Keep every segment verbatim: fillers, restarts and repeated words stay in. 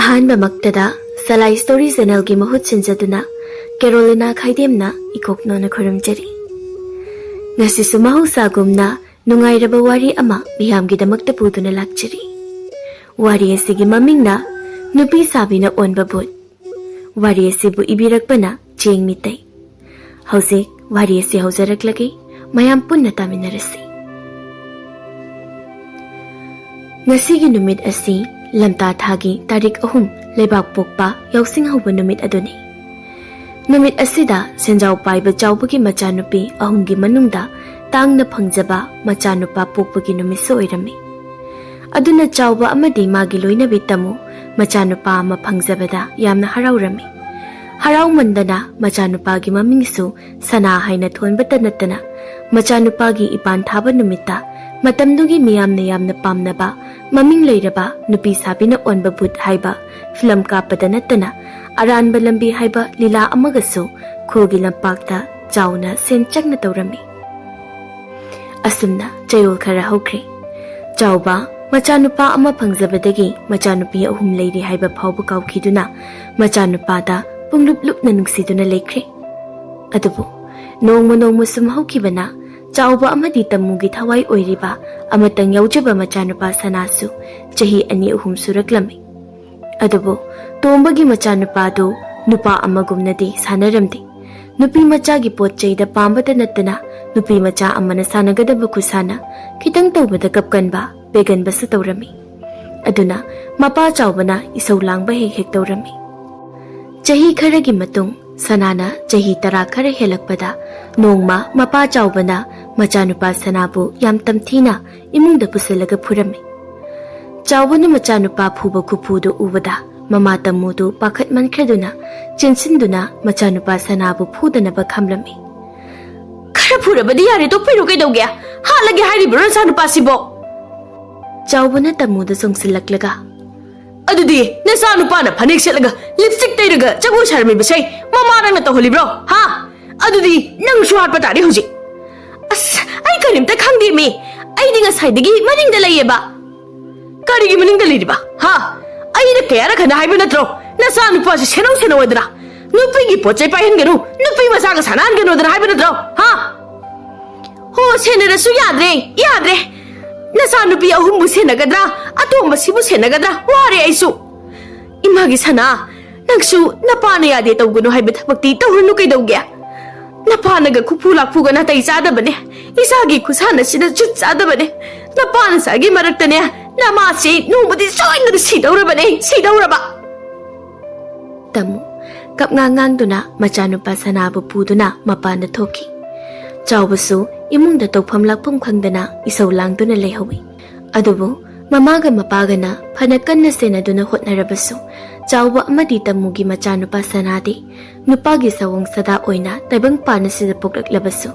ꯑꯍꯥꯟꯕꯃꯛꯇꯗ ꯁꯂꯥꯏ story ꯆꯦꯅꯦꯜꯒꯤ ꯃꯍꯨꯠ ꯁꯤꯟꯖꯗꯨꯅ ꯀꯦꯔꯣꯂꯤꯅꯥ ꯈꯥꯏꯗꯦꯝꯅ ꯏꯀꯣꯛꯅꯣꯅ ꯈꯨꯔꯨꯝꯖꯔꯤ꯫ ꯉꯁꯤꯁꯨ ꯃꯍꯧꯁꯥꯒꯨꯝꯅ ꯅꯨꯡꯉꯥꯏꯔꯕ ꯋꯥꯔꯤ ꯑꯃ ꯃꯤꯌꯥꯝꯒꯤꯗꯃꯛꯇ ꯄꯨꯗꯨꯅ ꯂꯥꯛꯆꯔꯤ꯫ ꯋꯥꯔꯤ ꯑꯁꯤꯒꯤ ꯃꯃꯤꯡꯅ ꯅꯨꯄꯤ ꯁꯥꯕꯤꯅ ꯑꯣꯟꯕ ꯚꯨꯠ꯫ ꯋꯥꯔꯤ ꯑꯁꯤꯕꯨ ꯏꯕꯤꯔꯛꯄꯅ ꯆꯦꯡ ꯃꯤꯇꯩ꯫ ꯍꯧꯖꯤꯛ ꯋꯥꯔꯤ ꯑꯁꯤ ꯍꯧꯖꯔꯛꯂꯒꯦ, ꯃꯌꯥꯝ ꯄꯨꯟꯅ ꯇꯥꯃꯤꯟꯅꯔꯁꯤ꯫ ꯉꯁꯤꯒꯤ ꯅꯨꯃꯤꯠ ꯑꯁꯤ ꯂꯝꯇꯥ ꯊꯥꯒꯤ ꯇꯥꯔꯤꯛ ꯑꯍꯨꯝ ꯂꯩꯕꯥꯛ ꯄꯣꯛꯄ ꯌꯥꯎꯁꯤꯡ ꯍꯧꯕ ꯅꯨꯃꯤꯠ ꯑꯗꯨꯅꯤ꯫ ꯅꯨꯃꯤꯠ ꯑꯁꯤꯗ ꯁꯦꯟꯖꯥꯎ ꯄꯥꯏꯕ ꯆꯥꯎꯕꯒꯤ ꯃꯆꯥꯅꯨꯄꯤ ꯑꯍꯨꯝꯒꯤ ꯃꯅꯨꯡꯗ ꯇꯥꯡꯅ ꯐꯪꯖꯕ ꯃꯆꯥꯅꯨꯄꯥ ꯄꯣꯛꯄꯒꯤ ꯅꯨꯃꯤꯠꯁꯨ ꯑꯣꯏꯔꯝꯃꯤ꯫ ꯑꯗꯨꯅ ꯆꯥꯎꯕ ꯑꯃꯗꯤ ꯃꯥꯒꯤ ꯂꯣꯏꯅꯕꯤ ꯇꯝꯃꯨ ꯃꯆꯥꯅꯨꯄꯥ ꯑꯃ ꯐꯪꯖꯕꯗ ꯌꯥꯝꯅ ꯍꯔꯥꯎꯔꯝꯃꯤ꯫ ꯍꯔꯥꯎꯃꯟꯗꯅ ꯃꯆꯥꯅꯨꯄꯥꯒꯤ ꯃꯃꯤꯡꯁꯨ ꯁꯅꯥ ꯍꯥꯏꯅ ꯊꯣꯟꯕꯇ ꯅꯠꯇꯅ, ꯃꯆꯥꯅꯨꯄꯥꯒꯤ ꯏꯄꯥꯟ ꯊꯥꯕ ꯅꯨꯃꯤꯠꯇ ꯃꯇꯝꯗꯨꯒꯤ ꯃꯤꯌꯥꯝꯅ ꯌꯥꯝꯅ ꯄꯥꯝꯅꯕ ꯃꯃꯤꯡ ꯂꯩꯔꯕ ꯅꯨꯄꯤ ꯁꯥꯕꯤꯅ ꯑꯣꯟꯕ ꯚꯨꯠ ꯍꯥꯏꯕ ꯐꯤꯂꯝ ꯀꯥꯞꯄꯗ ꯅꯠꯇꯅ, ꯑꯔꯥꯟꯕ ꯂꯝꯕꯤ ꯍꯥꯏꯕ ꯂꯤꯂꯥ ꯑꯃꯒꯁꯨ ꯈꯨꯜꯒꯤ ꯂꯝꯄꯥꯛꯇ ꯆꯥꯎꯅ ꯁꯦꯟ ꯆꯪꯅ ꯇꯧꯔꯝꯃꯤ꯫ ꯑꯁꯨꯝꯅ ꯆꯌꯣꯜ ꯈꯔ ꯍꯧꯈ꯭ꯔꯦ꯫ ꯆꯥꯎꯕ ꯃꯆꯥꯅꯨꯄꯥ ꯑꯃ ꯐꯪꯖꯕꯗꯒꯤ ꯃꯆꯥꯅꯨꯄꯤ ꯑꯍꯨꯝ ꯂꯩꯔꯤ ꯍꯥꯏꯕ ꯐꯥꯎꯕ ꯀꯥꯎꯈꯤꯗꯨꯅ ꯃꯆꯥꯅꯨꯄꯥꯗ ꯄꯨꯡꯂꯨꯞ ꯂꯨꯞꯅ ꯅꯨꯡꯁꯤꯗꯨꯅ ꯂꯩꯈ꯭ꯔꯦ꯫ ꯑꯗꯨꯕꯨ ꯅꯣꯡꯃ ꯅꯣꯡꯃ ꯁꯨꯝ ꯍꯧꯈꯤꯕꯅ ꯆꯥꯎꯕ ꯑꯃꯗꯤ ꯇꯝꯃꯨꯒꯤ ꯊꯋꯥꯏ ꯑꯣꯏꯔꯤꯕ ꯑꯃꯇꯪ ꯌꯥꯎꯖꯕ ꯃꯆꯥꯅꯨꯄꯥ ꯁꯅꯥꯁꯨ ꯆꯍꯤ ꯑꯅꯤ ꯑꯍꯨꯝ ꯁꯨꯔꯛꯂꯝꯃꯤ꯫ ꯑꯗꯨꯕꯨ ꯇꯣꯝꯕꯒꯤ ꯃꯆꯥꯅꯨꯄꯥꯗꯨ ꯅꯨꯄꯥ ꯑꯃꯒꯨꯝꯅꯗꯤ ꯁꯥꯟꯅꯔꯝꯗꯦ꯫ ꯅꯨꯄꯤ ꯃꯆꯥꯒꯤ ꯄꯣꯠ ꯆꯩꯗ ꯄꯥꯝꯕꯇ ꯅꯠꯇꯅ ꯅꯨꯄꯤ ꯃꯆꯥ ꯑꯃꯅ ꯁꯥꯟꯅꯒꯗꯕ ꯈꯨꯁꯥꯟꯅ ꯈꯤꯇꯪ ꯇꯧꯕꯗ ꯀꯞꯀꯟꯕ, ꯄꯦꯒꯟꯕꯁꯨ ꯇꯧꯔꯝꯃꯤ꯫ ꯑꯗꯨꯅ ꯃꯄꯥ ꯆꯥꯎꯕꯅ ꯏꯁꯧ ꯂꯥꯡꯕ ꯍꯦꯛ ꯍꯦꯛ ꯇꯧꯔꯝꯃꯤ꯫ ꯆꯍꯤ ꯈꯔꯒꯤ ꯃꯇꯨꯡ ꯁꯅꯥꯅ ꯆꯍꯤ ꯇꯔꯥ ꯈꯔ ꯍꯦꯜꯂꯛꯄꯗ ꯅꯣꯡꯃ ꯃꯄꯥ ꯆꯥꯎꯕꯅ ꯃꯆꯥꯅꯨꯄꯥ ꯁꯅꯥꯕꯨ ꯌꯥꯝ ꯇꯝꯊꯤꯅ ꯏꯃꯨꯡꯗ ꯄꯨꯁꯤꯜꯂꯒ ꯐꯨꯔꯝꯃꯤ꯫ ꯆꯥꯎꯕꯅ ꯃꯆꯥꯅꯨꯄꯥ ꯐꯨꯕ ꯈꯨꯐꯨꯗꯨ ꯎꯕꯗ ꯃꯃꯥ ꯇꯝꯃꯨꯗꯨ ꯄꯥꯈꯠꯃꯟꯈ꯭ꯔꯗꯨꯅ ꯆꯦꯟꯁꯤꯟꯗꯨꯅ ꯃꯆꯥꯅꯨꯄꯥ ꯁꯅꯥꯕꯨ ꯐꯨꯗꯅꯕ ꯈꯝꯂꯝꯃꯤ꯫ "ꯈꯔ ꯐꯨꯔꯕꯗꯤ ꯌꯥꯔꯦ, ꯇꯣꯛꯄꯤꯔꯣ, ꯀꯩꯗꯧꯒꯦ? ꯍꯥꯠꯂꯒꯦ ꯍꯥꯏꯔꯤꯕ꯭ꯔꯣ ꯅꯆꯥꯅꯨꯄꯥꯁꯤꯕꯣ?" ꯆꯥꯎꯕꯅ ꯇꯝꯃꯨꯗ ꯆꯣꯡꯁꯤꯜꯂꯛꯂꯒ, "ꯑꯗꯨꯗꯤ ꯅꯆꯥꯅꯨꯄꯥꯅ ꯐꯅꯦꯛ ꯁꯦꯠꯂꯒ ꯂꯤꯞꯁꯇꯤꯛ ꯇꯩꯔꯒ ꯖꯒꯣꯏ ꯁꯥꯔꯝꯃꯤꯕꯁꯦ ꯃꯃꯥ ꯅꯪꯅ ꯇꯧꯍꯜꯂꯤꯕ꯭ꯔꯣ? ꯍꯥ? ꯑꯗꯨꯗꯤ ꯅꯪꯁꯨ ꯍꯥꯠꯄ ꯇꯥꯔꯦ ꯍꯧꯖꯤꯛ꯫ ꯑꯁ, ꯑꯩ ꯀꯔꯤꯝꯇ ꯈꯪꯗꯦꯃꯤ꯫ ꯑꯩꯗꯤ ꯉꯁꯥꯏꯗꯒꯤ ꯃꯅꯤꯡꯗ ꯂꯩꯌꯦꯕ꯫" "ꯀꯔꯤꯒꯤ ꯃꯅꯤꯡꯗ ꯂꯩꯔꯤꯕ? ꯍꯥ? ꯑꯩꯅ ꯀꯌꯥꯔꯛ ꯍꯟꯅ ꯍꯥꯏꯕ ꯅꯠꯇ꯭ꯔꯣ? ꯅꯆꯥ ꯅꯨꯄꯥꯁꯦ ꯁꯦꯟꯅꯧ ꯁꯦꯟꯅꯧ ꯍꯥꯏꯗꯅ? ꯅꯨꯄꯤꯒꯤ ꯄꯣꯠ ꯆꯩ ꯄꯥꯏꯍꯟꯒꯅꯨ, ꯅꯨꯄꯤ ꯃꯆꯥꯒ ꯁꯥꯟꯅꯍꯟꯒꯅꯨꯗꯅ ꯍꯥꯏꯕ ꯅꯠꯇ꯭ꯔꯣ? ꯍꯥ? ꯍꯣ, ꯁꯦꯟꯅꯔꯁꯨ ꯌꯥꯗ꯭ꯔꯦ, ꯌꯥꯗ꯭ꯔꯦ꯫ ꯅꯆꯥ ꯅꯨꯄꯤ ꯑꯍꯨꯝꯕꯨ ꯁꯦꯟꯅꯒꯗ꯭ꯔꯥ? ꯑꯇꯣꯝꯕꯁꯤꯕꯨ ꯁꯦꯟꯅꯒꯗ꯭ꯔꯥ? ꯋꯥꯔꯦ ꯑꯩꯁꯨ꯫ ꯏꯃꯥꯒꯤ ꯁꯅꯥ, ꯅꯪꯁꯨ ꯅꯄꯥꯅ ꯌꯥꯗꯦ ꯇꯧꯒꯅꯨ ꯍꯥꯏꯕ ꯊꯕꯛꯇꯤ ꯇꯧꯔꯨꯅꯨ ꯀꯩꯗꯧꯒꯦ? ꯅꯄꯥꯅꯒ ꯈꯨꯐꯨ ꯂꯥꯛꯐꯨꯒ ꯅꯥꯇꯩ ꯆꯥꯗꯕꯅꯦ꯫ ꯏꯆꯥꯒꯤ ꯈꯨꯠꯁꯥꯟꯅꯁꯤꯗ ꯖꯨꯠ ꯆꯥꯗꯕꯅꯦ꯫ ꯅꯄꯥ ꯅꯆꯥꯒꯤ ꯃꯔꯛꯇꯅꯦ, ꯅꯃꯥꯁꯤ ꯅꯣꯡꯃꯗꯤ ꯁꯣꯏꯗꯅ ꯁꯤꯗꯧꯔꯕꯅꯦ, ꯁꯤꯗꯧꯔꯕ꯫ ꯇꯥꯃꯣ ꯀꯞꯉꯥꯡ ꯉꯥꯡꯗꯨꯅ ꯃꯆꯥꯅꯨꯄꯥ ꯁꯅꯥꯕꯨ ꯄꯨꯗꯨꯅ ꯃꯄꯥꯟꯗ ꯊꯣꯛꯈꯤ꯫ ꯆꯥꯎꯕꯁꯨ ꯏꯃꯨꯡꯗ ꯇꯧꯐꯝ ꯂꯥꯛꯐꯝ ꯈꯪꯗꯅ ꯏꯁꯧ ꯂꯥꯡꯗꯨꯅ ꯂꯩꯍꯧꯏ꯫ ꯑꯗꯨꯕꯨ ꯃꯃꯥꯒ ꯃꯄꯥꯒꯅ ꯐꯅ ꯀꯟꯅ ꯁꯦꯟꯅꯗꯨꯅ ꯍꯣꯠꯅꯔꯕꯁꯨ, ꯆꯥꯎꯕ ꯑꯃꯗꯤ ꯇꯥꯃꯣꯒꯤ ꯃꯆꯥꯅꯨꯄꯥ ꯁꯅꯥꯗꯤ ꯅꯨꯄꯥꯒꯤ ꯁꯑꯣꯡ ꯁꯥꯗꯥ ꯑꯣꯏꯅ ꯇꯥꯏꯕꯪꯄꯥꯟ ꯑꯁꯤꯗ ꯄꯣꯛꯂꯛꯂꯕꯁꯨ,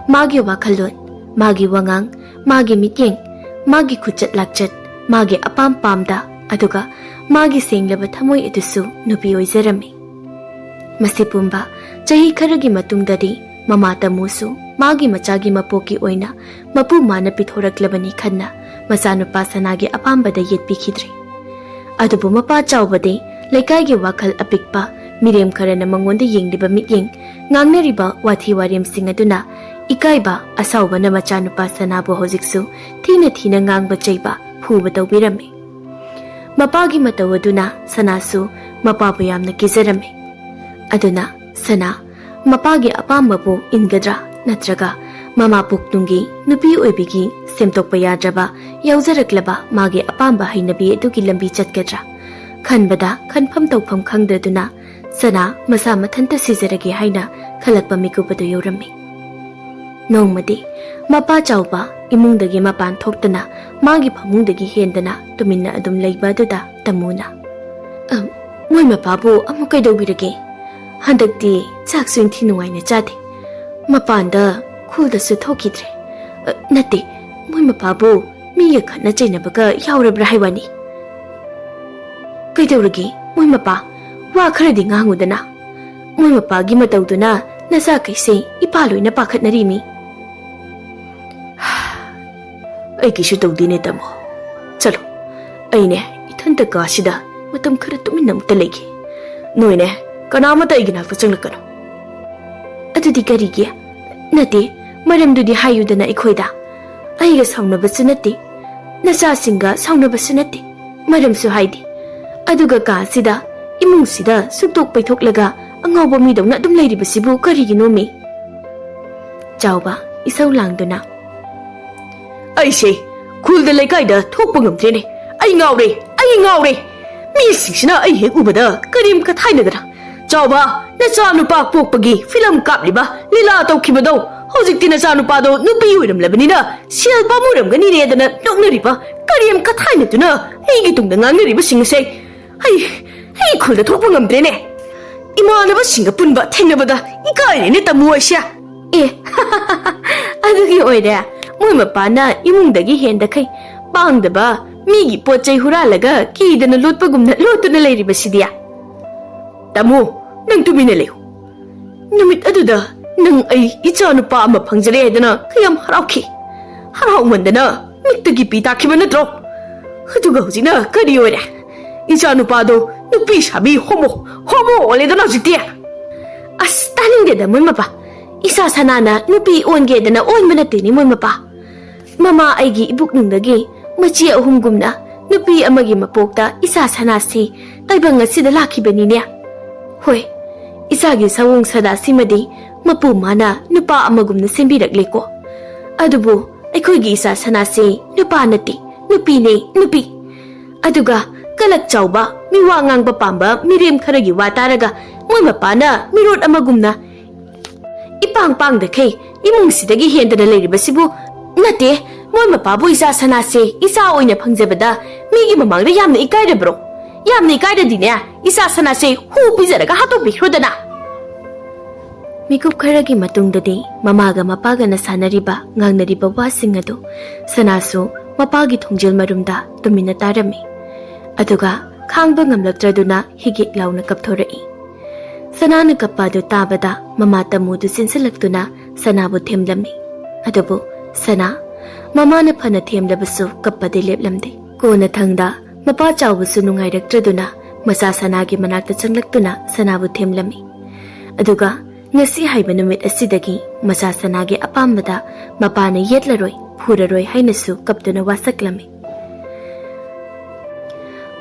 ꯃꯥꯒꯤ ꯋꯥꯈꯜꯂꯣꯟ, ꯃꯥꯒꯤ ꯋꯥꯉꯥꯡ, ꯃꯥꯒꯤ ꯃꯤꯠꯌꯦꯡ, ꯃꯥꯒꯤ ꯈꯨꯆꯠ ꯂꯥꯛꯆꯠ, ꯃꯥꯒꯤ ꯑꯄꯥꯝ ꯄꯥꯝꯗ, ꯑꯗꯨꯒ ꯃꯥꯒꯤ ꯁꯦꯡꯂꯕ ꯊꯃꯣꯏ ꯑꯗꯨꯁꯨ ꯅꯨꯄꯤ ꯑꯣꯏꯖꯔꯝꯃꯤ꯫ ꯃꯁꯤ ꯄꯨꯝꯕ ꯆꯍꯤ ꯈꯔꯒꯤ ꯃꯇꯨꯡꯗꯗꯤ ꯃꯃꯥ ꯇꯥꯃꯣꯁꯨ ꯃꯥꯒꯤ ꯃꯆꯥꯒꯤ ꯃꯄꯣꯛꯀꯤ ꯑꯣꯏꯅ ꯃꯄꯨ ꯃꯥꯅ ꯄꯤꯊꯣꯔꯛꯂꯕꯅꯤ ꯈꯟꯅ ꯃꯆꯥꯅꯨꯄꯥ ꯁꯅꯥꯒꯤ ꯑꯄꯥꯝꯕꯗ ꯌꯦꯠꯄꯤꯈꯤꯗ꯭ꯔꯦ꯫ ꯑꯗꯨꯕꯨ ꯃꯄꯥ ꯆꯥꯎꯕꯗꯤ ꯂꯩꯀꯥꯏꯒꯤ ꯋꯥꯈꯜ ꯑꯄꯤꯛꯄ ꯃꯤꯔꯦꯝ ꯈꯔꯅ ꯃꯉꯣꯟꯗ ꯌꯦꯡꯂꯤꯕ ꯃꯤꯠꯌꯦꯡ, ꯉꯥꯡꯅꯔꯤꯕ ꯋꯥꯊꯤ ꯋꯥꯔꯦꯝꯁꯤꯡ ꯑꯗꯨꯅ ꯏꯀꯥꯏꯕ ꯑꯁꯥꯎꯕꯅ ꯃꯆꯥꯅꯨꯄꯥ ꯁꯅꯥꯕꯨ ꯍꯧꯖꯤꯛꯁꯨ ꯊꯤꯅ ꯊꯤꯅ ꯉꯥꯡꯕ ꯆꯩꯕ, ꯐꯨꯕ ꯇꯧꯕꯤꯔꯝꯃꯤ꯫ ꯃꯄꯥꯒꯤ ꯃꯇꯧ ꯑꯗꯨꯅ ꯁꯅꯥꯁꯨ ꯃꯄꯥꯕꯨ ꯌꯥꯝꯅ ꯀꯤꯖꯔꯝꯃꯤ꯫ ꯑꯗꯨꯅ ꯁꯅꯥ ꯃꯄꯥꯒꯤ ꯑꯄꯥꯝꯕꯕꯨ ꯏꯟꯒꯗ꯭ꯔꯥ, ꯅꯠꯇ꯭ꯔꯒ ꯃꯃꯥ ꯄꯣꯛꯅꯨꯡꯒꯤ ꯅꯨꯄꯤ ꯑꯣꯏꯕꯤꯒꯤ ꯁꯦꯝꯗꯣꯛꯄ ꯌꯥꯗ꯭ꯔꯕ, ꯌꯥꯎꯖꯔꯛꯂꯕ ꯃꯥꯒꯤ ꯑꯄꯥꯝꯕ ꯍꯩꯅꯕꯤ ꯑꯗꯨꯒꯤ ꯂꯝꯕꯤ ꯆꯠꯀꯗ꯭ꯔꯥ ꯈꯟꯕꯗ ꯈꯟꯐꯝ ꯇꯧꯐꯝ ꯈꯪꯗꯗꯨꯅ ꯁꯅꯥ ꯃꯁꯥ ꯃꯊꯟꯇ ꯁꯤꯖꯔꯒꯦ ꯍꯥꯏꯅ ꯈꯜꯂꯛꯄ ꯃꯤꯀꯨꯞ ꯑꯗꯨ ꯌꯧꯔꯝꯃꯤ꯫ ꯅꯣꯡꯃꯗꯤ ꯃꯄꯥ ꯆꯥꯎꯕ ꯏꯃꯨꯡꯗꯒꯤ ꯃꯄꯥꯟ ꯊꯣꯛꯇꯅ ꯃꯥꯒꯤ ꯐꯃꯨꯡꯗꯒꯤ ꯍꯦꯟꯗꯅ ꯇꯨꯃꯤꯟꯅ ꯑꯗꯨꯝ ꯂꯩꯕ ꯑꯗꯨꯗ ꯇꯥꯃꯣꯅ, "ꯑ, ꯃꯣꯏ ꯃꯄꯥꯕꯨ ꯑꯃꯨꯛ ꯀꯩꯗꯧꯕꯤꯔꯒꯦ? ꯍꯟꯗꯛꯇꯤ ꯆꯥꯛꯁꯨ ꯏꯟꯊꯤ ꯅꯨꯡꯉꯥꯏꯅ ꯆꯥꯗꯦ꯫ ꯃꯄꯥꯟꯗ ꯈꯨꯜꯗꯁꯨ ꯊꯣꯛꯈꯤꯗ꯭ꯔꯦ꯫ ꯑ, ꯅꯠꯇꯦ, ꯃꯣꯏ ꯃꯄꯥꯕꯨ ꯃꯤꯒ ꯈꯠꯅ ꯆꯩꯅꯕꯒ ꯌꯥꯎꯔꯕ꯭ꯔꯥ ꯍꯥꯏ ꯋꯥꯅꯤ꯫ ꯀꯩꯗꯧꯔꯒꯦ ꯃꯣꯏ ꯃꯄꯥ? ꯋꯥ ꯈꯔꯗꯤ ꯉꯥꯡꯉꯨꯗꯅ꯫ ꯃꯣꯏ ꯃꯄꯥꯒꯤ ꯃꯇꯧꯗꯨꯅ ꯅꯆꯥꯈꯩꯁꯦ ꯏꯄꯥ ꯂꯣꯏꯅ ꯄꯥꯈꯠꯅꯔꯤꯃꯤ꯫" "ꯑꯩ ꯀꯩꯁꯨ ꯇꯧꯗꯦꯅꯦ ꯇꯥꯃꯣ꯫ ꯆꯠꯂꯣ, ꯑꯩꯅꯦ ꯏꯊꯟꯇ ꯀꯥꯁꯤꯗ ꯃꯇꯝ ꯈꯔ ꯇꯨꯃꯤꯟꯅ ꯑꯃꯨꯛꯇ ꯂꯩꯒꯦ꯫ ꯅꯣꯏꯅꯦ, ꯀꯅꯥꯃꯠꯇ ꯑꯩꯒꯤ ꯅꯥꯛꯇ ꯆꯪꯂꯛꯀꯅꯨ꯫ ꯑꯗꯨꯗꯤ ꯀꯔꯤꯒꯤ? ꯅꯠꯇꯦ, ꯃꯔꯝꯗꯨꯗꯤ ꯍꯥꯏꯌꯨꯗꯅ ꯑꯩꯈꯣꯏꯗ꯫ ꯑꯩꯒ ꯁꯥꯎꯅꯕꯁꯨ ꯅꯠꯇꯦ, ꯅꯆꯥꯁꯤꯡꯒ ꯁꯥꯎꯅꯕꯁꯨ ꯅꯠꯇꯦ, ꯃꯔꯝꯁꯨ ꯍꯥꯏꯗꯦ꯫ ꯑꯗꯨꯒ ꯀꯥ ꯑꯁꯤꯗ, ꯏꯃꯨꯡꯁꯤꯗ ꯁꯨꯛꯇꯣꯛ ꯄꯩꯊꯣꯛꯂꯒ ꯑꯉꯥꯎꯕ ꯃꯤꯗꯧꯅ ꯑꯗꯨꯝ ꯂꯩꯔꯤꯕꯁꯤꯕꯨ ꯀꯔꯤꯒꯤꯅꯣꯃꯤ? ꯆꯥꯎꯕ, ꯏꯁꯧ ꯂꯥꯡꯗꯨꯅ, ꯑꯩꯁꯦ ꯈꯨꯜꯗ ꯂꯩꯀꯥꯏꯗ ꯊꯣꯛꯄ ꯉꯝꯗ꯭ꯔꯦꯅꯦ꯫ ꯑꯩ ꯉꯥꯎꯔꯦ, ꯑꯩ ꯉꯥꯎꯔꯦ꯫ ꯃꯤꯁꯤꯡꯁꯤꯅ ꯑꯩ ꯍꯦꯛ ꯎꯕꯗ ꯀꯔꯦꯝ ꯀꯊꯥꯏꯅꯗꯅ, ꯆꯥꯎꯕ, ꯅꯆꯥꯅꯨꯄꯥ ꯄꯣꯛꯄꯒꯤ ꯐꯤꯂꯝ ꯀꯥꯞꯂꯤꯕ ꯂꯤꯂꯥ ꯇꯧꯈꯤꯕꯗꯧ, ꯍꯧꯖꯤꯛꯇꯤ ꯅꯆꯥꯅꯨꯄꯥꯗꯣ ꯅꯨꯄꯤ ꯑꯣꯏꯔꯝꯂꯕꯅꯤꯅ ꯁꯦꯜ ꯄꯥꯝꯃꯨꯔꯝꯒꯅꯤꯅꯦꯗꯅ ꯅꯣꯛꯅꯔꯤꯕ, ꯀꯔꯦꯝ ꯀꯊꯥꯏꯅꯗꯨꯅ ꯑꯩꯒꯤ ꯇꯨꯡꯗ ꯉꯥꯡꯅꯔꯤꯕꯁꯤꯡ ꯑꯁꯦ ꯑꯩ, ꯑꯩ ꯈꯨꯜꯗ ꯊꯣꯛꯄ ꯉꯝꯗ꯭ꯔꯦꯅꯦ꯫ ꯏꯃꯥꯟꯅꯕꯁꯤꯡꯒ ꯄꯨꯟꯕ ꯊꯦꯡꯅꯕꯗ ꯏꯀꯥꯏꯔꯦꯅꯦ, ꯇꯥꯃꯣ ꯑꯩꯁꯦ꯫ ꯑꯦ, ꯑꯗꯨꯒꯤ ꯑꯣꯏꯔꯦ꯫ ꯃꯣꯏ ꯃꯄꯥꯅ ꯏꯃꯨꯡꯗꯒꯤ ꯍꯦꯟꯗꯈꯩ ꯄꯥꯡꯗꯕ ꯃꯤꯒꯤ ꯄꯣꯠ ꯆꯩ ꯍꯨꯔꯥꯜꯂꯒ ꯀꯤꯗꯅ ꯂꯣꯠꯄꯒꯨꯝꯅ ꯂꯣꯠꯇꯨꯅ ꯂꯩꯔꯤꯕꯁꯤꯗꯤ꯫ ꯇꯥꯃꯣ, ꯅꯪ ꯇꯨꯃꯤꯟꯅ ꯂꯩꯌꯨ꯫ ꯅꯨꯃꯤꯠ ꯑꯗꯨꯗ ꯅꯪ ꯑꯩ ꯏꯆꯥ ꯅꯨꯄꯥ ꯑꯃ ꯐꯪꯖꯔꯦ ꯍꯥꯏꯗꯅ ꯀꯌꯥꯝ ꯍꯔꯥꯎꯈꯤ꯫ ꯍꯔꯥꯎꯃꯟꯗꯅ ꯃꯤꯠꯇꯒꯤ ꯄꯤ ꯇꯥꯈꯤꯕ ꯅꯠꯇ꯭ꯔꯣ? ꯑꯗꯨꯒ ꯍꯧꯖꯤꯛꯅ ꯀꯔꯤ ꯑꯣꯏꯔꯦ? ꯏꯆꯥ ꯅꯨꯄꯥꯗꯣ ꯅꯨꯄꯤ ꯁꯥꯕꯤ ꯍꯣꯃꯣ, ꯍꯣꯃꯣ ꯑꯣꯜꯂꯦꯗꯅ ꯍꯧꯖꯤꯛꯇꯤ꯫ ꯑꯁ, ꯇꯥꯅꯤꯡꯗꯦꯗ ꯃꯣꯏ ꯃꯄꯥ꯫ ꯏꯆꯥ ꯁꯅꯥꯅ ꯅꯨꯄꯤ ꯑꯣꯟꯒꯦꯗꯅ ꯑꯣꯟꯕ ꯅꯠꯇꯦꯅꯦ ꯃꯣꯏ ꯃꯄꯥ꯫ ꯃꯃꯥ ꯑꯩꯒꯤ ꯏꯕꯨꯛꯅꯨꯡꯗꯒꯤ ꯃꯆꯦ ꯑꯍꯨꯝꯒꯨꯝꯅ ꯅꯨꯄꯤ ꯑꯃꯒꯤ ꯃꯄꯣꯛꯇ ꯏꯆꯥ ꯁꯅꯥꯁꯤ ꯇꯥꯏꯕꯪ ꯑꯁꯤꯗ ꯂꯥꯛꯈꯤꯕꯅꯤꯅꯦ꯫ ꯍꯣꯏ, ꯏꯆꯥꯒꯤ ꯁꯑꯣꯡ ꯁꯥꯗꯥꯁꯤꯃꯗꯤ ꯃꯄꯨ ꯃꯥꯅ ꯅꯨꯄꯥ ꯑꯃꯒꯨꯝꯅ ꯁꯦꯝꯕꯤꯔꯛꯂꯦꯀꯣ꯫ ꯑꯗꯨꯕꯨ ꯑꯩꯈꯣꯏꯒꯤ ꯏꯆꯥ ꯁꯅꯥꯁꯤ ꯅꯨꯄꯥ ꯅꯠꯇꯦ, ꯅꯨꯄꯤꯅꯦ, ꯅꯨꯄꯤ꯫ ꯑꯗꯨꯒ ꯀꯂꯛ ꯆꯥꯎꯕ, ꯃꯤꯋꯥ ꯉꯥꯡꯕ ꯄꯥꯝꯕ ꯃꯤꯔꯦꯝ ꯈꯔꯒꯤ ꯋꯥ ꯇꯥꯔꯒ ꯃꯣꯏ ꯃꯄꯥꯅ ꯃꯤꯔꯣꯠ ꯑꯃꯒꯨꯝꯅ ꯏꯄꯥꯡ ꯄꯥꯡꯗꯈꯩ ꯏꯃꯨꯡꯁꯤꯗꯒꯤ ꯍꯦꯟꯗꯅ ꯂꯩꯔꯤꯕꯁꯤꯕꯨ, ꯅꯠꯇꯦ, ꯃꯣꯏ ꯃꯄꯥꯕꯨ ꯏꯆꯥ ꯁꯅꯥꯁꯦ ꯏꯆꯥ ꯑꯣꯏꯅ ꯐꯪꯖꯕꯗ ꯃꯤꯒꯤ ꯃꯃꯥꯡꯗ ꯌꯥꯝꯅ ꯏꯀꯥꯏꯔꯕ꯭ꯔꯣ? ꯌꯥꯝꯅ ꯏꯀꯥꯏꯔꯗꯤꯅꯦ, ꯏꯆꯥ ꯁꯅꯥꯁꯦ ꯍꯨ ꯄꯤꯖꯔꯒ ꯍꯥꯠꯇꯣꯛꯄꯤꯈ꯭ꯔꯣꯗꯅ꯫ ꯃꯤꯀꯨꯞ ꯈꯔꯒꯤ ꯃꯇꯨꯡꯗꯗꯤ ꯃꯃꯥꯒ ꯃꯄꯥꯒꯅ ꯁꯥꯟꯅꯔꯤꯕ, ꯉꯥꯡꯅꯔꯤꯕ ꯋꯥꯁꯤꯡ ꯑꯗꯨ ꯁꯅꯥꯁꯨ ꯃꯄꯥꯒꯤ ꯊꯣꯡꯖꯤꯜ ꯃꯔꯨꯝꯗ ꯇꯨꯃꯤꯟꯅ ꯇꯥꯔꯝꯃꯤ꯫ ꯑꯗꯨꯒ ꯈꯥꯡꯕ ꯉꯝꯂꯛꯇ꯭ꯔꯗꯨꯅ ꯍꯤꯒꯤꯛ ꯂꯥꯎꯅ ꯀꯞꯊꯣꯔꯛꯏ꯫ ꯁꯅꯥꯅ ꯀꯞꯄ ꯑꯗꯨ ꯇꯥꯕꯗ ꯃꯃꯥ ꯇꯃꯨꯗꯨ ꯆꯦꯟꯁꯤꯜꯂꯛꯇꯨꯅ ꯁꯅꯥꯕꯨ ꯊꯦꯝꯂꯝꯃꯤ꯫ ꯑꯗꯨꯕꯨ ꯁꯅꯥ, ꯃꯃꯥꯅ ꯐꯅ ꯊꯦꯝꯂꯕꯁꯨ ꯀꯞꯄꯗꯤ ꯂꯦꯞꯂꯝꯗꯦ꯫ ꯀꯣꯟꯅꯊꯪꯗ ꯃꯄꯥ ꯆꯥꯎꯕꯁꯨ ꯅꯨꯡꯉꯥꯏꯔꯛꯇ꯭ꯔꯗꯨꯅ ꯃꯆꯥ ꯁꯅꯥꯒꯤ ꯃꯅꯥꯛꯇ ꯆꯪꯂꯛꯇꯨꯅ ꯁꯅꯥꯕꯨ ꯊꯦꯝꯂꯝꯃꯤ꯫ ꯑꯗꯨꯒ ꯉꯁꯤ ꯍꯥꯏꯕ ꯅꯨꯃꯤꯠ ꯑꯁꯤꯗꯒꯤ ꯃꯆꯥ ꯁꯅꯥꯒꯤ ꯑꯄꯥꯝꯕꯗ ꯃꯄꯥꯅ ꯌꯦꯠꯂꯔꯣꯏ, ꯐꯨꯔꯔꯣꯏ ꯍꯥꯏꯅꯁꯨ ꯀꯞꯇꯨꯅ ꯋꯥꯁꯛꯂꯝꯃꯤ꯫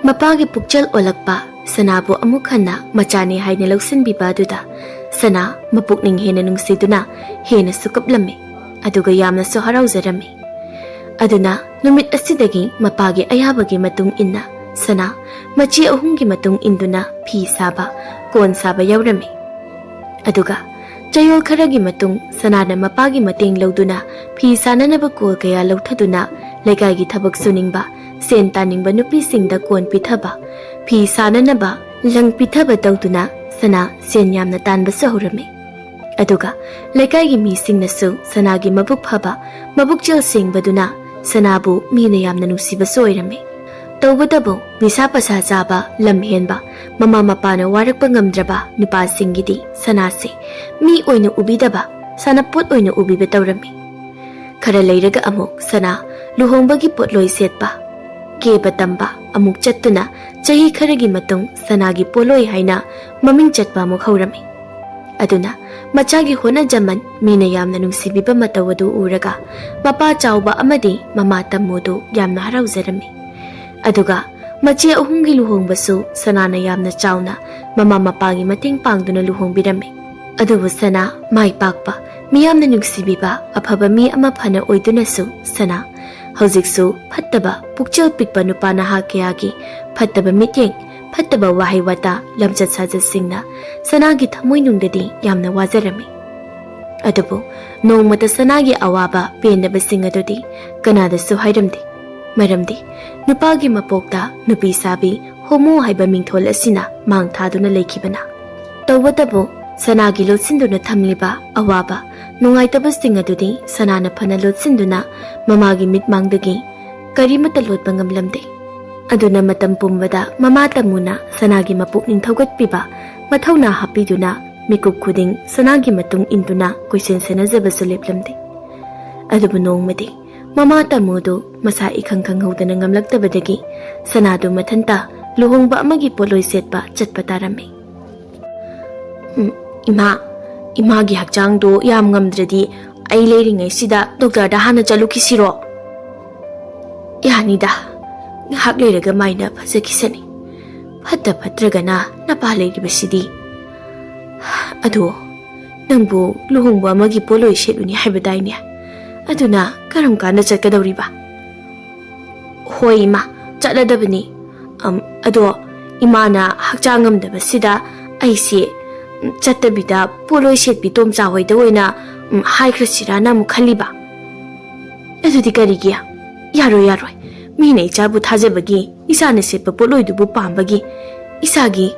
ꯃꯄꯥꯒꯤ ꯄꯨꯛꯆꯦꯜ ꯑꯣꯜꯂꯛꯄ, ꯁꯅꯥꯕꯨ ꯑꯃꯨꯛ ꯍꯟꯅ ꯃꯆꯥꯅꯤ ꯍꯥꯏꯅ ꯂꯧꯁꯤꯟꯕꯤꯕ ꯑꯗꯨꯗ ꯁꯅꯥ ꯃꯄꯨꯛꯅꯤꯡ ꯍꯦꯟꯅ ꯅꯨꯡꯁꯤꯗꯨꯅ ꯍꯦꯟꯅꯁꯨ ꯀꯞꯂꯝꯃꯤ, ꯑꯗꯨꯒ ꯌꯥꯝꯅꯁꯨ ꯍꯔꯥꯎꯖꯔꯝꯃꯤ꯫ ꯑꯗꯨꯅ ꯅꯨꯃꯤꯠ ꯑꯁꯤꯗꯒꯤ ꯃꯄꯥꯒꯤ ꯑꯌꯥꯕꯒꯤ ꯃꯇꯨꯡ ꯏꯟꯅ ꯁꯅꯥ ꯃꯆꯦ ꯑꯍꯨꯝꯒꯤ ꯃꯇꯨꯡ ꯏꯟꯗꯨꯅ ꯐꯤ ꯁꯥꯕ, ꯀꯣꯟ ꯁꯥꯕ ꯌꯥꯎꯔꯝꯃꯤ꯫ ꯑꯗꯨꯒ ꯆꯌꯣꯜ ꯈꯔꯒꯤ ꯃꯇꯨꯡ ꯁꯅꯥꯅ ꯃꯄꯥꯒꯤ ꯃꯇꯦꯡ ꯂꯧꯗꯨꯅ ꯐꯤ ꯁꯥꯅꯅꯕ ꯀꯣꯜ ꯀꯌꯥ ꯂꯧꯊꯗꯨꯅ ꯂꯩꯀꯥꯏꯒꯤ ꯊꯕꯛ ꯁꯨꯅꯤꯡꯕ, ꯁꯦꯟ ꯇꯥꯅꯤꯡꯕ ꯅꯨꯄꯤꯁꯤꯡꯗ ꯀꯣꯟ ꯄꯤꯊꯕ, ꯐꯤ ꯁꯥꯅꯅꯕ ꯂꯪ ꯄꯤꯊꯕ ꯇꯧꯗꯨꯅ ꯁꯅꯥ ꯁꯦꯟ ꯌꯥꯝꯅ ꯇꯥꯟꯕꯁꯨ ꯍꯧꯔꯝꯃꯤ꯫ ꯑꯗꯨꯒ ꯂꯩꯀꯥꯏꯒꯤ ꯃꯤꯁꯤꯡꯅꯁꯨ ꯁꯅꯥꯒꯤ ꯃꯕꯨꯛ ꯐꯕ, ꯃꯕꯨꯛꯆꯦꯜ ꯁꯦꯡꯕꯗꯨꯅ ꯁꯅꯥꯕꯨ ꯃꯤꯅ ꯌꯥꯝꯅ ꯅꯨꯡꯁꯤꯕꯁꯨ ꯑꯣꯏꯔꯝꯃꯤ꯫ ꯇꯧꯕꯇꯕꯨ ꯅꯤꯁꯥ ꯄꯁꯥ ꯆꯥꯕ, ꯂꯝ ꯍꯦꯟꯕ, ꯃꯃꯥ ꯃꯄꯥꯅ ꯋꯥꯔꯛꯄ ꯉꯝꯗ꯭ꯔꯕ ꯅꯨꯄꯥꯁꯤꯡꯒꯤꯗꯤ ꯁꯅꯥꯁꯦ ꯃꯤ ꯑꯣꯏꯅ ꯎꯕꯤꯗꯕ, ꯁꯥꯟꯅꯄꯣꯠ ꯑꯣꯏꯅ ꯎꯕꯤꯕ ꯇꯧꯔꯝꯃꯤ꯫ ꯈꯔ ꯂꯩꯔꯒ ꯑꯃꯨꯛ ꯁꯅꯥ ꯂꯨꯍꯣꯡꯕꯒꯤ ꯄꯣꯠꯂꯣꯏ ꯁꯦꯠꯄ, ꯀꯦꯕ ꯇꯝꯕ ꯑꯃꯨꯛ ꯆꯠꯇꯨꯅ ꯆꯍꯤ ꯈꯔꯒꯤ ꯃꯇꯨꯡ ꯁꯅꯥꯒꯤ ꯄꯣꯠꯂꯣꯏ ꯍꯥꯏꯅ ꯃꯃꯤꯡ ꯆꯠꯄ ꯑꯃꯨꯛ ꯍꯧꯔꯝꯃꯤ꯫ ꯑꯗꯨꯅ ꯃꯆꯥꯒꯤ ꯍꯣꯠꯅꯖꯃꯟ, ꯃꯤꯅ ꯌꯥꯝꯅ ꯅꯨꯡꯁꯤꯕꯤꯕ ꯃꯇꯧ ꯑꯗꯨ ꯎꯔꯒ ꯃꯄꯥ ꯆꯥꯎꯕ ꯑꯃꯗꯤ ꯃꯃꯥ ꯇꯝꯃꯨꯗꯨ ꯌꯥꯝꯅ ꯍꯔꯥꯎꯖꯔꯝꯃꯤ꯫ ꯑꯗꯨꯒ ꯃꯆꯦ ꯑꯍꯨꯝꯒꯤ ꯂꯨꯍꯣꯡꯕꯁꯨ ꯁꯅꯥꯅ ꯌꯥꯝꯅ ꯆꯥꯎꯅ ꯃꯃꯥ ꯃꯄꯥꯒꯤ ꯃꯇꯦꯡ ꯄꯥꯡꯗꯨꯅ ꯂꯨꯍꯣꯡꯕꯤꯔꯝꯃꯤ꯫ ꯑꯗꯨꯕꯨ ꯁꯅꯥ ꯃꯥꯏ ꯄꯥꯛꯄ, ꯃꯤꯌꯥꯝꯅ ꯅꯨꯡꯁꯤꯕꯤꯕ ꯑꯐꯕ ꯃꯤ ꯑꯃ ꯐꯅ ꯑꯣꯏꯗꯨꯅꯁꯨ ꯁꯅꯥ ꯍꯧꯖꯤꯛꯁꯨ ꯐꯠꯇꯕ, ꯄꯨꯛꯆꯦꯜ ꯄꯤꯛꯄ ꯅꯨꯄꯥ ꯅꯍꯥ ꯀꯌꯥꯒꯤ ꯐꯠꯇꯕ ꯃꯤꯠꯌꯦꯡ, ꯐꯠꯇꯕ ꯋꯥꯍꯩ ꯋꯥꯇꯥ, ꯂꯝꯆꯠ ꯁꯥꯖꯠꯁꯤꯡꯅ ꯁꯅꯥꯒꯤ ꯊꯃꯣꯏꯅꯨꯡꯗꯗꯤ ꯌꯥꯝꯅ ꯋꯥꯖꯔꯝꯃꯤ꯫ ꯑꯗꯨꯕꯨ ꯅꯣꯡꯃꯇ ꯁꯅꯥꯒꯤ ꯑꯋꯥꯕ ꯄꯦꯟꯗꯕꯁꯤꯡ ꯑꯗꯨꯗꯤ ꯀꯅꯥꯗꯁꯨ ꯍꯥꯏꯔꯝꯗꯦ꯫ ꯃꯔꯝꯗꯤ ꯅꯨꯄꯥꯒꯤ ꯃꯄꯣꯛꯇ ꯅꯨꯄꯤ ꯁꯥꯕꯤ ꯍꯣꯃꯣ ꯍꯥꯏꯕ ꯃꯤꯡꯊꯣꯜ ꯑꯁꯤꯅ ꯃꯥꯡ ꯊꯥꯗꯨꯅ ꯂꯩꯈꯤꯕꯅ꯫ ꯇꯧꯕꯇꯕꯨ ꯁꯅꯥꯒꯤ ꯂꯣꯠꯁꯤꯟꯗꯨꯅ ꯊꯝꯂꯤꯕ ꯑꯋꯥꯕ, ꯅꯨꯡꯉꯥꯏꯇꯕꯁꯤꯡ ꯑꯗꯨꯗꯤ ꯁꯅꯥꯅ ꯐꯅ ꯂꯣꯠꯁꯤꯟꯗꯨꯅ ꯃꯃꯥꯒꯤ ꯃꯤꯠꯃꯥꯡꯗꯒꯤ ꯀꯔꯤꯃꯠꯇ ꯂꯣꯠꯄ ꯉꯝꯂꯝꯗꯦ꯫ ꯑꯗꯨꯅ ꯃꯇꯝ ꯄꯨꯝꯕꯗ ꯃꯃꯥ ꯇꯝꯃꯨꯅ ꯁꯅꯥꯒꯤ ꯃꯄꯨꯛꯅꯤꯡ ꯊꯧꯒꯠꯄꯤꯕ, ꯃꯊꯧꯅꯥ ꯍꯥꯞꯄꯤꯗꯨꯅ ꯃꯤꯀꯨꯞ ꯈꯨꯗꯤꯡ ꯁꯅꯥꯒꯤ ꯃꯇꯨꯡ ꯏꯟꯗꯨꯅ ꯀꯣꯏꯁꯦꯟ ꯁꯦꯟꯅꯖꯕꯁꯨ ꯂꯦꯞꯂꯝꯗꯦ꯫ ꯑꯗꯨꯕꯨ ꯅꯣꯡꯃꯗꯤ ꯃꯃꯥ ꯇꯥꯃꯣꯗꯨ ꯃꯁꯥ ꯏꯈꯪ ꯈꯪꯍꯧꯗꯅ ꯉꯝꯂꯛꯇꯕꯗꯒꯤ ꯁꯅꯥꯗꯨ ꯃꯊꯟꯇ ꯂꯨꯍꯣꯡꯕ ꯑꯃꯒꯤ ꯄꯣꯠꯂꯣꯏ ꯁꯦꯠꯄ ꯆꯠꯄ ꯇꯥꯔꯝꯃꯤ꯫ "ꯎꯝ, ꯏꯃꯥ, ꯏꯃꯥꯒꯤ ꯍꯛꯆꯥꯡꯗꯣ ꯌꯥꯝ ꯉꯝꯗ꯭ꯔꯗꯤ ꯑꯩ ꯂꯩꯔꯤꯉꯩꯁꯤꯗ ꯗꯣꯛꯇꯔꯗ ꯍꯥꯟꯅ ꯆꯠꯂꯨꯈꯤꯁꯤꯔꯣ?" "ꯌꯥꯅꯤꯗ, ꯉꯥꯏꯍꯥꯛ ꯂꯩꯔꯒ ꯃꯥꯏꯅ ꯐꯖꯈꯤꯁꯅꯤ꯫ ꯐꯠꯇ ꯐꯠꯇ꯭ꯔꯒꯅ ꯅꯄꯥ ꯂꯩꯔꯤꯕꯁꯤꯗꯤ꯫ ꯑꯗꯣ ꯅꯪꯕꯨ ꯂꯨꯍꯣꯡꯕ ꯑꯃꯒꯤ ꯄꯣꯠꯂꯣꯏ ꯁꯦꯠꯂꯨꯅꯤ ꯍꯥꯏꯕꯗꯥꯏꯅꯦ? ꯑꯗꯨꯅ ꯀꯔꯝ ꯀꯥꯟꯗ ꯆꯠꯀꯗꯧꯔꯤꯕ?" "ꯍꯣꯏ ꯏꯃꯥ, ꯆꯠꯂꯗꯕꯅꯤ꯫ ꯑꯝ, ꯑꯗꯣ ꯏꯃꯥꯅ ꯍꯛꯆꯥꯡ ꯉꯝꯗꯕꯁꯤꯗ ꯑꯩꯁꯦ, ꯎꯝ, ꯆꯠꯇꯕꯤꯗ ꯄꯣꯠꯂꯣꯏ ꯁꯦꯠꯄꯤ ꯇꯣꯝꯆꯥ ꯍꯣꯏꯗ ꯑꯣꯏꯅ, ꯎꯝ, ꯍꯥꯏꯈ꯭ꯔꯁꯤꯔꯥꯅ ꯑꯃꯨꯛ ꯈꯜꯂꯤꯕ꯫" "ꯑꯗꯨꯗꯤ ꯀꯔꯤꯒꯤ? ꯌꯥꯔꯣꯏ, ꯌꯥꯔꯣꯏ꯫ ꯃꯤꯅ ꯏꯆꯥꯕꯨ ꯊꯥꯖꯕꯒꯤ, ꯏꯆꯥꯅ ꯁꯦꯠꯄ ꯄꯣꯠꯂꯣꯏꯗꯨꯕꯨ ꯄꯥꯝꯕꯒꯤ, ꯏꯆꯥꯒꯤ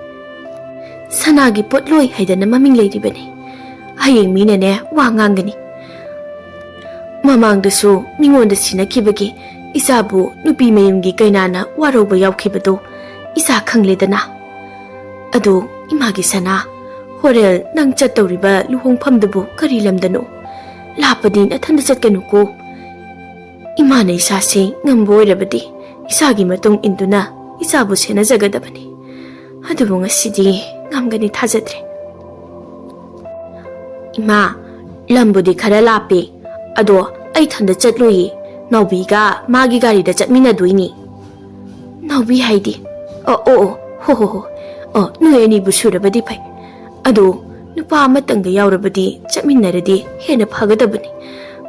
ꯁꯅꯥꯒꯤ ꯄꯣꯠꯂꯣꯏ ꯍꯥꯏꯗꯅ ꯃꯃꯤꯡ ꯂꯩꯔꯤꯕꯅꯤ꯫ ꯍꯌꯦꯡ ꯃꯤꯅꯅꯦ ꯋꯥ ꯉꯥꯡꯒꯅꯤ꯫ ꯃꯃꯥꯡꯗꯁꯨ ꯃꯤꯉꯣꯟꯗ ꯁꯤꯟꯅꯈꯤꯕꯒꯤ ꯏꯆꯥꯕꯨ ꯅꯨꯄꯤ ꯃꯌꯨꯝꯒꯤ ꯀꯩꯅꯥꯅ ꯋꯥꯔꯧꯕ ꯌꯥꯎꯈꯤꯕꯗꯨ ꯏꯆꯥ ꯈꯪꯂꯦꯗꯅ꯫ ꯑꯗꯨ ꯏꯃꯥꯒꯤ ꯁꯅꯥ, ꯍꯣꯔꯦꯜ ꯅꯪ ꯆꯠꯇꯧꯔꯤꯕ ꯂꯨꯍꯣꯡꯐꯝꯗꯨꯕꯨ ꯀꯔꯤ ꯂꯝꯗꯅꯣ? ꯂꯥꯞꯄꯗꯤ ꯅꯊꯟꯗ ꯆꯠꯀꯅꯨꯀꯣ꯫ ꯏꯃꯥꯅ ꯏꯆꯥꯁꯤ ꯉꯝꯕ ꯑꯣꯏꯔꯕꯗꯤ ꯏꯆꯥꯒꯤ ꯃꯇꯨꯡ ꯏꯟꯗꯨꯅ ꯏꯆꯥꯕꯨ ꯁꯦꯟꯅꯖꯒꯗꯕꯅꯤ꯫ ꯑꯗꯨꯕꯨ ꯉꯁꯤꯗꯤ ꯉꯝꯒꯅꯤ ꯊꯥꯖꯗ꯭ꯔꯦ꯫" "ꯏꯃꯥ, ꯂꯝꯕꯨꯗꯤ ꯈꯔ ꯂꯥꯞꯄꯤ, ꯑꯗꯣ ꯑꯩ ꯏꯊꯟꯗ ꯆꯠꯂꯣꯏꯌꯦ꯫ ꯅꯥꯎꯕꯤꯒ ꯃꯥꯒꯤ ꯒꯥꯔꯤꯗ ꯆꯠꯃꯤꯟꯅꯗꯣꯏꯅꯤ꯫" "ꯅꯥꯎꯕꯤ ꯍꯥꯏꯗꯤ?" "ꯑꯣ, ꯑꯣ, ꯑꯣ, ꯍꯣ, ꯍꯣ, ꯍꯣ꯫ ꯑꯣ, ꯅꯣꯏ ꯑꯅꯤꯕꯨ ꯁꯨꯔꯕꯗꯤ ꯐꯩ꯫ ꯑꯗꯣ ꯅꯨꯄꯥ ꯑꯃꯇꯪꯒ ꯌꯥꯎꯔꯕꯗꯤ ꯆꯠꯃꯤꯟꯅꯔꯗꯤ ꯍꯦꯟꯅ ꯐꯒꯗꯕꯅꯤ꯫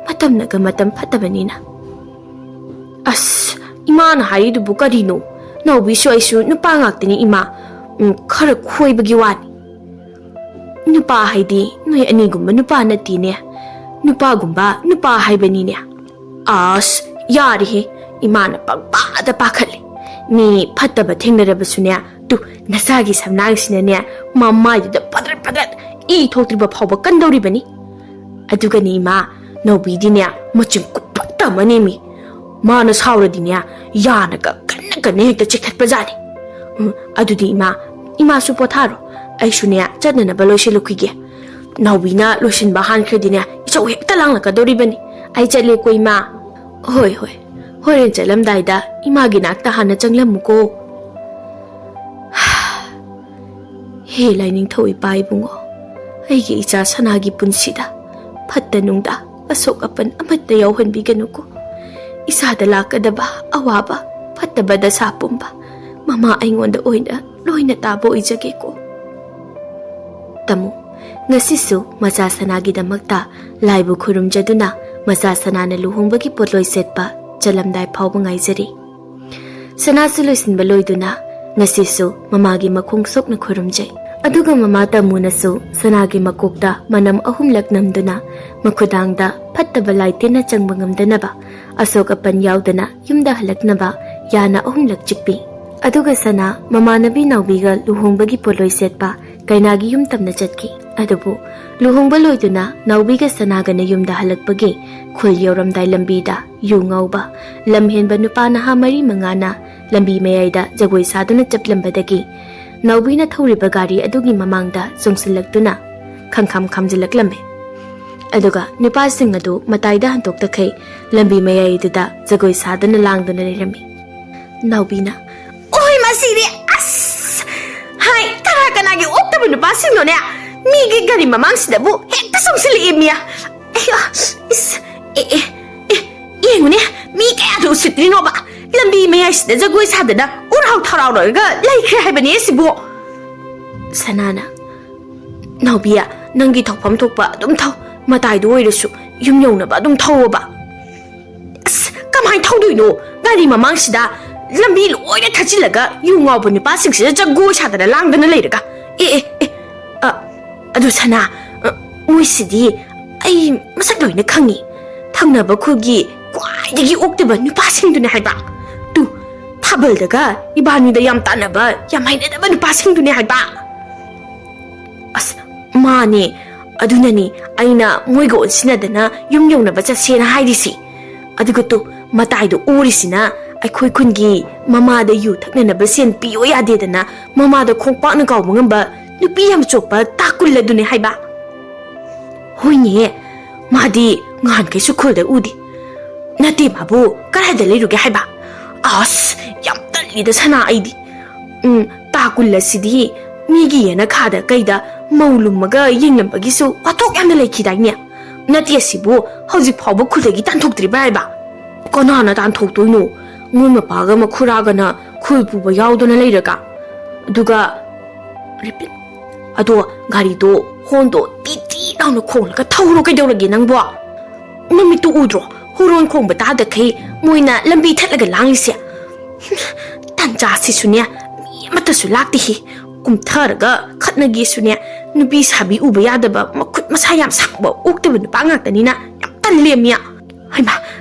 ꯃꯇꯝꯅꯒ ꯃꯇꯝ ꯐꯠꯇꯕꯅꯤꯅ꯫" "ꯑꯁ, ꯏꯃꯥꯅ ꯍꯥꯏꯔꯤꯗꯨꯕꯨ ꯀꯔꯤꯅꯣ? ꯅꯥꯎꯕꯤꯁꯨ ꯑꯩꯁꯨ ꯅꯨꯄꯥ ꯉꯥꯛꯇꯅꯤ ꯏꯃꯥ꯫ ꯎꯝ, ꯈꯔ ꯈꯣꯏꯕꯒꯤ ꯋꯥꯅꯤ꯫" "ꯅꯨꯄꯥ ꯍꯥꯏꯗꯤ ꯅꯣꯏ ꯑꯅꯤꯒꯨꯝꯕ ꯅꯨꯄꯥ ꯅꯠꯇꯦꯅꯦ꯫ ꯅꯨꯄꯥꯒꯨꯝꯕ ꯅꯨꯄꯥ ꯍꯥꯏꯕꯅꯤꯅꯦ꯫" "ꯑꯁ, ꯌꯥꯔꯦꯍꯦ, ꯏꯃꯥꯅ ꯄꯪꯄꯥꯗ ꯄꯥꯈꯠꯂꯦ꯫ ꯃꯤ ꯐꯠꯇꯕ ꯊꯦꯡꯅꯔꯕꯁꯨꯅꯦ, ꯇꯨ, ꯅꯆꯥꯒꯤ ꯁꯝꯂꯥꯡꯁꯤꯅꯅꯦ, ꯃꯃꯥꯏꯗꯨꯗ ꯄꯗ꯭ꯔꯠ ꯄꯗ꯭ꯔꯠ ꯏ ꯊꯣꯛꯇ꯭ꯔꯤꯕ ꯐꯥꯎꯕ ꯀꯟꯗꯧꯔꯤꯕꯅꯤ꯫ ꯑꯗꯨꯒꯅꯤ ꯏꯃꯥ, ꯅꯥꯎꯕꯤꯗꯤꯅꯦ, ꯃꯆꯤꯟ ꯀꯨꯞꯄꯠꯇ ꯑꯃꯅꯦꯃꯤ꯫ ꯃꯥꯅ ꯁꯥꯎꯔꯗꯤꯅꯦ, ꯌꯥꯅꯒ ꯀꯟꯅ ꯀꯟꯅ ꯍꯦꯛꯇ ꯆꯤꯛꯊꯠꯄꯖꯥꯠꯅꯤ꯫ ꯎꯝ, ꯑꯗꯨꯗꯤ ꯏꯃꯥ, ꯏꯃꯥꯁꯨ ꯄꯣꯊꯥꯔꯣ꯫ ꯑꯩꯁꯨꯅꯦ, ꯆꯠꯅꯅꯕ ꯂꯣꯏꯁꯤꯜꯂꯨꯈꯤꯒꯦ꯫ ꯅꯥꯎꯕꯤꯅ ꯂꯣꯏꯁꯤꯟꯕ ꯍꯥꯟꯈ꯭ꯔꯗꯤꯅꯦ, ꯏꯆꯧ ꯍꯦꯛꯇ ꯂꯥꯡꯂꯛꯀꯗꯧꯔꯤꯕꯅꯤ꯫ ꯑꯩ ꯆꯠꯂꯦꯀꯣ ꯏꯃꯥ꯫" "ꯍꯣꯏ, ꯍꯣꯏ, ꯍꯣꯔꯦꯟ ꯆꯠꯂꯝꯗꯥꯏꯗ ꯏꯃꯥꯒꯤ ꯅꯥꯛꯇ ꯍꯥꯟꯅ ꯆꯪꯂꯝꯃꯨꯀꯣ꯫" "ꯍꯦ ꯂꯥꯏꯅꯤꯡꯊꯧ ꯏꯄꯥ ꯏꯕꯨꯡꯉꯣ, ꯑꯩꯒꯤ ꯏꯆꯥ ꯁꯅꯥꯒꯤ ꯄꯨꯟꯁꯤꯗ ꯐꯠꯇ ꯅꯨꯡꯗ ꯑꯁꯣꯛ ꯑꯄꯟ ꯑꯃꯠꯇ ꯌꯥꯎꯍꯟꯕꯤꯒꯅꯨꯀꯣ꯫ ꯏꯁꯥꯗ ꯂꯥꯛꯀꯗꯕ ꯑꯋꯥꯕ, ꯐꯠꯇꯕ ꯗꯁꯥ ꯄꯨꯝꯕ ꯃꯃꯥ ꯑꯩꯉꯣꯟꯗ ꯑꯣꯏꯅ ꯂꯣꯏꯅ ꯇꯥꯕ ꯑꯣꯏꯖꯒꯦꯀꯣ꯫" ꯇꯥꯃꯣ, ꯉꯁꯤꯁꯨ ꯃꯆꯥ ꯁꯅꯥꯒꯤꯗꯃꯛꯇ ꯂꯥꯏꯕꯨ ꯈꯨꯔꯨꯝꯖꯗꯨꯅ ꯃꯆꯥ ꯁꯅꯥꯅ ꯂꯨꯍꯣꯡꯕꯒꯤ ꯄꯣꯠꯂꯣꯏ ꯁꯦꯠꯄ ꯆꯠꯂꯝꯗꯥꯏ ꯐꯥꯎꯕ ꯉꯥꯏꯖꯔꯤ꯫ ꯁꯅꯥꯁꯨ ꯂꯣꯏꯁꯤꯟꯕ ꯂꯣꯏꯗꯨꯅ ꯉꯁꯤꯁꯨ ꯃꯃꯥꯒꯤ ꯃꯈꯣꯡ ꯁꯣꯛꯅ ꯈꯨꯔꯨꯝꯖꯩ꯫ ꯑꯗꯨꯒ ꯃꯃꯥ ꯇꯥꯃꯨꯅꯁꯨ ꯁꯅꯥꯒꯤ ꯃꯀꯣꯛꯇ ꯃꯅꯝ ꯑꯍꯨꯝꯂꯛ ꯅꯝꯗꯨꯅ ꯃꯈꯨꯗꯥꯡꯗ ꯐꯠꯇꯕ ꯂꯥꯏ ꯇꯤꯟꯅ ꯆꯪꯕ ꯉꯝꯗꯅꯕ, ꯑꯁꯣꯛ ꯑꯄꯟ ꯌꯥꯎꯗꯅ ꯌꯨꯝꯗ ꯍꯜꯂꯛꯅꯕ ꯌꯥꯅ ꯑꯍꯨꯝꯂꯛ ꯆꯤꯛꯄꯤ꯫ ꯑꯗꯨꯒ ꯁꯅꯥ ꯃꯃꯥꯟꯅꯕꯤ ꯅꯥꯎꯕꯤꯒ ꯂꯨꯍꯣꯡꯕꯒꯤ ꯄꯣꯠꯂꯣꯏ ꯁꯦꯠꯄ ꯀꯩꯅꯥꯒꯤ ꯌꯨꯝ ꯇꯝꯅ ꯆꯠꯈꯤ꯫ ꯑꯗꯨꯕꯨ ꯂꯨꯍꯣꯡꯕ ꯂꯣꯏꯗꯨꯅ ꯅꯥꯎꯕꯤꯒ ꯁꯅꯥꯒꯅ ꯌꯨꯝꯗ ꯍꯜꯂꯛꯄꯒꯤ ꯈꯨꯜ ꯌꯧꯔꯝꯗꯥꯏ ꯂꯝꯕꯤꯗ ꯌꯨ ꯉꯥꯎꯕ ꯂꯝꯍꯦꯟꯕ ꯅꯨꯄꯥ ꯅꯍꯥ ꯃꯔꯤ ꯃꯉꯥꯅ ꯂꯝꯕꯤ ꯃꯌꯥꯏꯗ ꯖꯒꯣꯏ ꯁꯥꯗꯨꯅ ꯆꯠꯂꯝꯕꯗꯒꯤ ꯅꯥꯎꯕꯤꯅ ꯊꯧꯔꯤꯕ ꯒꯥꯔꯤ ꯑꯗꯨꯒꯤ ꯃꯃꯥꯡꯗ ꯆꯣꯡꯁꯤꯜꯂꯛꯇꯨꯅ ꯈꯪꯈꯥꯝ ꯈꯥꯝꯖꯤꯜꯂꯛꯂꯝꯃꯤ꯫ ꯑꯗꯨꯒ ꯅꯨꯄꯥꯁꯤꯡ ꯑꯗꯨ ꯃꯇꯥꯏꯗ ꯍꯟꯗꯣꯛꯇꯈꯩ ꯂꯝꯕꯤ ꯃꯌꯥꯏꯗꯨꯗ ꯖꯒꯣꯏ ꯁꯥꯗꯨꯅ ꯂꯥꯡꯗꯨꯅ ꯂꯩꯔꯝꯃꯤ꯫ ꯅꯥꯎꯕꯤꯅ, "ꯑꯣꯏ ꯃꯁꯤꯗꯤ! ꯑꯁ! ꯍꯥꯏ, ꯀꯅꯥ ꯀꯅꯥꯒꯤ ꯑꯣꯛꯇꯕ ꯅꯨꯄꯥꯁꯤꯡꯅꯣꯅꯦ? ꯃꯤꯒꯤ ꯒꯥꯔꯤ ꯃꯃꯥꯡꯁꯤꯗꯕꯨ ꯍꯦꯛꯇ ꯆꯣꯡꯁꯤꯜꯂꯛꯏ ꯃꯤ! ꯑꯩꯌꯥ! ꯏꯁ! ꯑꯦ, ꯑꯦ, ꯑꯦ! ꯌꯦꯡꯉꯨꯅꯦ, ꯃꯤ ꯀꯌꯥꯗ ꯎꯁꯤꯠꯇ꯭ꯔꯤꯅꯣꯕ? ꯂꯝꯕꯤ ꯃꯌꯥꯏꯁꯤꯗ ꯖꯒꯣꯏ ꯁꯥꯗꯅ ꯎꯔꯥꯎ ꯊꯔꯥꯎꯔꯒ ꯂꯩꯈ꯭ꯔꯦ ꯍꯥꯏꯕꯅꯦ ꯁꯤꯕꯨ!" ꯁꯅꯥꯅ, "ꯅꯥꯎꯕꯤ, ꯅꯪꯒꯤ ꯊꯧꯐꯝ ꯊꯣꯛꯄ ꯑꯗꯨꯝ ꯊꯧ, ꯃꯇꯥꯏꯗ ꯑꯣꯏꯔꯁꯨ ꯌꯨꯝ ꯌꯧꯅꯕ ꯑꯗꯨꯝ ꯊꯧꯑꯣꯕ꯫" "ꯑꯁ, ꯀꯃꯥꯏꯅ ꯊꯧꯗꯣꯏꯅꯣ? ꯒꯥꯔꯤ ꯃꯃꯥꯡꯁꯤꯗ ꯂꯝꯕꯤ ꯂꯣꯏꯅ ꯊꯠꯆꯤꯜꯂꯒ ꯌꯨ ꯉꯥꯎꯕ ꯅꯨꯄꯥꯁꯤꯡꯁꯤꯗ ꯖꯒꯣꯏ ꯁꯥꯗꯅ ꯂꯥꯡꯗꯅ ꯂꯩꯔꯒ꯫ ꯑꯦ, ꯑꯦ, ꯑꯦ, ꯑ, ꯑꯗꯨ ꯁꯅꯥ, ꯑ, ꯃꯣꯏꯁꯤꯗꯤ ꯑꯩ ꯃꯁꯛ ꯂꯣꯏꯅ ꯈꯪꯉꯤ꯫ ꯊꯪꯅꯕ ꯈꯨꯜꯒꯤ ꯈ꯭ꯋꯥꯏꯗꯒꯤ ꯑꯣꯛꯇꯕ ꯅꯨꯄꯥꯁꯤꯡꯗꯨꯅꯦ ꯍꯥꯏꯕ꯫ ꯇꯨ, ꯊꯥꯕꯜꯗꯒ ꯏꯕꯥꯅꯤꯗ ꯌꯥꯝ ꯇꯥꯟꯅꯕ, ꯌꯥꯝ ꯍꯩꯅꯗꯕ ꯅꯨꯄꯥꯁꯤꯡꯗꯨꯅꯦ ꯍꯥꯏꯕ꯫" "ꯑꯁ, ꯃꯥꯅꯦ꯫ ꯑꯗꯨꯅꯅꯤ ꯑꯩꯅ ꯃꯣꯏꯒ ꯑꯣꯟꯁꯤꯟꯅꯗꯅ ꯌꯨꯝ ꯌꯧꯅꯕ ꯆꯠꯁꯦꯅ ꯍꯥꯏꯔꯤꯁꯤ꯫ ꯑꯗꯨꯒ ꯇꯨ, ꯃꯇꯥꯏꯗ ꯎꯔꯤꯁꯤꯅ ꯑꯩꯈꯣꯏ ꯈꯨꯟꯒꯤ ꯃꯃꯥꯗ ꯌꯨ ꯊꯛꯅꯅꯕ ꯁꯦꯟ ꯄꯤꯌꯣ ꯌꯥꯗꯦꯗꯅ ꯃꯃꯥꯗ ꯈꯣꯡꯄꯥꯛꯅ ꯀꯥꯎꯕ ꯉꯝꯕ ꯅꯨꯄꯤ ꯌꯥꯝ ꯆꯣꯞꯄ ꯇꯥꯀꯨꯜ ꯑꯗꯨꯅꯦ ꯍꯥꯏꯕ꯫" "ꯍꯣꯏꯅꯦ, ꯃꯥꯗꯤ ꯉꯍꯥꯟꯈꯩꯁꯨ ꯈꯨꯜꯗ ꯎꯗꯦ꯫ ꯅꯠꯇꯦ ꯃꯥꯕꯨ, ꯀꯗꯥꯏꯗ ꯂꯩꯔꯨꯒꯦ ꯍꯥꯏꯕ? ꯑꯁ, ꯌꯥꯝ ꯇꯜꯂꯤꯗ ꯁꯅꯥ ꯑꯩꯗꯤ꯫ ꯎꯝ, ꯇꯥ ꯀꯨꯜ ꯑꯁꯤꯗꯤ ꯃꯤꯒꯤ ꯌꯦꯅꯈꯥꯗ ꯀꯩꯗ ꯃꯧ ꯂꯨꯝꯃꯒ ꯌꯦꯡꯂꯝꯕꯒꯤꯁꯨ ꯋꯥꯊꯣꯛ ꯌꯥꯝꯅ ꯂꯩꯈꯤꯗꯥꯏꯅꯦ? ꯅꯠꯇꯦ ꯑꯁꯤꯕꯨ ꯍꯧꯖꯤꯛ ꯐꯥꯎꯕ ꯈꯨꯜꯗꯒꯤ ꯇꯥꯟꯊꯣꯛꯇ꯭ꯔꯤꯕ ꯍꯥꯏꯕ? ꯀꯅꯥꯅ ꯇꯥꯟꯊꯣꯛꯇꯣꯏꯅꯣ? ꯃꯣꯏ ꯃꯄꯥꯒ ꯃꯈꯨꯔꯥꯒꯅ ꯈꯨꯜ ꯄꯨꯕ ꯌꯥꯎꯗꯅ ꯂꯩꯔꯒ꯫ ꯑꯗꯨꯒ repeat꯫ ꯑꯗꯣ ꯒꯥꯔꯤꯗꯣ ꯍꯣꯟꯗꯣ ꯇꯤ ꯇꯤ ꯂꯥꯎꯅ ꯈꯣꯡꯂꯒ ꯊꯧꯔꯣ ꯀꯩꯗꯧꯔꯒꯦ ꯅꯪꯕꯣ? ꯅꯃꯤꯠꯇꯨ ꯎꯗ꯭ꯔꯣ? ꯍꯣꯔꯣꯟ ꯈꯣꯡꯕ ꯇꯥꯗꯈꯩ ꯃꯣꯏꯅ ꯂꯝꯕꯤ ꯊꯠꯂꯒ ꯂꯥꯡꯂꯤꯁꯦ꯫ ꯇꯟꯖꯥꯁꯤꯁꯨꯅꯦ, ꯃꯤ ꯑꯃꯠꯇꯁꯨ ꯂꯥꯛꯇꯦꯍꯦ꯫ ꯀꯨꯝꯊꯔꯒ ꯈꯠꯅꯒꯦꯁꯨꯅꯦ, ꯅꯨꯄꯤ ꯁꯥꯕꯤ ꯎꯕ ꯌꯥꯗꯕ, ꯃꯈꯨꯠ ꯃꯁꯥ ꯌꯥꯝ ꯁꯥꯡꯕ, ꯑꯣꯛꯇꯕ ꯅꯨꯄꯥ ꯉꯥꯛꯇꯅꯤꯅ ꯌꯥꯝ ꯇꯜꯂꯦꯃꯤ꯫ ꯍꯩꯃꯥ,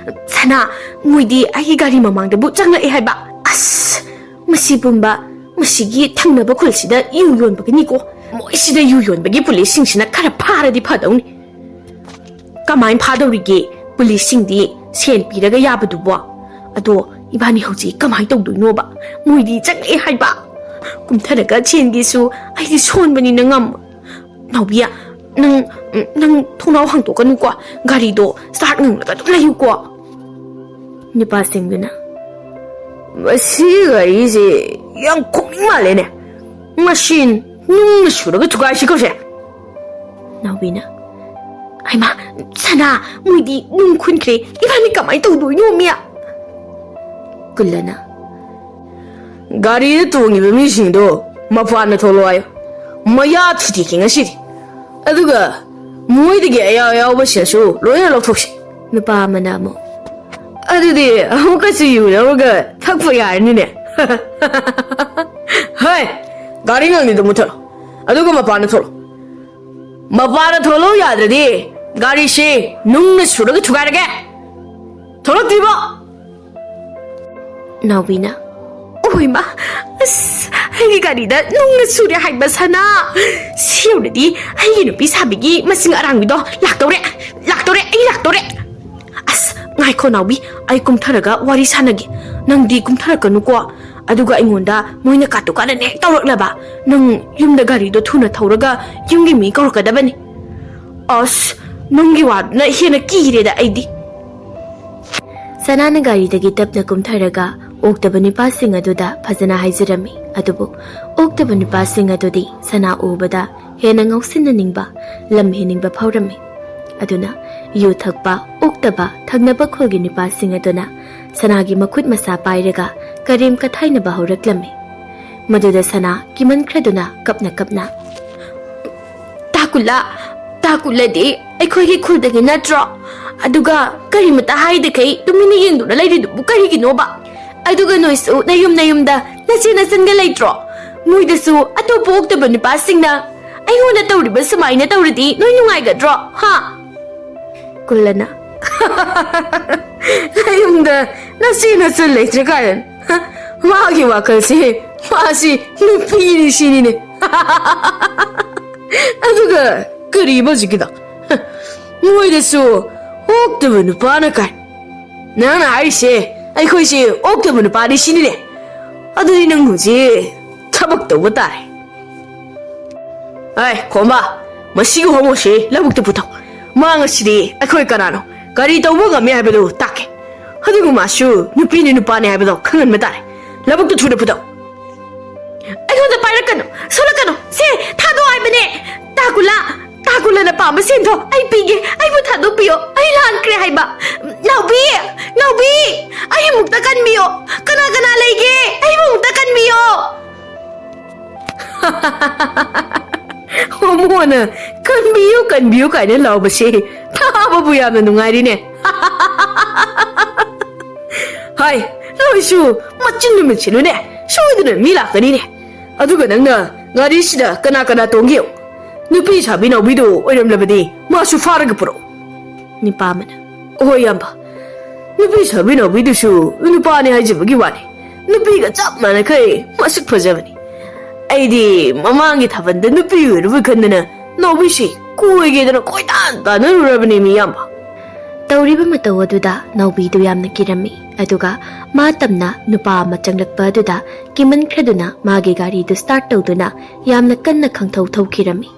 ꯁꯅꯥ, ꯃꯣꯏꯗꯤ ꯑꯩꯒꯤ ꯒꯥꯔꯤ ꯃꯃꯥꯡꯗꯕꯨ ꯆꯪꯂꯛꯑꯦ ꯍꯥꯏꯕ꯫ ꯑꯁ, ꯃꯁꯤ ꯄꯨꯝꯕ, ꯃꯁꯤꯒꯤ ꯊꯪꯅꯕ ꯈꯨꯜꯁꯤꯗ ꯌꯨ ꯌꯣꯟꯕꯒꯤꯅꯤꯀꯣ꯫ ꯃꯣꯏꯁꯤꯗ ꯌꯨ ꯌꯣꯟꯕꯒꯤ ꯄꯨꯂꯤꯁꯁꯤꯡꯁꯤꯅ ꯈꯔ ꯐꯥꯔꯗꯤ ꯐꯗꯧꯅꯤ꯫ ꯀꯃꯥꯏꯅ ꯐꯥꯗꯧꯔꯤꯒꯦ? ꯄꯨꯂꯤꯁꯁꯤꯡꯗꯤ ꯁꯦꯟ ꯄꯤꯔꯒ ꯌꯥꯕꯗꯨꯕꯣ? ꯑꯗꯣ ꯏꯕꯥꯅꯤ ꯍꯧꯖꯤꯛ ꯀꯃꯥꯏꯅ ꯇꯧꯗꯣꯏꯅꯣꯕ? ꯃꯣꯏꯗꯤ ꯆꯪꯉꯛꯑꯦ ꯍꯥꯏꯕ꯫ ꯀꯨꯝꯊꯔꯒ ꯆꯦꯟꯒꯦꯁꯨ ꯑꯩꯗꯤ ꯁꯣꯟꯕꯅꯤꯅ ꯉꯝꯃꯣꯏ꯫ ꯅꯥꯎꯕꯤ, ꯅꯪ, ꯅꯪ ꯊꯣꯡꯅꯥꯎ ꯍꯥꯡꯗꯣꯛꯀꯅꯨꯀꯣ꯫ ꯒꯥꯔꯤꯗꯣ start ꯉꯪꯂꯒ ꯑꯗꯨꯝ ꯂꯩꯌꯨꯀꯣ꯫ ꯅꯨꯄꯥꯁꯤꯡꯗꯨꯅ, "ꯃꯁꯤ ꯒꯥꯔꯤꯁꯦ ꯌꯥꯝ ꯈꯣꯡꯅꯤꯡ ꯃꯥꯜꯂꯦꯅꯦ꯫ ꯃꯁꯤ ꯅꯨꯡꯅ ꯁꯨꯔꯒ ꯊꯨꯒꯥꯏꯁꯤꯀꯣꯁꯦ꯫" ꯅꯥꯎꯕꯤꯅ, "ꯍꯩꯃꯥ, ꯁꯅꯥ, ꯃꯣꯏꯗꯤ ꯅꯨꯡ ꯈꯨꯟꯈ꯭ꯔꯦ꯫ ꯏꯕꯥꯅꯤ ꯀꯃꯥꯏꯅ ꯇꯧꯗꯣꯏꯅꯣ, ꯃꯤ?" ꯀꯨꯜꯂꯅ, "ꯒꯥꯔꯤꯗ ꯇꯣꯡꯉꯤꯕ ꯃꯤꯁꯤꯡꯗꯣ ꯃꯄꯥꯟꯗ ꯊꯣꯛꯂꯛꯑꯣ ꯍꯥꯏꯌꯨ꯫ ꯃꯌꯥ ꯊꯨꯗꯦꯛꯀꯦ ꯉꯁꯤꯗꯤ꯫ ꯑꯗꯨꯒ ꯃꯣꯏꯗꯒꯤ ꯑꯌꯥꯎ ꯑꯌꯥꯎꯕꯁꯤꯡꯁꯨ ꯂꯣꯏꯅ ꯂꯧꯊꯣꯛꯁꯤ꯫" ꯅꯨꯄꯥ ꯑꯃꯅ ꯑꯃꯨꯛ, "ꯑꯗꯨꯗꯤ ꯑꯃꯨꯛꯀꯁꯨ ꯌꯨ ꯂꯧꯔꯒ ꯊꯛꯄ ꯌꯥꯔꯅꯤꯅꯦ꯫" "ꯍꯣꯏ, ꯒꯥꯔꯤ ꯉꯪꯂꯤꯗꯣ ꯃꯨꯊꯠꯂꯣ꯫ ꯑꯗꯨꯒ ꯃꯄꯥꯟꯗ ꯊꯣꯛꯂꯣ꯫ ꯃꯄꯥꯟꯗ ꯊꯣꯛꯂꯣ, ꯌꯥꯗ꯭ꯔꯗꯤ ꯒꯥꯔꯤꯁꯤ ꯅꯨꯡꯅ ꯁꯨꯔꯒ ꯊꯨꯒꯥꯏꯔꯒꯦ꯫ ꯊꯣꯛꯂꯛꯇ꯭ꯔꯤꯕꯣ?" ꯅꯥꯎꯕꯤꯅ, "ꯑꯣꯏꯃ, ꯑꯁ, ꯑꯩꯒꯤ ꯒꯥꯔꯤꯗ ꯅꯨꯡꯅ ꯁꯨꯔꯦ ꯍꯥꯏꯕ ꯁꯅꯥ꯫ ꯁꯤ ꯌꯧꯔꯗꯤ ꯑꯩꯒꯤ ꯅꯨꯄꯤ ꯁꯥꯕꯤꯒꯤ ꯃꯁꯤꯡ ꯑꯔꯥꯡꯕꯤꯗꯣ ꯂꯥꯛꯇꯧꯔꯦ, ꯂꯥꯛꯇꯧꯔꯦ, ꯑꯩ ꯂꯥꯛꯇꯧꯔꯦ꯫ ꯑꯁ, ꯉꯥꯏꯈꯣ ꯅꯥꯎꯕꯤ, ꯑꯩ ꯀꯨꯝꯊꯔꯒ ꯋꯥꯔꯤ ꯁꯥꯟꯅꯒꯦ꯫ ꯅꯪꯗꯤ ꯀꯨꯝꯊꯔꯛꯀꯅꯨꯀꯣ꯫ ꯑꯗꯨꯒ ꯑꯩꯉꯣꯟꯗ ꯃꯣꯏꯅ ꯀꯥꯇꯨ ꯀꯥꯔꯟ ꯍꯦꯛ ꯇꯧꯔꯛꯂꯕ, ꯅꯪ ꯌꯨꯝꯗ ꯒꯥꯔꯤꯗꯣ ꯊꯨꯅ ꯊꯧꯔꯒ ꯌꯨꯝꯒꯤ ꯃꯤ ꯀꯧꯔꯛꯀꯗꯕꯅꯤ꯫" "ꯑꯁ, ꯅꯪꯒꯤ ꯋꯥꯗꯨꯅ ꯍꯦꯟꯅ ꯀꯤꯔꯦꯗ ꯑꯩꯗꯤ꯫" ꯁꯅꯥꯅ ꯒꯥꯔꯤꯗꯒꯤ ꯇꯞꯅ ꯀꯨꯝꯊꯔꯒ ꯑꯣꯛꯇꯕ ꯅꯨꯄꯥꯁꯤꯡ ꯑꯗꯨꯗ ꯐꯖꯅ ꯍꯥꯏꯖꯔꯝꯃꯤ꯫ ꯑꯗꯨꯕꯨ ꯑꯣꯛꯇꯕ ꯅꯨꯄꯥꯁꯤꯡ ꯑꯗꯨꯗꯤ ꯁꯅꯥ ꯎꯕꯗ ꯍꯦꯟꯅ ꯉꯥꯎꯁꯤꯟꯅꯅꯤꯡꯕ, ꯂꯝ ꯍꯦꯟꯅꯤꯡꯕ ꯐꯥꯎꯔꯝꯃꯤ꯫ ꯑꯗꯨꯅ ꯌꯨ ꯊꯛꯄ ꯑꯣꯛꯇꯕ ꯊꯪꯅꯕ ꯈꯨꯜꯒꯤ ꯅꯨꯄꯥꯁꯤꯡ ꯑꯗꯨꯅ ꯁꯅꯥꯒꯤ ꯃꯈꯨꯠ ꯃꯁꯥ ꯄꯥꯏꯔꯒ ꯀꯔꯦꯝ ꯀꯊꯥꯏꯅꯕ ꯍꯧꯔꯛꯂꯝꯃꯤ꯫ ꯃꯗꯨꯗ ꯁꯅꯥ ꯀꯤꯃꯟꯈ꯭ꯔꯗꯨꯅ ꯀꯞꯅ ꯀꯞꯅ, "ꯇꯥꯀꯨꯂꯥ, ꯇꯥꯀꯨꯂꯥꯗꯤ ꯑꯩꯈꯣꯏꯒꯤ ꯈꯨꯜꯗꯒꯤ ꯅꯠꯇ꯭ꯔꯣ? ꯑꯗꯨꯒ ꯀꯔꯤꯃꯇ ꯍꯥꯏꯗꯈꯩ ꯇꯨꯃꯤꯟꯅ ꯌꯦꯡꯗꯨꯅ ꯂꯩꯔꯤꯗꯨꯕꯨ ꯀꯔꯤꯒꯤꯅꯣꯕ? ꯑꯗꯨꯒ ꯅꯣꯏꯁꯨ ꯅꯌꯨꯝ ꯅꯌꯨꯝꯗ ꯅꯆꯦ ꯅꯆꯟꯒ ꯂꯩꯇ꯭ꯔꯣ? ꯃꯣꯏꯗꯁꯨ ꯑꯇꯣꯞꯄ ꯑꯣꯛꯇꯕ ꯅꯨꯄꯥꯁꯤꯡꯅ ꯑꯩꯉꯣꯟꯗ ꯇꯧꯔꯤꯕ ꯁꯨꯃꯥꯏꯅ ꯇꯧꯔꯗꯤ ꯅꯣꯏ ꯅꯨꯡꯉꯥꯏꯒꯗ꯭ꯔꯣ? ꯍꯥ?" ꯀꯨꯜꯂꯅ, "ꯅꯌꯨꯝꯗ ꯅꯆꯦ ꯅꯆꯟ ꯂꯩꯇ꯭ꯔꯦ ꯀꯥꯏꯅ꯫ ꯍ, ꯃꯥꯒꯤ ꯋꯥꯈꯜꯁꯦ, ꯃꯥꯁꯤ ꯅꯨꯄꯤꯅꯤ ꯁꯤꯅꯤꯅꯦ꯫ ꯑꯗꯨꯒ ꯀꯔꯤꯕ ꯍꯧꯖꯤꯛꯀꯤꯗꯣ? ꯍ, ꯃꯣꯏꯗꯁꯨ ꯑꯣꯛꯇꯕ ꯅꯨꯄꯥꯅ ꯀꯥꯏ꯫ ꯅꯪꯅ ꯍꯥꯏꯔꯤꯁꯦ ꯑꯩꯈꯣꯏꯁꯦ ꯑꯣꯛꯇꯕ ꯅꯨꯄꯥꯅꯤ ꯁꯤꯅꯤꯅꯦ꯫ ꯑꯗꯨꯗꯤ ꯅꯪ ꯍꯧꯖꯤꯛ ꯊꯕꯛ ꯇꯧꯕ ꯇꯥꯔꯦ꯫ ꯑꯦ, ꯈꯣꯝꯕ, ꯃꯁꯤꯒꯤ ꯍꯣꯃꯣꯁꯤ ꯂꯧꯕꯨꯛꯇ ꯄꯨꯊꯣꯛ꯫ ꯃꯥ ꯉꯁꯤꯗꯤ ꯑꯩꯈꯣꯏ ꯀꯅꯥꯅꯣ, ꯀꯔꯤ ꯇꯧꯕ ꯉꯝꯃꯤ ꯍꯥꯏꯕꯗꯨ ꯇꯥꯛꯀꯦ꯫ ꯑꯗꯨꯒ ꯃꯥꯁꯨ ꯅꯨꯄꯤꯅꯤ ꯅꯨꯄꯥꯅꯤ ꯍꯥꯏꯕꯗꯣ ꯈꯪꯍꯟꯕ ꯇꯥꯔꯦ꯫ ꯂꯧꯕꯨꯛꯇ ꯊꯨꯅ ꯄꯨꯊꯣꯛ꯫ ꯑꯩꯉꯣꯟꯗ ꯄꯥꯏꯔꯛꯀꯅꯨ, ꯁꯣꯛꯂꯛꯀꯅꯨ꯫ ꯁꯦ, ꯊꯥꯗꯣꯛꯑꯣ ꯍꯥꯏꯕꯅꯦ꯫ ꯇꯥꯀꯨꯂꯥ, ꯇꯥꯀꯨꯂꯥꯅ ꯄꯥꯝꯕ ꯁꯦꯟꯗꯣ ꯑꯩ ꯄꯤꯒꯦ꯫ ꯑꯩꯕꯨ ꯊꯥꯗꯣꯛꯄꯤꯌꯣ꯫ ꯑꯩ ꯂꯥꯟꯈ꯭ꯔꯦ ꯍꯥꯏꯕ꯫ ꯅꯥꯎꯕꯤ, ꯅꯥꯎꯕꯤ, ꯑꯩ ꯑꯃꯨꯛꯇ ꯀꯟꯕꯤꯌꯣ꯫ ꯀꯅꯥ ꯀꯅꯥ ꯂꯩꯒꯦ? ꯑꯩꯕꯨ ꯑꯃꯨꯛꯇ ꯀꯟꯕꯤꯌꯣ꯫ ꯍꯣꯃꯣꯅ "ꯀꯟꯕꯤꯌꯨ, ꯀꯟꯕꯤꯌꯨ" ꯀꯥꯏꯅ ꯂꯥꯎꯕꯁꯦ ꯇꯥꯕꯕꯨ ꯌꯥꯝꯅ ꯅꯨꯡꯉꯥꯏꯔꯤꯅꯦ꯫ ꯍꯥꯏ, ꯅꯣꯏꯁꯨ ꯃꯆꯤꯟ ꯅꯨꯃꯤꯠꯁꯤꯅꯨꯅꯦ, ꯁꯣꯏꯗꯅ ꯃꯤ ꯂꯥꯛꯀꯅꯤꯅꯦ꯫ ꯑꯗꯨꯒ ꯅꯪꯅ ꯒꯥꯔꯤꯁꯤꯗ ꯀꯅꯥ ꯀꯅꯥ ꯇꯣꯡꯒꯦ? ꯅꯨꯄꯤ ꯁꯥꯕꯤ ꯅꯥꯎꯕꯤꯗꯨ ꯑꯣꯏꯔꯝꯂꯕꯗꯤ ꯃꯥꯁꯨ ꯐꯥꯔꯒ ꯄꯨꯔꯛꯎ꯫ ꯅꯤꯄꯥ ꯑꯃꯅ, "ꯑꯍꯣꯏ ꯏꯌꯥꯝꯕ, ꯅꯨꯄꯤ ꯁꯥꯕꯤ ꯅꯥꯎꯕꯤꯗꯨꯁꯨ ꯅꯨꯄꯥꯅꯤ ꯍꯥꯏꯖꯕꯒꯤ ꯋꯥꯅꯤ, ꯅꯨꯄꯤꯒ ꯆꯞ ꯃꯥꯟꯅꯈꯩ ꯃꯁꯛ ꯐꯖꯕꯅꯤ꯫ ꯑꯩꯗꯤ ꯃꯃꯥꯡꯒꯤ ꯊꯥꯕꯜꯗ ꯅꯨꯄꯤ ꯑꯣꯏꯔꯨꯕ ꯈꯟꯗꯅ ꯅꯥꯎꯕꯤꯁꯤ ꯀꯣꯏꯒꯦꯗꯅ ꯀꯣꯏꯇꯥꯟ ꯇꯥꯟꯅꯔꯨꯔꯕꯅꯦ ꯃꯤ ꯏꯌꯥꯝꯕ꯫" ꯇꯧꯔꯤꯕ ꯃꯇꯧ ꯑꯗꯨꯗ ꯅꯥꯎꯕꯤꯗꯨ ꯌꯥꯝꯅ ꯀꯤꯔꯝꯃꯤ꯫ ꯑꯗꯨꯒ ꯃꯥ ꯇꯝꯅ ꯅꯨꯄꯥ ꯑꯃ ꯆꯪꯂꯛꯄ ꯑꯗꯨꯗ ꯀꯤꯃꯟꯈ꯭ꯔꯗꯨꯅ ꯃꯥꯒꯤ ꯒꯥꯔꯤꯗꯨ start ꯇꯧꯗꯨꯅ ꯌꯥꯝꯅ ꯀꯟꯅ ꯈꯪꯊꯧ ꯊꯧꯈꯤꯔꯝꯃꯤ꯫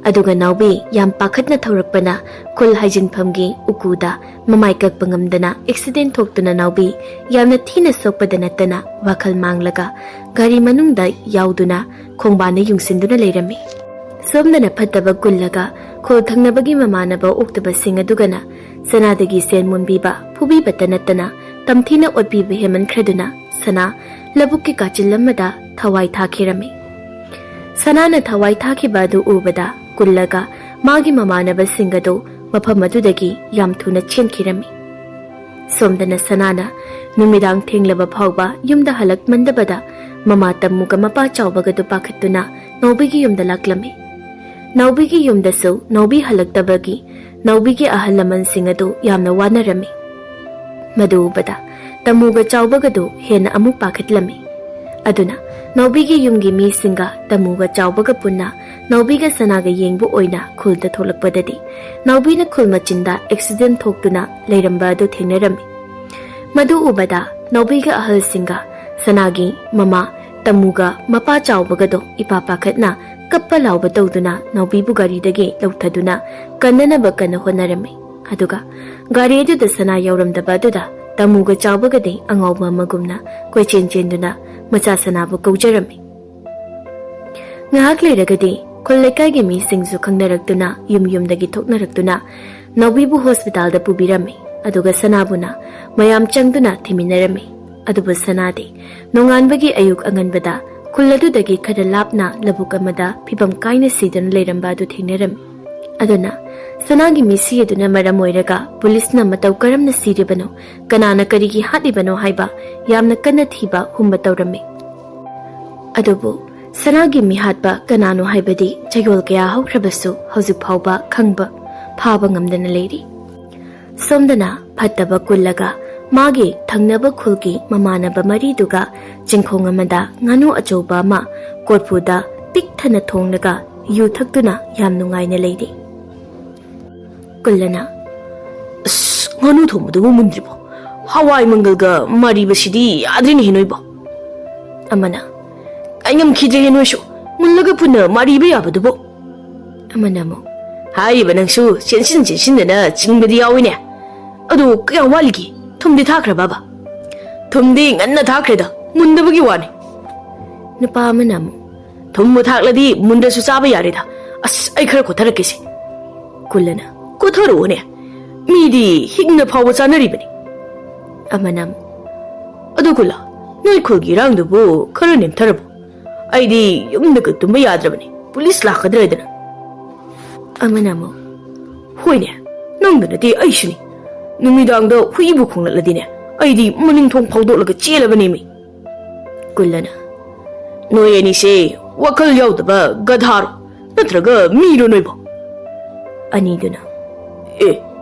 ꯑꯗꯨꯒ ꯅꯥꯎꯕꯤ ꯌꯥꯝ ꯄꯥꯈꯠꯅ ꯊꯧꯔꯛꯄꯅ ꯈꯨꯜ ꯍꯥꯏꯖꯤꯟꯐꯝꯒꯤ ꯎꯀꯨꯗ ꯃꯃꯥꯏ ꯀꯛꯄ ꯉꯝꯗꯅ ꯑꯦꯛꯁꯤꯗꯦꯟ ꯊꯣꯛꯇꯨꯅ ꯅꯥꯎꯕꯤ ꯌꯥꯝꯅ ꯊꯤꯅ ꯁꯣꯛꯄꯗ ꯅꯠꯇꯅ ꯋꯥꯈꯜ ꯃꯥꯡꯂꯒ ꯒꯥꯔꯤ ꯃꯅꯨꯡꯗ ꯌꯥꯎꯗꯨꯅ ꯈꯣꯡꯕꯥꯟꯗ ꯌꯨꯡꯁꯤꯟꯗꯨꯅ ꯂꯩꯔꯝꯃꯤ꯫ ꯁꯣꯝꯗꯅ ꯐꯠꯇꯕ ꯀꯨꯜꯂꯒ ꯈꯨꯜ ꯊꯪꯅꯕꯒꯤ ꯃꯃꯥꯟꯅꯕ ꯑꯣꯛꯇꯕꯁꯤꯡ ꯑꯗꯨꯒꯅ ꯁꯅꯥꯗꯒꯤ ꯁꯦꯟ ꯃꯨꯟꯕꯤꯕ ꯐꯨꯕꯤꯕꯇ ꯅꯠꯇꯅ ꯇꯝꯊꯤꯅ ꯑꯣꯠꯄꯤꯕ ꯍꯦꯟꯃꯟꯈ꯭ꯔꯗꯨꯅ ꯁꯅꯥ ꯂꯧꯕꯨꯛꯀꯤ ꯀꯥꯆꯤꯜ ꯑꯃꯗ ꯊꯋꯥꯏ ꯊꯥꯈꯤꯔꯝꯃꯤ꯫ ꯁꯅꯥꯅ ꯊꯋꯥꯏ ꯊꯥꯈꯤꯕ ꯑꯗꯨ ꯎꯕꯗ ꯀꯨꯜꯂꯒ ꯃꯥꯒꯤ ꯃꯃꯥꯟꯅꯕꯁꯤꯡ ꯑꯗꯨ ꯃꯐꯝ ꯑꯗꯨꯗꯒꯤ ꯌꯥꯝ ꯊꯨꯅ ꯆꯦꯟꯈꯤꯔꯝꯃꯤ꯫ ꯁꯣꯝꯗꯅ ꯁꯅꯥꯅ ꯅꯨꯃꯤꯗꯥꯡ ꯊꯦꯡꯂꯕ ꯐꯥꯎꯕ ꯌꯨꯝꯗ ꯍꯜꯂꯛꯃꯟꯗꯕꯗ ꯃꯃꯥ ꯇꯝꯃꯨꯒ ꯃꯄꯥ ꯆꯥꯎꯕꯒꯗꯨ ꯄꯥꯈꯠꯇꯨꯅ ꯅꯥꯎꯕꯤꯒꯤ ꯌꯨꯝꯗ ꯂꯥꯛꯂꯝꯃꯤ꯫ ꯅꯥꯎꯕꯤꯒꯤ ꯌꯨꯝꯗꯁꯨ ꯅꯥꯎꯕꯤ ꯍꯜꯂꯛꯇꯕꯒꯤ ꯅꯥꯎꯕꯤꯒꯤ ꯑꯍꯜ ꯂꯃꯟꯁꯤꯡ ꯑꯗꯨ ꯌꯥꯝꯅ ꯋꯥꯅꯔꯝꯃꯤ꯫ ꯃꯗꯨ ꯎꯕꯗ ꯇꯝꯃꯨꯒ ꯆꯥꯎꯕꯒꯗꯨ ꯍꯦꯟꯅ ꯑꯃꯨꯛ ꯄꯥꯈꯠꯂꯝꯃꯤ꯫ ꯑꯗꯨꯅ ꯅꯥꯎꯕꯤꯒꯤ ꯌꯨꯝꯒꯤ ꯃꯤꯁꯤꯡꯒ ꯇꯝꯃꯨꯒ ꯆꯥꯎꯕꯒ ꯄꯨꯟꯅ ꯅꯥꯎꯕꯤꯒ ꯁꯅꯥꯒ ꯌꯦꯡꯕ ꯑꯣꯏꯅ ꯈꯨꯜꯗ ꯊꯣꯛꯂꯛꯄꯗꯗꯤ ꯅꯥꯎꯕꯤꯅ ꯈꯨꯜ ꯃꯆꯤꯟꯗ ꯑꯦꯛꯁꯤꯗꯦꯟ ꯊꯣꯛꯇꯨꯅ ꯂꯩꯔꯝꯕ ꯑꯗꯨ ꯊꯦꯡꯅꯔꯝꯃꯤ꯫ ꯃꯗꯨ ꯎꯕꯗ ꯅꯥꯎꯕꯤꯒ ꯑꯍꯜꯁꯤꯡꯒ ꯁꯅꯥꯒꯤ ꯃꯃꯥ ꯇꯝꯃꯨꯒ ꯃꯄꯥ ꯆꯥꯎꯕꯒꯗꯣ ꯏꯄꯥ ꯄꯥꯈꯠꯅ ꯀꯞꯄ ꯂꯥꯎꯕ ꯇꯧꯗꯨꯅ ꯅꯥꯎꯕꯤꯕꯨ ꯒꯥꯔꯤꯗꯒꯤ ꯂꯧꯊꯗꯨꯅ ꯀꯟꯅꯅꯕ ꯀꯟꯅ ꯍꯣꯠꯅꯔꯝꯃꯤ꯫ ꯑꯗꯨꯒ ꯒꯥꯔꯤ ꯑꯗꯨꯗ ꯁꯅꯥ ꯌꯥꯎꯔꯝꯗꯕ ꯑꯗꯨꯗ ꯇꯝꯃꯨꯒ ꯆꯥꯎꯕꯒꯗꯤ ꯑꯉꯥꯎꯕ ꯑꯃꯒꯨꯝꯅ ꯀꯣꯏꯆꯦꯟ ꯆꯦꯟꯗꯨꯅ ꯃꯆꯥ ꯁꯅꯥꯕꯨ ꯀꯧꯖꯔꯝꯃꯤ꯫ ꯉꯥꯏꯍꯥꯛ ꯂꯩꯔꯒꯗꯤ ꯈꯨꯜ ꯂꯩꯀꯥꯏꯒꯤ ꯃꯤꯁꯤꯡꯁꯨ ꯈꯪꯅꯔꯛꯇꯨꯅ ꯌꯨꯝ ꯌꯨꯝꯗꯒꯤ ꯊꯣꯛꯅꯔꯛꯇꯨꯅ ꯅꯥꯎꯕꯤꯕꯨ ꯍꯣꯁꯄꯤꯇꯥꯜꯗ ꯄꯨꯕꯤꯔꯝꯃꯤ꯫ ꯑꯗꯨꯒ ꯁꯅꯥꯕꯨꯅ ꯃꯌꯥꯝ ꯆꯪꯗꯨꯅ ꯊꯤꯃꯤꯟꯅꯔꯝꯃꯤ꯫ ꯑꯗꯨꯕꯨ ꯁꯅꯥꯗꯤ ꯅꯣꯡꯉꯥꯟꯕꯒꯤ ꯑꯌꯨꯛ ꯑꯉꯟꯕꯗ ꯈꯨꯜ ꯑꯗꯨꯗꯒꯤ ꯈꯔ ꯂꯥꯞꯅ ꯂꯧꯕꯨꯛ ꯑꯃꯗ ꯐꯤꯕꯝ ꯀꯥꯏꯅ ꯁꯤꯗꯨꯅ ꯂꯩꯔꯝꯕ ꯑꯗꯨ ꯊꯦꯡꯅꯔꯝꯃꯤ꯫ ꯑꯗꯨꯅ ꯁꯅꯥꯒꯤ ꯃꯤꯁꯤ ꯑꯗꯨꯅ ꯃꯔꯝ ꯑꯣꯏꯔꯒ ꯄꯨꯂꯤꯁꯅ ꯃꯇꯧ ꯀꯔꯝꯅ ꯁꯤꯔꯤꯕꯅꯣ, ꯀꯅꯥꯅ ꯀꯔꯤꯒꯤ ꯍꯥꯠꯂꯤꯕꯅꯣ ꯍꯥꯏꯕ ꯌꯥꯝꯅ ꯀꯟꯅ ꯊꯤꯕ ꯍꯨꯝꯕ ꯇꯧꯔꯝꯃꯤ꯫ ꯑꯗꯨꯕꯨ ꯁꯅꯥꯒꯤ ꯃꯤꯍꯥꯠꯄ ꯀꯅꯥꯅꯣ ꯍꯥꯏꯕꯗꯤ ꯆꯌꯣꯜ ꯀꯌꯥ ꯍꯧꯈ꯭ꯔꯕꯁꯨ ꯍꯧꯖꯤꯛ ꯐꯥꯎꯕ ꯈꯪꯕ ꯐꯥꯕ ꯉꯝꯗꯅ ꯂꯩꯔꯤ꯫ ꯁꯣꯝꯗꯅ ꯐꯠꯇꯕ ꯀꯨꯜꯂꯒ ꯃꯥꯒꯤ ꯊꯪꯅꯕ ꯈꯨꯜꯒꯤ ꯃꯃꯥꯟꯅꯕ ꯃꯔꯤꯗꯨꯒ ꯆꯤꯡꯈꯣꯡ ꯑꯃꯗ ꯉꯥꯅꯨ ꯑꯆꯧꯕ ꯑꯃ ꯀꯣꯔꯐꯨꯗ ꯄꯤꯛ ꯊꯟꯅ ꯊꯣꯡꯂꯒ ꯌꯨ ꯊꯛꯇꯨꯅ ꯌꯥꯝ ꯅꯨꯡꯉꯥꯏꯅ ꯂꯩꯔꯤ꯫ ꯀꯨꯜꯂꯅ, "ꯑꯁ, ꯉꯥꯅꯨ ꯊꯣꯡꯕꯗꯨꯕꯨ ꯃꯨꯟꯗ꯭ꯔꯤꯕꯣ? ꯍꯋꯥꯏ ꯃꯪꯒꯜꯒ ꯃꯥꯔꯤꯕꯁꯤꯗꯤ ꯌꯥꯗ꯭ꯔꯤꯅꯦꯍꯦ ꯅꯣꯏꯕꯣ!" ꯑꯃꯅ, "ꯑꯩ ꯉꯝꯈꯤꯗ꯭ꯔꯦꯍꯦ ꯅꯣꯏꯁꯨ, ꯃꯨꯜꯂꯒ ꯄꯨꯟꯅ ꯃꯥꯔꯤꯕ ꯌꯥꯕꯗꯨꯕꯨ!" ꯑꯃꯅ ꯑꯃꯨꯛ, "ꯍꯥꯏꯔꯤꯕ ꯅꯪꯁꯨ ꯆꯦꯟꯁꯤꯟ ꯆꯦꯟꯁꯤꯟꯗꯅ ꯆꯤꯡꯕꯗꯤ ꯌꯥꯎꯏꯅꯦ꯫ ꯑꯗꯨ ꯀꯌꯥꯝ ꯋꯥꯠꯂꯤꯒꯦ? ꯊꯨꯝꯗꯤ ꯊꯥꯛꯈ꯭ꯔꯕꯕ?" "ꯊꯨꯝꯗꯤ ꯉꯟꯅ ꯊꯥꯛꯈ꯭ꯔꯦꯗ, ꯃꯨꯟꯗꯕꯒꯤ ꯋꯥꯅꯤ꯫" ꯅꯨꯄꯥ ꯑꯃꯅ ꯑꯃꯨꯛ, "ꯊꯨꯝꯕꯨ ꯊꯥꯛꯂꯗꯤ ꯃꯨꯟꯗ꯭ꯔꯁꯨ ꯆꯥꯕ ꯌꯥꯔꯦꯗ꯫ ꯑꯁ, ꯑꯩ ꯈꯔ ꯀꯣꯊꯔꯛꯀꯦꯁꯦ꯫" ꯀꯨꯜꯂꯅ, "ꯀꯣꯊꯔꯛꯑꯣꯅꯦ, ꯃꯤꯗꯤ ꯍꯤꯡꯅ ꯐꯥꯎꯕ ꯆꯥꯅꯔꯤꯕꯅꯤ꯫" ꯑꯃꯅ ꯑꯃꯨꯛ, "ꯑꯗꯨ ꯀꯨꯜꯂ, ꯅꯣꯏ ꯈꯨꯜꯒꯤ ꯏꯔꯥꯡꯗꯨꯕꯨ ꯈꯔ ꯅꯦꯝꯊꯔꯕꯣ? ꯑꯩꯗꯤ ꯌꯨꯝꯗꯒ ꯇꯨꯝꯕ ꯌꯥꯗ꯭ꯔꯕꯅꯤ, ꯄꯨꯂꯤꯁ ꯂꯥꯛꯀꯗ꯭ꯔꯥ ꯍꯥꯏꯗꯅ꯫" ꯑꯃꯅ ꯑꯃꯨꯛ, "ꯍꯣꯏꯅꯦ, ꯅꯪꯗ ꯅꯠꯇꯦ ꯑꯩꯁꯨꯅꯤ꯫ ꯅꯨꯃꯤꯗꯥꯡꯗ ꯍꯨꯏꯕꯨ ꯈꯣꯡꯂꯛꯂꯗꯤꯅꯦ, ꯑꯩꯗꯤ ꯃꯅꯤꯡ ꯊꯣꯡ ꯐꯥꯎꯗꯣꯛꯂꯒ ꯆꯦꯜꯂꯕꯅꯦꯃꯤ꯫" ꯀꯨꯜꯂꯅ, "ꯅꯣꯏ ꯑꯅꯤꯁꯦ ꯋꯥꯈꯜ ꯌꯥꯎꯗꯕ ꯒꯙꯥꯔꯣ, ꯅꯠꯇ꯭ꯔꯒ ꯃꯤꯔꯣ ꯅꯣꯏꯕꯣ?" ꯑꯅꯤꯗꯨꯅ, "ꯑꯦ,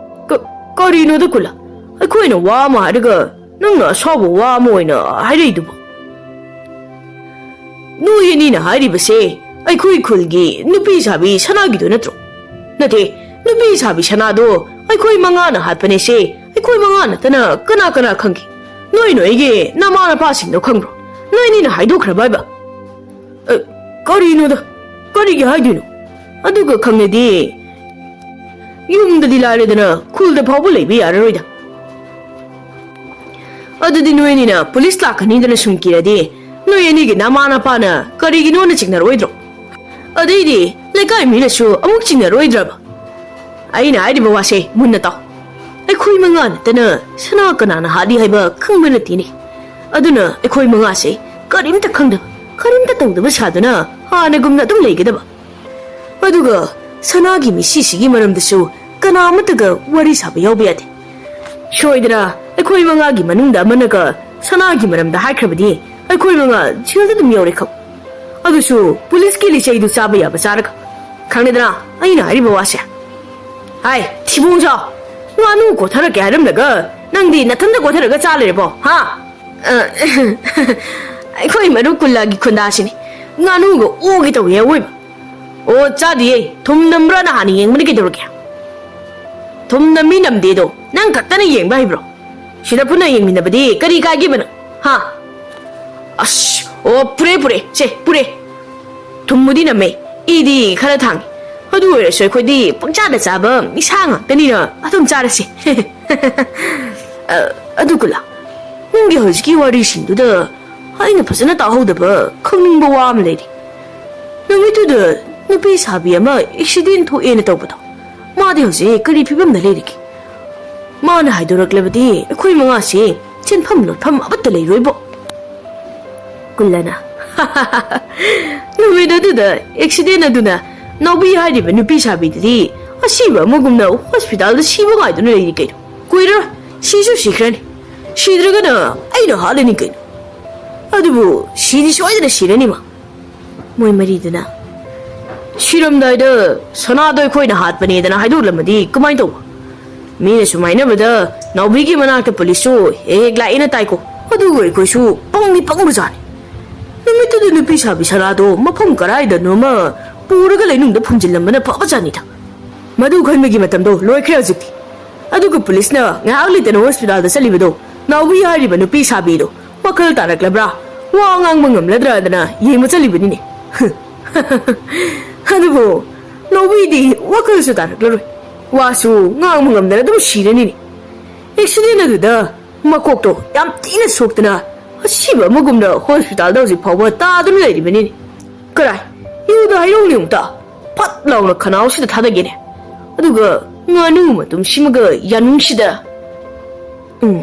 ꯀ-, ꯀꯔꯤꯅꯣꯗ ꯀꯨꯜꯂ? ꯑꯩꯈꯣꯏꯅ ꯋꯥ ꯑꯃ ꯍꯥꯏꯔꯒ ꯅꯪꯅ ꯑꯁꯥꯎꯕ ꯋꯥ ꯑꯃ ꯑꯣꯏꯅ ꯍꯥꯏꯔꯛꯏꯗꯨꯕꯨ?" "ꯅꯣꯏ ꯑꯅꯤꯅ ꯍꯥꯏꯔꯤꯕꯁꯦ ꯑꯩꯈꯣꯏ ꯈꯨꯜꯒꯤ ꯅꯨꯄꯤ ꯁꯥꯕꯤ ꯁꯅꯥꯒꯤꯗꯣ ꯅꯠꯇ꯭ꯔꯣ?" "ꯅꯠꯇꯦ, ꯅꯨꯄꯤ ꯁꯥꯕꯤ ꯁꯅꯥꯗꯣ ꯑꯩꯈꯣꯏ ꯃꯉꯥꯅ ꯍꯥꯠꯄꯅꯦꯁꯦ ꯑꯩꯈꯣꯏ ꯃꯉꯥ ꯅꯠꯇꯅ ꯀꯅꯥ ꯀꯅꯥ ꯈꯪꯒꯦ? ꯅꯣꯏ ꯅꯣꯏꯒꯤ ꯅꯃꯥ ꯅꯄꯥꯁꯤꯡꯗꯣ ꯈꯪꯕ꯭ꯔꯣ? ꯅꯣꯏ ꯑꯅꯤꯅ ꯍꯥꯏꯗꯣꯛꯈ꯭ꯔꯕ ꯍꯥꯏꯕ?" "ꯑ, ꯀꯔꯤꯅꯣꯗ? ꯀꯔꯤꯒꯤ ꯍꯥꯏꯗꯣꯏꯅꯣ? ꯑꯗꯨꯒ ꯈꯪꯂꯗꯤ ꯌꯨꯝꯗꯗꯤ ꯂꯥꯏꯔꯗꯅ ꯈꯨꯜꯗ ꯐꯥꯎꯕ ꯂꯩꯕ ꯌꯥꯔꯔꯣꯏꯗ꯫" "ꯑꯗꯨꯗꯤ ꯅꯣꯏ ꯑꯅꯤꯅ ꯄꯨꯂꯤꯁ ꯂꯥꯛꯀꯅꯤꯗꯅ ꯁꯨꯝ ꯀꯤꯔꯗꯤ ꯅꯣꯏ ꯑꯅꯤꯒꯤ ꯅꯃꯥ ꯅꯄꯥꯅ ꯀꯔꯤꯒꯤꯅꯣꯅ ꯆꯤꯡꯅꯔꯣꯏꯗ꯭ꯔꯣ? ꯑꯗꯩꯗꯤ ꯂꯩꯀꯥꯏ ꯃꯤꯅꯁꯨ ꯑꯃꯨꯛ ꯆꯤꯡꯅꯔꯣꯏꯗ꯭ꯔꯕ?" "ꯑꯩꯅ ꯍꯥꯏꯔꯤꯕ ꯋꯥꯁꯦ ꯃꯨꯟꯅ ꯇꯥꯎ꯫ ꯑꯩꯈꯣꯏ ꯃꯉꯥ ꯅꯠꯇꯅ ꯁꯅꯥ ꯀꯅꯥꯅ ꯍꯥꯠꯂꯤ ꯍꯥꯏꯕ ꯈꯪꯕ ꯅꯠꯇꯦꯅꯦ꯫ ꯑꯗꯨꯅ ꯑꯩꯈꯣꯏ ꯃꯉꯥꯁꯦ ꯀꯔꯤꯝꯇ ꯈꯪꯗꯕ, ꯀꯔꯤꯝꯇ ꯇꯧꯗꯕ ꯁꯥꯗꯨꯅ ꯍꯥꯟꯅꯒꯨꯝꯅ ꯑꯗꯨꯝ ꯂꯩꯒꯗꯕ꯫ ꯑꯗꯨꯒ ꯁꯅꯥꯒꯤ ꯃꯤꯁꯤꯁꯤꯒꯤ ꯃꯔꯝꯗꯁꯨ ꯀꯅꯥ ꯑꯃꯠꯇꯒ ꯋꯥꯔꯤ ꯁꯥꯕ ꯌꯥꯎꯕ ꯌꯥꯗꯦ꯫ ꯁꯣꯏꯗꯅ ꯑꯩꯈꯣꯏ ꯃꯉꯥꯒꯤ ꯃꯅꯨꯡꯗ ꯑꯃꯅꯒ ꯁꯅꯥꯒꯤ ꯃꯔꯝꯗ ꯍꯥꯏꯈ꯭ꯔꯕꯗꯤ ꯑꯩꯈꯣꯏ ꯃꯉꯥ ꯖꯦꯜꯗ ꯑꯗꯨꯝ ꯌꯧꯔꯦ ꯈꯪ꯫ ꯑꯗꯨꯁꯨ ꯄꯨꯂꯤꯁꯀꯤ ꯂꯤꯆꯩꯗꯨ ꯆꯥꯕ ꯌꯥꯕ ꯆꯥꯔꯒ꯫ ꯈꯪꯂꯦꯗꯅ ꯑꯩꯅ ꯍꯥꯏꯔꯤꯕ ꯋꯥꯁꯦ?" "ꯍꯥꯏ, ꯊꯤꯕꯣꯡꯖꯥꯎ, ꯉꯥꯅꯨ ꯀꯣꯊꯔꯛꯀꯦ ꯍꯥꯏꯔꯝꯂꯒ ꯅꯪꯗꯤ ꯅꯊꯟꯗ ꯀꯣꯊꯔꯒ ꯆꯥ ꯂꯩꯔꯕꯣ, ꯍꯥ?" "ꯑ, ꯑꯩꯈꯣꯏ ꯃꯔꯨꯞ ꯀꯨꯜꯂꯥꯒꯤ ꯈꯨꯟꯗꯥꯁꯤꯅꯤ꯫ ꯉꯥꯅꯨꯒ ꯑꯣꯒꯦ ꯇꯧꯏ ꯑꯋꯣꯏꯕ꯫" "ꯑꯣ, ꯆꯥꯗꯤꯌꯦ, ꯊꯨꯝ ꯅꯝꯕ꯭ꯔꯥꯅ ꯍꯥꯟꯅ ꯌꯦꯡꯕꯅꯤ ꯀꯩꯗꯧꯔꯒꯦ?" "ꯊꯨꯝ ꯅꯝꯃꯤ ꯅꯝꯗꯦꯗꯣ ꯅꯪ ꯈꯛꯇꯅ ꯌꯦꯡꯕ ꯍꯩꯕ꯭ꯔꯣ? ꯁꯤꯗ ꯄꯨꯟꯅ ꯌꯦꯡꯃꯤꯟꯅꯕꯗꯤ ꯀꯔꯤ ꯀꯥꯏꯒꯦꯕ ꯅꯪ, ꯍꯥ?" "ꯑꯁ, ꯑꯣ, ꯄꯨꯔꯦ, ꯄꯨꯔꯦ, ꯁꯦ, ꯄꯨꯔꯦ꯫ ꯊꯨꯝꯕꯨꯗꯤ ꯅꯝꯃꯦ, ꯏꯗꯤ ꯈꯔ ꯊꯥꯡꯉꯤ꯫ ꯑꯗꯨ ꯑꯣꯏꯔꯁꯨ ꯑꯩꯈꯣꯏꯗꯤ ꯄꯪꯆꯥꯗ ꯆꯥꯕ ꯃꯤꯁꯥ ꯉꯥꯛꯇꯅꯤꯅ ꯑꯗꯨꯝ ꯆꯥꯔꯁꯤ꯫ ꯑ, ꯑꯗꯨ ꯀꯨꯂꯥ, ꯅꯪꯒꯤ ꯍꯧꯖꯤꯛꯀꯤ ꯋꯥꯔꯤꯁꯤꯡꯗꯨꯗ ꯑꯩꯅ ꯐꯖꯅ ꯇꯥꯍꯧꯗꯕ ꯈꯪꯅꯤꯡꯕ ꯋꯥ ꯑꯃ ꯂꯩꯔꯤ꯫ ꯅꯨꯃꯤꯠꯇꯨꯗ ꯅꯨꯄꯤ ꯁꯥꯕꯤ ꯑꯃ ꯑꯦꯛꯁꯤꯗꯦꯟ ꯊꯣꯛꯑꯦꯅ ꯇꯧꯕꯗꯣ, ꯃꯥꯗꯤ ꯍꯧꯖꯤꯛ ꯀꯔꯤ ꯐꯤꯕꯝꯗ ꯂꯩꯔꯤꯒꯦ? ꯃꯥꯅ ꯍꯥꯏꯗꯣꯔꯛꯂꯕꯗꯤ ꯑꯩꯈꯣꯏ ꯃꯉꯥꯁꯦ ꯆꯦꯟꯐꯝ ꯂꯣꯠꯐꯝ ꯑꯃꯠꯇ ꯂꯩꯔꯣꯏꯕꯣ꯫ ꯀꯨꯜꯂꯅ, ꯅꯨꯃꯤꯠ ꯑꯗꯨꯗ ꯑꯦꯛꯁꯤꯗꯦꯟ ꯑꯗꯨꯅ ꯅꯥꯎꯕꯤ ꯍꯥꯏꯔꯤꯕ ꯅꯨꯄꯤ ꯁꯥꯕꯤꯗꯨꯗꯤ ꯑꯁꯤꯕ ꯑꯃꯒꯨꯝꯅ ꯍꯣꯁꯄꯤꯇꯥꯜꯗ ꯁꯤꯕ ꯉꯥꯏꯗꯨꯅ ꯂꯩꯔꯤ ꯀꯩꯅꯣ꯫ ꯀꯨꯏꯔꯔꯣꯏ, ꯁꯤꯁꯨ ꯁꯤꯈ꯭ꯔꯅꯤ꯫ ꯁꯤꯗ꯭ꯔꯒꯅ ꯑꯩꯅ ꯍꯥꯠꯂꯅꯤ ꯀꯩꯅꯣ꯫ ꯑꯗꯨꯕꯨ ꯁꯤꯗꯤ ꯁꯣꯏꯗꯅ ꯁꯤꯔꯅꯤ ꯃꯥ꯫ ꯃꯣꯏ ꯃꯔꯤꯗꯨꯅ, ꯁꯤꯔꯝꯗꯥꯏꯗ ꯁꯅꯥꯗꯣ ꯑꯩꯈꯣꯏꯅ ꯍꯥꯠꯄꯅꯦꯗꯅ ꯍꯥꯏꯗꯣꯛꯂꯝꯃꯗꯤ ꯀꯃꯥꯏꯅ ꯇꯧꯕ? ꯃꯤꯅ ꯁꯨꯝ ꯍꯥꯏꯅꯕꯗ ꯅꯥꯎꯕꯤꯒꯤ ꯃꯅꯥꯛꯇ ꯄꯨꯂꯤꯁꯁꯨ ꯍꯦꯛ ꯍꯦꯛ ꯂꯥꯛꯑꯦꯅ ꯇꯥꯏꯀꯣ꯫ ꯑꯗꯨꯒ ꯑꯩꯈꯣꯏꯁꯨ ꯄꯪꯗꯤ ꯄꯪꯕꯖꯥꯠꯅꯤ꯫ ꯅꯨꯃꯤꯠꯇꯨꯗ ꯅꯨꯄꯤ ꯁꯥꯕꯤ ꯁꯅꯥꯗꯣ ꯃꯐꯝ ꯀꯗꯥꯏꯗꯅꯣꯃ ꯄꯨꯔꯒ ꯂꯩꯅꯨꯡꯗ ꯐꯨꯝꯖꯤꯜꯂꯝꯕꯅ ꯐꯕꯖꯥꯠꯅꯤꯗ꯫ ꯃꯗꯨ ꯈꯟꯕꯒꯤ ꯃꯇꯝꯗꯣ ꯂꯣꯏꯈ꯭ꯔꯦ ꯍꯧꯖꯤꯛꯇꯤ꯫ ꯑꯗꯨꯒ ꯄꯨꯂꯤꯁꯅ ꯉꯥꯏꯍꯥꯛ ꯂꯩꯇꯅ ꯍꯣꯁꯄꯤꯇꯥꯜꯗ ꯆꯠꯂꯤꯕꯗꯣ, ꯅꯥꯎꯕꯤ ꯍꯥꯏꯔꯤꯕ ꯅꯨꯄꯤ ꯁꯥꯕꯤꯗꯣ ꯋꯥꯈꯜ ꯇꯥꯔꯛꯂꯕ꯭ꯔꯥ? ꯋꯥ ꯉꯥꯡꯕ ꯉꯝꯂꯗ꯭ꯔꯥꯗꯅ ꯌꯦꯡꯕ ꯆꯠꯂꯤꯕꯅꯤꯅꯦ꯫ ꯑꯗꯨꯕꯨ ꯅꯥꯎꯕꯤꯗꯤ ꯋꯥꯈꯜꯁꯨ ꯇꯥꯔꯛꯂꯔꯣꯏ, ꯋꯥꯁꯨ ꯉꯥꯡꯕ ꯉꯝꯗꯅ ꯑꯗꯨꯝ ꯁꯤꯔꯅꯤꯅꯦ꯫ ꯑꯦꯛꯁꯤꯗꯦꯟ ꯑꯗꯨꯗ ꯃꯀꯣꯛꯇꯣ ꯌꯥꯝ ꯊꯤꯅ ꯁꯣꯛꯇꯅ ꯑꯁꯤꯕ ꯑꯃꯒꯨꯝꯅ ꯍꯣꯁꯄꯤꯇꯥꯜꯗ ꯍꯧꯖꯤꯛ ꯐꯥꯎꯕ ꯇꯥꯗꯨꯅ ꯂꯩꯔꯤꯕꯅꯤꯅꯦ꯫ ꯀꯔꯥꯏ, ꯌꯨꯗ ꯍꯥꯏꯔꯧꯅꯦ ꯑꯃꯨꯛꯇ꯫ ꯐꯠ ꯂꯥꯎꯅ ꯈꯅꯥꯎꯁꯤꯗ ꯊꯥꯗꯒꯦꯅꯦ꯫ ꯑꯗꯨꯒ ꯉꯥꯅꯨ ꯃꯇꯨꯝꯁꯤꯃꯒ ꯌꯥꯅꯨꯡꯁꯤꯗ꯫ ꯎꯝ꯫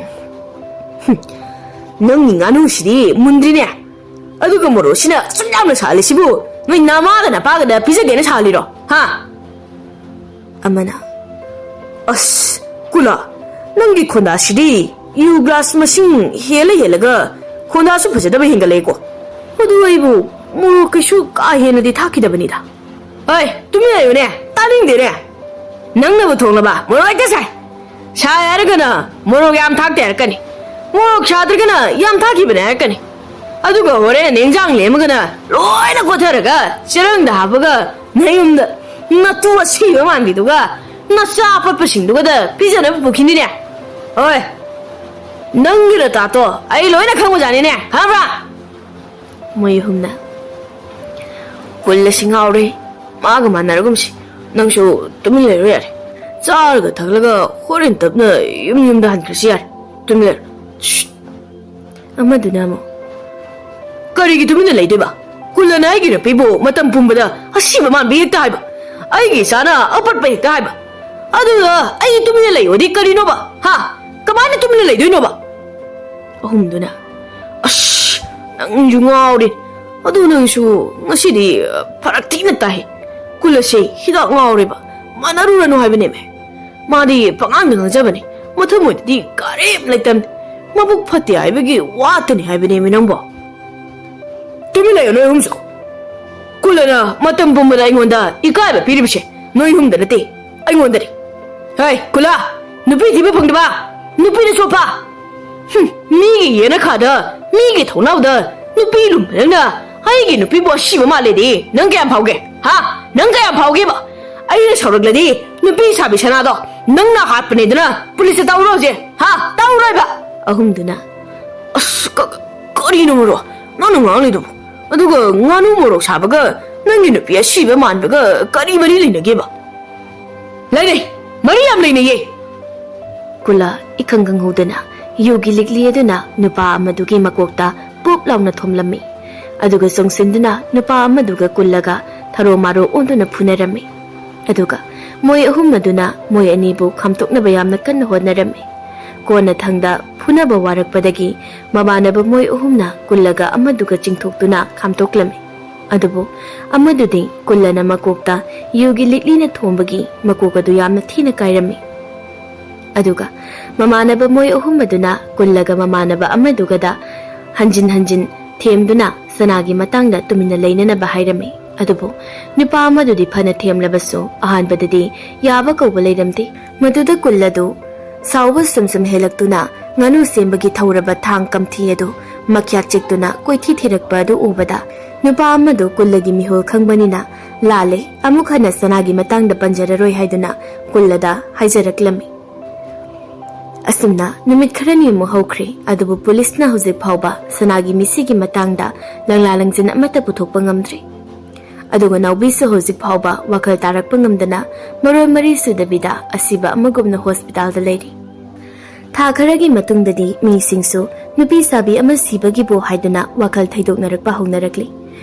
ꯍꯨꯝ꯫ ꯅꯪꯒꯤ ꯉꯥꯅꯨꯁꯤꯗꯤ ꯃꯨꯟꯗ꯭ꯔꯤꯅꯦ꯫ ꯑꯗꯨꯒ ꯃꯣꯔꯣꯛꯁꯤꯅ ꯑꯁꯨꯛ ꯌꯥꯝꯅ ꯁꯥꯍꯜꯂꯤꯁꯤꯕꯨ ꯅꯣꯏ ꯅꯃꯥꯒ ꯅꯄꯥꯒꯗ ꯄꯤꯖꯒꯦꯅ ꯁꯥꯍꯜꯂꯤꯔꯣ? ꯍꯥ? ꯑꯃꯅ, ꯑꯁ, ꯀꯨꯂꯥ, ꯅꯪꯒꯤ ꯈꯣꯟꯗꯥꯁꯤꯗꯤ ꯌꯨ ꯒ꯭ꯂꯥꯁ ꯃꯁꯤꯡ ꯍꯦꯜꯂ ꯍꯦꯜꯂꯒ ꯈꯣꯟꯗꯥꯁꯨ ꯐꯖꯗꯕ ꯍꯦꯟꯒꯠꯂꯛꯑꯦꯀꯣ꯫ ꯑꯗꯨ ꯑꯩꯕꯨ ꯃꯣꯔꯣꯛ ꯀꯩꯁꯨ ꯀꯥ ꯍꯦꯟꯅꯗꯤ ꯊꯥꯛꯈꯤꯗꯕꯅꯤꯗ꯫ ꯍꯣꯏ, ꯇꯨꯃꯤꯟ ꯂꯩꯌꯨꯅꯦ, ꯇꯥꯅꯤꯡꯗꯦꯅꯦ꯫ ꯅꯪꯅꯕꯨ ꯊꯣꯡꯂꯕ ꯃꯣꯔꯣꯛ ꯍꯦꯛꯇ ꯁꯥꯏ꯫ ꯁꯥꯏ ꯍꯥꯏꯔꯒꯅ ꯃꯣꯔꯣꯛ ꯌꯥꯝ ꯊꯥꯛꯇꯦ ꯍꯥꯏꯔꯛꯀꯅꯤ, ꯃꯣꯔꯣꯛ ꯁꯥꯗ꯭ꯔꯒꯅ ꯌꯥꯝ ꯊꯥꯛꯈꯤꯕꯅꯦ ꯍꯥꯏꯔꯛꯀꯅꯤ꯫ ꯑꯗꯨꯒ ꯍꯣꯔꯦꯟ ꯏꯟꯖꯥꯡ ꯂꯦꯝꯃꯒꯅ ꯂꯣꯏꯅ ꯀꯣꯊꯔꯒ ꯆꯦꯔꯪꯗ ꯍꯥꯞꯄꯒ ꯅꯌꯨꯝꯗ ꯅꯇꯨ ꯑꯁꯤꯕ ꯃꯥꯟꯕꯤꯗꯨꯒ ꯅꯆꯥ ꯑꯄꯠꯄꯁꯤꯡꯗꯨꯒꯗ ꯄꯤꯖꯅꯕ ꯄꯨꯈꯤꯅꯤꯅꯦ꯫ ꯍꯣꯏ, ꯅꯪꯒꯤ ꯔꯇꯥꯇꯣ ꯑꯩ ꯂꯣꯏꯅ ꯈꯪꯕꯖꯥꯠꯅꯤꯅꯦ, ꯈꯪꯕ꯭ꯔꯥ? ꯃꯣꯏ ꯑꯍꯨꯝꯅ, ꯀꯨꯜ ꯑꯁꯤ ꯉꯥꯎꯔꯦ, ꯃꯥꯒ ꯃꯥꯟꯅꯔꯒꯨꯝꯁꯤ꯫ ꯅꯪꯁꯨ ꯇꯨꯃꯤꯟ ꯂꯩꯔꯣ ꯌꯥꯔꯦ꯫ ꯆꯥꯔꯒ ꯊꯛꯂꯒ ꯍꯣꯔꯦꯟ ꯇꯞꯅ ꯌꯨꯝ ꯌꯨꯝꯗ ꯍꯟꯈ꯭ꯔꯁꯤ ꯌꯥꯔꯦ꯫ ꯇꯨꯃꯤꯟ ꯂꯩꯔꯣ꯫ ꯁ꯭ꯁ꯫ ꯑꯃꯗꯨꯅ ꯑꯃꯨꯛ, "ꯀꯔꯤꯒꯤ ꯇꯨꯃꯤꯟꯅ ꯂꯩꯗꯣꯏꯕ? ꯀꯨꯜꯂꯅ ꯑꯩꯒꯤ ꯅꯨꯄꯤꯕꯨ ꯃꯇꯝ ꯄꯨꯝꯕꯗ ꯑꯁꯤꯕ ꯃꯥꯟꯕꯤ ꯍꯦꯛꯇ ꯍꯥꯏꯕ, ꯑꯩꯒꯤ ꯏꯆꯥꯅ ꯑꯄꯠꯄ ꯍꯦꯛꯇ ꯍꯥꯏꯕ, ꯑꯗꯨꯒ ꯑꯩ ꯇꯨꯃꯤꯟꯅ ꯂꯩꯌꯣꯗꯤ ꯀꯔꯤꯅꯣꯕ? ꯍꯥ? ꯀꯃꯥꯏꯅ ꯇꯨꯃꯤꯟꯅ ꯂꯩꯗꯣꯏꯅꯣꯕ?" ꯑꯍꯨꯝꯗꯨꯅ, "ꯑꯁ, ꯅꯪꯁꯨ ꯉꯥꯎꯔꯦ꯫ ꯑꯗꯨ ꯅꯪꯁꯨ ꯉꯁꯤꯗꯤ ꯐꯔꯛ ꯊꯤꯅ ꯇꯥꯏ꯫ ꯀꯨꯜꯂꯁꯦ ꯍꯤꯗꯥꯛ ꯉꯥꯎꯔꯦꯕ꯫ ꯃꯥꯟꯅꯔꯨꯔꯅꯨ ꯍꯥꯏꯕꯅꯦꯃꯦ꯫ ꯃꯥꯗꯤ ꯄꯉꯥꯡꯗ ꯉꯥꯡꯖꯕꯅꯤ꯫ ꯃꯊꯃꯣꯏꯗꯗꯤ ꯀꯔꯤꯝ ꯂꯩꯇꯝꯅꯤ꯫ ꯃꯕꯨꯛ ꯐꯠꯇꯦ ꯍꯥꯏꯕꯒꯤ ꯋꯥꯇꯅꯤ ꯍꯥꯏꯕꯅꯦꯃꯤ ꯅꯪꯕꯣ꯫ ꯇꯨꯃꯤꯟ ꯂꯩꯌꯣ ꯅꯣꯏ ꯑꯍꯨꯝꯁꯨ꯫ ꯀꯨꯜꯂꯅ ꯃꯇꯝ ꯄꯨꯝꯕꯗ ꯑꯩꯉꯣꯟꯗ ꯏꯀꯥꯏꯕ ꯄꯤꯔꯤꯕꯁꯦ ꯅꯣꯏ ꯑꯍꯨꯝꯗ ꯅꯠꯇꯦ, ꯑꯩꯉꯣꯟꯗꯅꯤ꯫ ꯍꯦ, ꯀꯨꯜꯂꯥ, ꯅꯨꯄꯤ ꯊꯤꯕ ꯐꯪꯗꯕ, ꯅꯨꯄꯤꯅ ꯆꯣꯞꯄ꯫ ꯍꯨꯝ, ꯃꯤꯒꯤ ꯌꯦꯅꯈꯥꯗ, ꯃꯤꯒꯤ ꯊꯣꯡꯅꯥꯎꯗ ꯅꯨꯄꯤ ꯂꯨꯝꯕ ꯅꯪꯅ ꯑꯩꯒꯤ ꯅꯨꯄꯤꯕꯨ ꯑꯁꯤꯕ ꯃꯥꯜꯂꯦꯗꯤ ꯅꯪ ꯀꯌꯥꯝ ꯐꯥꯎꯒꯦ? ꯍꯥ? ꯅꯪ ꯀꯌꯥꯝ ꯐꯥꯎꯒꯦꯕ? ꯑꯩꯅ ꯁꯥꯎꯔꯛꯂꯗꯤ ꯅꯨꯄꯤ ꯁꯥꯕꯤ ꯁꯅꯥꯗꯣ ꯅꯪꯅ ꯍꯥꯠꯄꯅꯦꯗꯅ ꯄꯨꯂꯤꯁꯇ ꯇꯧꯔꯣꯁꯦ, ꯍꯥ? ꯇꯧꯔꯣꯏꯕ꯫ ꯑꯍꯨꯝꯗꯨꯅ, "ꯑꯁ, ꯀ-, ꯀ-, ꯀꯔꯤꯅꯣ ꯃꯔꯣ? ꯅꯪꯅ ꯉꯥꯡꯂꯤꯗꯨꯕꯨ? ꯑꯗꯨꯒ ꯉꯥꯅꯨ ꯃꯣꯔꯣꯛ ꯁꯥꯕꯒ ꯅꯪꯒꯤ ꯅꯨꯄꯤ ꯑꯁꯤꯕ ꯃꯥꯟꯕꯒ ꯀꯔꯤ ꯃꯔꯤ ꯂꯩꯅꯒꯦꯕ?" "ꯂꯩꯅꯩ, ꯃꯔꯤ ꯌꯥꯝ ꯂꯩꯅꯩꯌꯦ!" ꯀꯨꯂꯥ ꯏꯈꯪ ꯈꯪꯍꯧꯗꯅ ꯌꯨꯒꯤ ꯂꯤꯛꯂꯤ ꯑꯗꯨꯅ ꯅꯨꯄꯥ ꯑꯃꯗꯨꯒꯤ ꯃꯀꯣꯛꯇ ꯄꯨꯞ ꯂꯥꯎꯅ ꯊꯣꯝꯂꯝꯃꯤ꯫ ꯑꯗꯨꯒ ꯆꯣꯡꯁꯤꯟꯗꯨꯅ ꯅꯨꯄꯥ ꯑꯃꯗꯨꯒ ꯀꯨꯜꯂꯒ ꯊꯔꯣ ꯃꯥꯔꯣ ꯑꯣꯟꯗꯨꯅ ꯐꯨꯅꯔꯝꯃꯤ꯫ ꯑꯗꯨꯒ ꯃꯣꯏ ꯑꯍꯨꯝ ꯑꯗꯨꯅ ꯃꯣꯏ ꯑꯅꯤꯕꯨ ꯈꯥꯝꯇꯣꯛꯅꯕ ꯌꯥꯝꯅ ꯀꯟꯅ ꯍꯣꯠꯅꯔꯝꯃꯤ꯫ ꯀꯣꯟꯅꯊꯪꯗ ꯐꯨꯅꯕ ꯋꯥꯔꯛꯄꯗꯒꯤ ꯃꯃꯥꯟꯅꯕ ꯃꯣꯏ ꯑꯍꯨꯝꯅ ꯀꯨꯜꯂꯒ ꯑꯃꯗꯨꯒ ꯆꯤꯡꯊꯣꯛꯇꯨꯅ ꯈꯥꯝꯇꯣꯛꯂꯝꯃꯤ꯫ ꯑꯗꯨꯕꯨ ꯑꯃꯗꯨꯗꯤ ꯀꯨꯜꯂꯅ ꯃꯀꯣꯛꯇ ꯌꯨꯒꯤ ꯂꯤꯛꯂꯤꯅ ꯊꯣꯝꯕꯒꯤ ꯃꯀꯣꯛ ꯑꯗꯨ ꯌꯥꯝꯅ ꯊꯤꯅ ꯀꯥꯏꯔꯝꯃꯤ꯫ ꯑꯗꯨꯒ ꯃꯃꯥꯟꯅꯕ ꯃꯣꯏ ꯑꯍꯨꯝ ꯑꯗꯨꯅ ꯀꯨꯜꯂꯒ ꯃꯃꯥꯟꯅꯕ ꯑꯃꯗꯨꯒꯗ ꯍꯟꯖꯤꯟ ꯍꯟꯖꯤꯟ ꯊꯦꯝꯗꯨꯅ ꯁꯅꯥꯒꯤ ꯃꯇꯥꯡꯗ ꯇꯨꯃꯤꯟꯅ ꯂꯩꯅꯅꯕ ꯍꯥꯏꯔꯝꯃꯤ꯫ ꯑꯗꯨꯕꯨ ꯅꯨꯄꯥ ꯑꯃꯗꯨꯗꯤ ꯐꯅ ꯊꯦꯝꯂꯕꯁꯨ ꯑꯍꯥꯟꯕꯗꯗꯤ ꯌꯥꯕ ꯀꯧꯕ ꯂꯩꯔꯝꯗꯦ꯫ ꯃꯗꯨꯗ ꯀꯨꯜ ꯑꯗꯨ ꯁꯥꯎꯕ ꯁꯨꯝ ꯁꯨꯝ ꯍꯦꯜꯂꯛꯇꯨꯅ ꯉꯥꯅꯨ ꯁꯦꯝꯕꯒꯤ ꯊꯧꯔꯕ ꯊꯥꯡ ꯀꯝꯊꯤ ꯑꯗꯨ ꯃꯈ꯭ꯌꯥꯠ ꯆꯤꯛꯇꯨꯅ ꯀꯣꯏꯊꯤ ꯊꯤꯔꯛꯄ ꯑꯗꯨ ꯎꯕꯗ ꯅꯨꯄꯥ ꯑꯃꯗꯨ ꯀꯨꯜꯂꯒꯤ ꯃꯤꯍꯨꯜ ꯈꯪꯕꯅꯤꯅ, "ꯂꯥꯜꯂꯦ, ꯑꯃꯨꯛ ꯍꯟꯅ ꯁꯅꯥꯒꯤ ꯃꯇꯥꯡꯗ ꯄꯟꯖꯔꯔꯣꯏ" ꯍꯥꯏꯗꯨꯅ ꯀꯨꯜꯂꯗ ꯍꯥꯏꯖꯔꯛꯂꯝꯃꯤ꯫ ꯑꯁꯨꯝꯅ ꯅꯨꯃꯤꯠ ꯈꯔꯅꯤꯃꯨꯛ ꯍꯧꯈ꯭ꯔꯦ, ꯑꯗꯨꯕꯨ ꯄꯨꯂꯤꯁꯅ ꯍꯧꯖꯤꯛ ꯐꯥꯎꯕ ꯁꯅꯥꯒꯤ ꯃꯤꯁꯤꯒꯤ ꯃꯇꯥꯡꯗ ꯂꯪꯂꯥ ꯂꯪꯖꯤꯟ ꯑꯃꯠꯇ ꯄꯨꯊꯣꯛꯄ ꯉꯝꯗ꯭ꯔꯤ꯫ ꯑꯗꯨꯒ ꯅꯥꯎꯕꯤꯁꯨ ꯍꯧꯖꯤꯛ ꯐꯥꯎꯕ ꯋꯥꯈꯜ ꯇꯥꯔꯛꯄ ꯉꯝꯗꯅ ꯃꯔꯣꯟ ꯃꯔꯤ ꯁꯨꯗꯕꯤꯗ ꯑꯁꯤꯕ ꯑꯃꯒꯨꯝꯅ ꯍꯣꯁꯄꯤꯇꯥꯜꯗ ꯂꯩꯔꯤ꯫ ꯊꯥ ꯈꯔꯒꯤ ꯃꯇꯨꯡꯗꯗꯤ ꯃꯤꯁꯤꯡꯁꯨ ꯅꯨꯄꯤ ꯁꯥꯕꯤ ꯑꯃ ꯁꯤꯕꯒꯤꯕꯨ ꯍꯥꯏꯗꯨꯅ ꯋꯥꯈꯜ ꯊꯩꯗꯣꯛꯅꯔꯛꯄ ꯍꯧꯅꯔꯛꯂꯤ꯫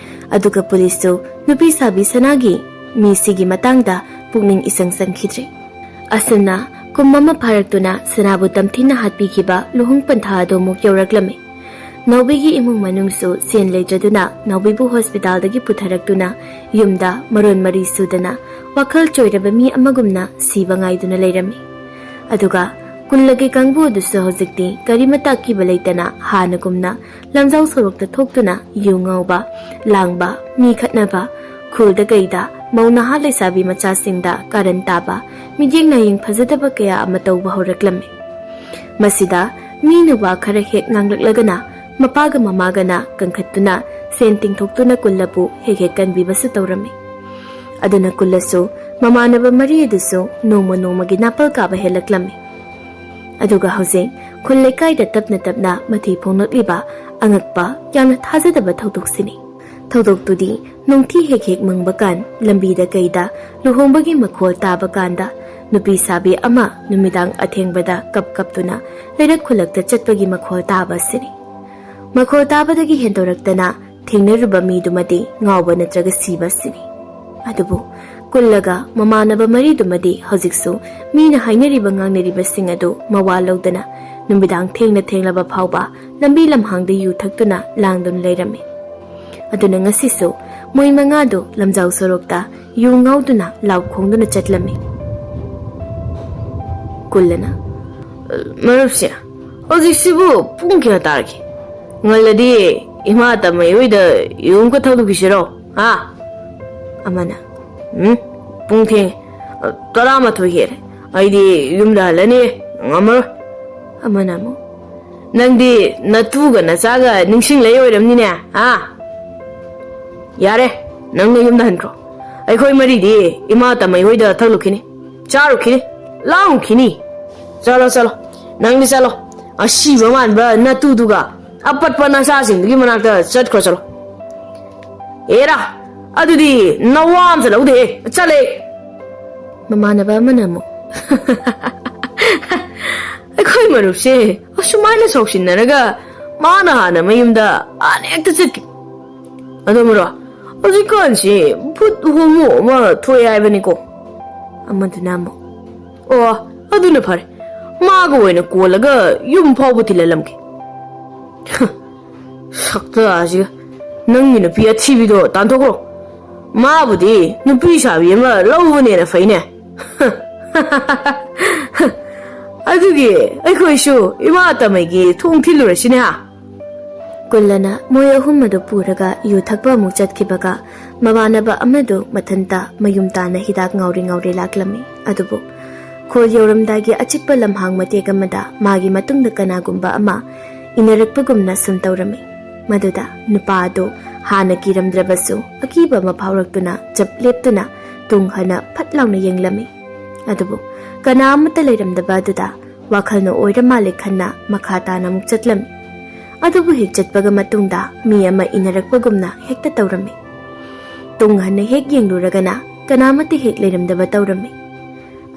ꯑꯗꯨꯒ ꯄꯨꯂꯤꯁꯁꯨ ꯅꯨꯄꯤ ꯁꯥꯕꯤ ꯁꯅꯥꯒꯤ ꯃꯤꯁꯤꯒꯤ ꯃꯇꯥꯡꯗ ꯄꯨꯛꯅꯤꯡ ꯏꯆꯪ ꯆꯪꯈꯤꯗ꯭ꯔꯦ꯫ ꯑꯁꯨꯝꯅ ꯀꯨꯝ ꯑꯃ ꯐꯥꯔꯛꯇꯨꯅ ꯁꯅꯥꯕꯨ ꯇꯝꯊꯤꯅ ꯍꯥꯠꯄꯤꯈꯤꯕ ꯂꯨꯍꯣꯡ ꯄꯟꯊꯥ ꯑꯗꯨ ꯑꯃꯨꯛ ꯌꯧꯔꯛꯂꯝꯃꯤ꯫ ꯅꯥꯎꯕꯤꯒꯤ ꯏꯃꯨꯡ ꯃꯅꯨꯡꯁꯨ ꯁꯦꯟ ꯂꯩꯇ꯭ꯔꯗꯨꯅ ꯅꯥꯎꯕꯤꯕꯨ ꯍꯣꯁꯄꯤꯇꯥꯜꯗꯒꯤ ꯄꯨꯊꯔꯛꯇꯨꯅ ꯌꯨꯝꯗ ꯃꯔꯣꯟ ꯃꯔꯤ ꯁꯨꯗꯅ ꯋꯥꯈꯜ ꯆꯣꯏꯔꯕ ꯃꯤ ꯑꯃꯒꯨꯝꯅ ꯁꯤꯕ ꯉꯥꯏꯗꯨꯅ ꯂꯩꯔꯝꯃꯤ꯫ ꯑꯗꯨꯒ ꯀꯨꯜꯂꯒꯤ ꯀꯥꯡꯕꯨ ꯑꯗꯨꯁꯨ ꯍꯧꯖꯤꯛꯇꯤ ꯀꯔꯤꯃꯇ ꯑꯀꯤꯕ ꯂꯩꯇꯅ ꯍꯥꯟꯅꯒꯨꯝꯅ ꯂꯝꯖꯥꯎ ꯁꯣꯔꯣꯛꯇ ꯊꯣꯛꯇꯨꯅ ꯌꯨ ꯉꯥꯎꯕ, ꯂꯥꯡꯕ, ꯃꯤ ꯈꯠꯅꯕ, ꯈꯨꯜꯗ ꯀꯩꯗ ꯃꯧ ꯅꯍꯥ ꯂꯩꯁꯥꯕꯤ ꯃꯆꯥꯁꯤꯡꯗ ꯀꯥꯔꯟ ꯇꯥꯕ, ꯃꯤꯠꯌꯦꯡ ꯅꯥꯌꯦꯡ ꯐꯖꯗꯕ ꯀꯌꯥ ꯑꯃ ꯇꯧꯕ ꯍꯧꯔꯛꯂꯝꯃꯤ꯫ ꯃꯁꯤꯗ ꯃꯤꯅ ꯋꯥ ꯈꯔ ꯍꯦꯛ ꯉꯥꯡꯂꯛꯂꯒꯅ ꯃꯄꯥꯒ ꯃꯃꯥꯒꯅ ꯀꯟꯈꯠꯇꯨꯅ ꯁꯦꯟ ꯇꯤꯡꯊꯣꯛꯇꯨꯅ ꯀꯨꯜꯂꯕꯨ ꯍꯦꯛ ꯍꯦꯛ ꯀꯟꯕꯤꯕꯁꯨ ꯇꯧꯔꯝꯃꯤ꯫ ꯑꯗꯨꯅ ꯀꯨꯜꯂꯁꯨ ꯃꯃꯥꯟꯅꯕ ꯃꯔꯤ ꯑꯗꯨꯁꯨ ꯅꯣꯡꯃ ꯅꯣꯡꯃꯒꯤ ꯅꯥꯄꯜ ꯀꯥꯕ ꯍꯦꯜꯂꯛꯂꯝꯃꯤ꯫ ꯑꯗꯨꯒ ꯍꯧꯖꯤꯛ ꯈꯨꯜ ꯂꯩꯀꯥꯏꯗ ꯇꯞꯅ ꯇꯞꯅ ꯃꯊꯤ ꯐꯣꯡꯂꯛꯂꯤꯕ ꯑꯉꯛꯄ, ꯌꯥꯝꯅ ꯊꯥꯖꯗꯕ ꯊꯧꯗꯣꯛꯁꯤꯅꯤ꯫ ꯊꯧꯗꯣꯛꯇꯨꯗꯤ ꯅꯣꯡꯊꯤ ꯍꯦꯛ ꯍꯦꯛ ꯃꯪꯕ ꯀꯥꯟ ꯂꯝꯕꯤꯗ ꯀꯩꯗ ꯂꯨꯍꯣꯡꯕꯒꯤ ꯃꯈꯣꯜ ꯇꯥꯕ ꯀꯥꯟꯗ ꯅꯨꯄꯤ ꯁꯥꯕꯤ ꯑꯃ ꯅꯨꯃꯤꯗꯥꯡ ꯑꯊꯦꯡꯕꯗ ꯀꯞ ꯀꯞꯇꯨꯅ ꯂꯩꯔꯛ ꯈꯨꯜꯂꯛꯇ ꯆꯠꯄꯒꯤ ꯃꯈꯣꯜ ꯇꯥꯕ ꯑꯁꯤꯅꯤ꯫ ꯃꯈꯣꯜ ꯇꯥꯕꯗꯒꯤ ꯍꯦꯟꯗꯣꯔꯛꯇꯅ ꯊꯦꯡꯅꯔꯨꯕ ꯃꯤꯗꯨꯃꯗꯤ ꯉꯥꯎꯕ ꯅꯠꯇ꯭ꯔꯒ ꯁꯤꯕ ꯑꯁꯤꯅꯤ꯫ ꯑꯗꯨꯕꯨ ꯀꯨꯜꯂꯒ ꯃꯃꯥꯟꯅꯕ ꯃꯔꯤꯗꯨꯃꯗꯤ ꯍꯧꯖꯤꯛꯁꯨ ꯃꯤꯅ ꯍꯥꯏꯅꯔꯤꯕ ꯉꯥꯡꯅꯔꯤꯕꯁꯤꯡ ꯑꯗꯨ ꯃꯋꯥ ꯂꯧꯗꯅ ꯅꯨꯃꯤꯗꯥꯡ ꯊꯦꯡꯅ ꯊꯦꯡꯂꯕ ꯐꯥꯎꯕ ꯂꯝꯕꯤ ꯂꯝꯍꯥꯡꯗ ꯌꯨ ꯊꯛꯇꯨꯅ ꯂꯥꯡꯗꯨꯅ ꯂꯩꯔꯝꯃꯤ꯫ ꯑꯗꯨꯅ ꯉꯁꯤꯁꯨ ꯃꯣꯏ ꯃꯉꯥꯗꯨ ꯂꯝꯖꯥꯎ ꯁꯣꯔꯣꯛꯇ ꯌꯨ ꯉꯥꯎꯗꯨꯅ ꯂꯥꯎ ꯈꯣꯡꯗꯨꯅ ꯆꯠꯂꯝꯃꯤ꯫ ꯀꯨꯜꯂꯅ, "ꯃꯔꯨꯞꯁꯦ, ꯍꯧꯖꯤꯛꯁꯤꯕꯨ ꯄꯨꯡ ꯀꯌꯥ ꯇꯥꯔꯒꯦ? ꯉꯜꯂꯗꯤ ꯏꯃꯥ ꯇꯃꯩ ꯍꯣꯏꯗ ꯌꯨꯝ ꯈꯔ ꯊꯛꯂꯨꯈꯤꯁꯤꯔꯣ, ꯍꯥ?" ꯑꯃꯅ, "ꯎꯝ, ꯄꯨꯡ ꯊꯦꯡꯉꯦ꯫ ꯇꯔꯥꯃꯥꯊꯣꯏ ꯍꯦꯜꯂꯦ꯫ ꯑꯩꯗꯤ ꯌꯨꯝꯗ ꯍꯜꯂꯅꯤ, ꯉꯝꯃꯔꯣꯏ꯫" ꯑꯃꯅ ꯑꯃꯨꯛ, "ꯅꯪꯗꯤ ꯅꯇꯨꯒ ꯅꯆꯥꯒ ꯅꯤꯡꯁꯤꯡꯂꯛꯏ ꯑꯣꯏꯔꯝꯅꯤꯅꯦ, ꯍꯥ? ꯌꯥꯔꯦ, ꯅꯪꯅ ꯌꯨꯝꯗ ꯍꯟꯈ꯭ꯔꯣ꯫ ꯑꯩꯈꯣꯏ ꯃꯔꯤꯗꯤ ꯏꯃꯥ ꯇꯃꯩ ꯍꯣꯏꯗ ꯊꯛꯂꯨꯈꯤꯅꯤ, ꯆꯥꯔꯨꯈꯤꯅꯤ, ꯂꯥꯡꯉꯨꯈꯤꯅꯤ꯫ ꯆꯠꯂꯣ, ꯆꯠꯂꯣ, ꯅꯪꯗꯤ ꯆꯠꯂꯣ꯫ ꯑꯁꯤꯕ ꯃꯥꯟꯕ ꯅꯇꯨꯗꯨꯒ ꯑꯄꯠꯄ ꯅꯆꯥꯁꯤꯡꯗꯨꯒꯤ ꯃꯅꯥꯛꯇ ꯆꯠꯈ꯭ꯔꯣ, ꯆꯠꯂꯣ꯫ ꯑꯦꯔꯥ, ꯑꯗꯨꯗꯤ ꯅꯋꯥ ꯑꯃꯁꯨ ꯂꯧꯗꯦ, ꯆꯠꯂꯦ꯫ ꯃꯃꯥꯟꯅꯕ ꯑꯃꯅ ꯑꯃꯨꯛ, "ꯑꯩꯈꯣꯏ ꯃꯔꯨꯞꯁꯦ ꯑꯁꯨꯃꯥꯏꯅ ꯁꯥꯎꯁꯤꯟꯅꯔꯒ ꯃꯥꯅ ꯍꯥꯟꯅ ꯃꯌꯨꯝꯗ ꯍꯥꯟꯅ ꯍꯦꯛꯇ ꯆꯠꯈꯤ꯫ ꯑꯗꯣ ꯃꯔꯣ, ꯍꯧꯖꯤꯛꯀꯥꯟꯁꯤ ꯚꯨꯠ ꯍꯣꯃꯣ ꯑꯃ ꯊꯣꯛꯑꯦ ꯍꯥꯏꯕꯅꯤꯀꯣ?" ꯑꯃꯗꯨꯅ ꯑꯃꯨꯛ, "ꯑꯣ, ꯑꯗꯨꯅ ꯐꯔꯦ, ꯃꯥꯒ ꯑꯣꯏꯅ ꯀꯣꯜꯂꯒ ꯌꯨꯝ ꯐꯥꯎꯕ ꯊꯤꯜꯍꯜꯂꯝꯒꯦ꯫" "ꯁꯛꯇꯥꯁꯤꯒ, ꯅꯪꯒꯤ ꯅꯨꯄꯤ ꯑꯊꯤꯕꯤꯗꯣ ꯇꯥꯟꯊꯣꯛꯈ꯭ꯔꯣ꯫ ꯃꯥꯕꯨꯗꯤ ꯅꯨꯄꯤ ꯁꯥꯕꯤ ꯑꯃ ꯂꯧꯕꯅꯦꯅ ꯐꯩꯅꯦ꯫" "ꯑꯗꯨꯒꯤ ꯑꯩꯈꯣꯏꯁꯨ ꯏꯃꯥ ꯇꯃꯩꯒꯤ ꯊꯣꯡ ꯊꯤꯜꯂꯨꯔꯁꯤꯅꯦ, ꯍꯥ?" ꯀꯨꯜꯂꯅ ꯃꯣꯏ ꯑꯍꯨꯝ ꯑꯗꯨ ꯄꯨꯔꯒ ꯌꯨ ꯊꯛꯄ ꯑꯃꯨꯛ ꯆꯠꯈꯤꯕꯒ, ꯃꯃꯥꯟꯅꯕ ꯑꯃꯗꯨ ꯃꯊꯟꯇ ꯃꯌꯨꯝ ꯇꯥꯅ ꯍꯤꯗꯥꯛ ꯉꯥꯎꯔꯤ ꯉꯥꯎꯔꯤ ꯂꯥꯛꯂꯝꯃꯤ꯫ ꯑꯗꯨꯕꯨ ꯈꯣꯜ ꯌꯧꯔꯝꯗꯥꯏꯒꯤ ꯑꯆꯤꯛꯄ ꯂꯝꯍꯥꯡ ꯃꯇꯦꯛ ꯑꯃꯗ ꯃꯥꯒꯤ ꯃꯇꯨꯡꯗ ꯀꯅꯥꯒꯨꯝꯕ ꯑꯃ ꯏꯟꯅꯔꯛꯄꯒꯨꯝꯅ ꯁꯨꯝ ꯇꯧꯔꯝꯃꯤ꯫ ꯃꯗꯨꯗ ꯅꯨꯄꯥ ꯑꯗꯨ ꯍꯥꯟꯅ ꯀꯤꯔꯝꯗ꯭ꯔꯕꯁꯨ ꯑꯀꯤꯕ ꯑꯃ ꯐꯥꯎꯔꯛꯇꯨꯅ ꯆꯞ ꯂꯦꯞꯇꯨꯅ ꯇꯨꯡ ꯍꯟꯅ ꯐꯠ ꯂꯥꯎꯅ ꯌꯦꯡꯂꯝꯃꯤ꯫ ꯑꯗꯨꯕꯨ ꯀꯅꯥ ꯑꯃꯠꯇ ꯂꯩꯔꯝꯗꯕ ꯑꯗꯨꯗ ꯋꯥꯈꯜꯅ ꯑꯣꯏꯔ ꯃꯥꯜꯂꯦ ꯈꯟꯅ ꯃꯈꯥ ꯇꯥꯅ ꯑꯃꯨꯛ ꯆꯠꯂꯝꯃꯤ꯫ ꯑꯗꯨꯕꯨ ꯍꯦꯛ ꯆꯠꯄꯒ ꯃꯇꯨꯡꯗ ꯃꯤ ꯑꯃ ꯏꯟꯅꯔꯛꯄꯒꯨꯝꯅ ꯍꯦꯛꯇ ꯇꯧꯔꯝꯃꯤ꯫ ꯇꯨꯡ ꯍꯟꯅ ꯍꯦꯛ ꯌꯦꯡꯂꯨꯔꯒꯅ ꯀꯅꯥꯃꯠꯇ ꯍꯦꯛ ꯂꯩꯔꯝꯗꯕ ꯇꯧꯔꯝꯃꯤ꯫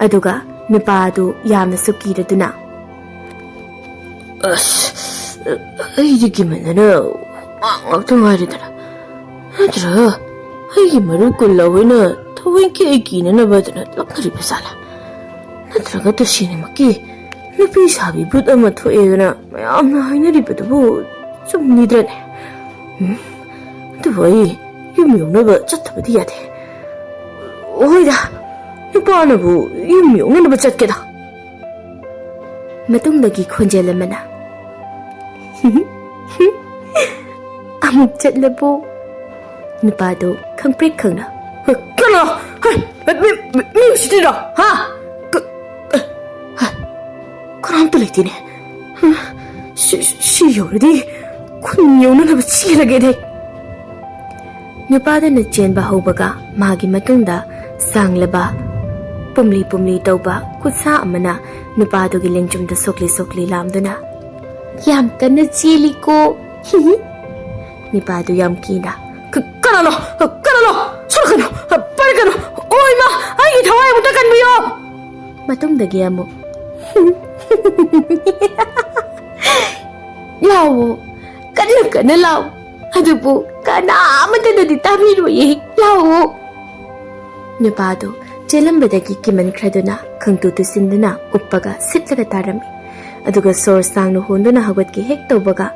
ꯑꯗꯨꯒ ꯅꯨꯄꯥ ꯑꯗꯨ ꯌꯥꯝꯅꯁꯨ ꯀꯤꯔꯗꯨꯅ, "ꯑꯁ, ꯑꯩꯗꯤ ꯀꯤꯃꯟꯗꯅ ꯍꯨꯃꯥꯡ ꯉꯥꯛꯇ ꯉꯥꯏꯔꯦꯗꯅ꯫ ꯅꯠꯇ꯭ꯔꯒ ꯑꯩꯒꯤ ꯃꯔꯨꯞ ꯀꯨꯜꯂꯧ ꯍꯣꯏꯅ ꯊꯑꯣꯏꯀꯤ ꯑꯩ ꯀꯤꯅꯅꯕꯗꯅ ꯂꯥꯛꯅꯔꯤꯕ ꯖꯥꯠꯂꯥ? ꯅꯠꯇ꯭ꯔꯒ ꯇꯁꯦꯡꯅꯃꯛꯀꯤ ꯅꯨꯄꯤ ꯁꯥꯕꯤ ꯚꯨꯠ ꯑꯃ ꯊꯣꯛꯑꯦꯗꯅ ꯃꯌꯥꯝꯅ ꯍꯥꯏꯅꯔꯤꯕꯗꯨꯕꯨ ꯆꯨꯝꯂꯤꯗ꯭ꯔꯅꯦ? ꯎꯝ, ꯑꯗꯨꯕꯨ ꯑꯩ ꯌꯨꯝ ꯌꯧꯅꯕ ꯆꯠꯇꯕꯗꯤ ꯌꯥꯗꯦ꯫ ꯍꯣꯏꯗ, ꯅꯨꯄꯥꯅꯕꯨ ꯌꯨꯝ ꯌꯧꯅꯅꯕ ꯆꯠꯀꯦꯗ꯫" ꯃꯇꯨꯡꯗꯒꯤ ꯈꯣꯟꯖꯦꯜ ꯑꯃꯅ, "ꯑꯃꯨꯛ ꯆꯠꯂꯕꯣ?" ꯅꯨꯄꯥꯗꯨ ꯈꯪꯄ꯭ꯔꯦꯛ ꯈꯪꯅ, "ꯀꯅꯥ? ꯍꯩ, ꯃꯤ, ꯃꯤ, ꯃꯤ ꯎꯁꯤꯠꯇ꯭ꯔꯤꯔꯣ? ꯍꯥ? ꯀ-, ꯍꯥ? ꯀꯅꯥꯝꯇ ꯂꯩꯇꯦꯅꯦ꯫ ꯁꯤ, ꯁꯤ ꯌꯧꯔꯗꯤ ꯈꯨꯟ ꯌꯧꯅꯅꯕ ꯆꯦꯜꯂꯒꯦꯗꯦ꯫" ꯅꯨꯄꯥꯗꯨꯅ ꯆꯦꯟꯕ ꯍꯧꯕꯒ ꯃꯥꯒꯤ ꯃꯇꯨꯡꯗ ꯁꯥꯡꯂꯕ, ꯄꯨꯝꯂꯤ ꯄꯨꯝꯂꯤ ꯇꯧꯕ ꯈꯨꯠꯁꯥ ꯑꯃꯅ ꯅꯨꯄꯥꯗꯨꯒꯤ ꯂꯦꯡꯖꯨꯝꯗ ꯁꯣꯛꯂꯤ ꯁꯣꯛꯂꯤ ꯂꯥꯝꯗꯨꯅ, "ꯌꯥꯝ ꯀꯟꯅ ꯆꯦꯜꯂꯤꯀꯣ꯫" ꯅꯨꯄꯥꯗꯨ ꯌꯥꯝ ꯀꯤꯅ "ꯀ-, ꯀꯅꯥꯅꯣ? ꯀꯅꯥꯅꯣ? ꯁꯣꯔꯛꯀꯅꯨ! ꯄꯥꯏꯔꯛꯀꯅꯨ! ꯑꯣ ꯏꯃꯥ! ꯑꯩꯒꯤ ꯊꯋꯥꯏ ꯑꯃꯨꯛꯇ ꯀꯟꯕꯤꯌꯣ!" ꯃꯇꯨꯡꯗꯒꯤ ꯑꯃꯨꯛ, "ꯂꯥꯎꯋꯣ, ꯀꯟꯅ ꯀꯟꯅ ꯂꯥꯎ, ꯑꯗꯨꯕꯨ ꯀꯅꯥ ꯑꯃꯠꯇꯅꯗꯤ ꯇꯥꯕꯤꯔꯣꯏꯌꯦ, ꯂꯥꯎꯋꯣ!" ꯅꯨꯄꯥꯗꯨ ꯆꯦꯜꯂꯝꯕꯗꯒꯤ ꯀꯤꯃꯟꯈ꯭ꯔꯗꯨꯅ ꯈꯪꯇꯨ ꯇꯨꯁꯤꯟꯗꯨꯅ ꯎꯞꯄꯒ ꯁꯤꯠꯂꯒ ꯇꯥꯔꯝꯃꯤ꯫ ꯑꯗꯨꯒ ꯁꯣꯔ ꯁꯥꯡꯅ ꯍꯣꯟꯗꯨꯅ ꯍꯧꯒꯠꯀꯦ ꯍꯦꯛ ꯇꯧꯕꯒ,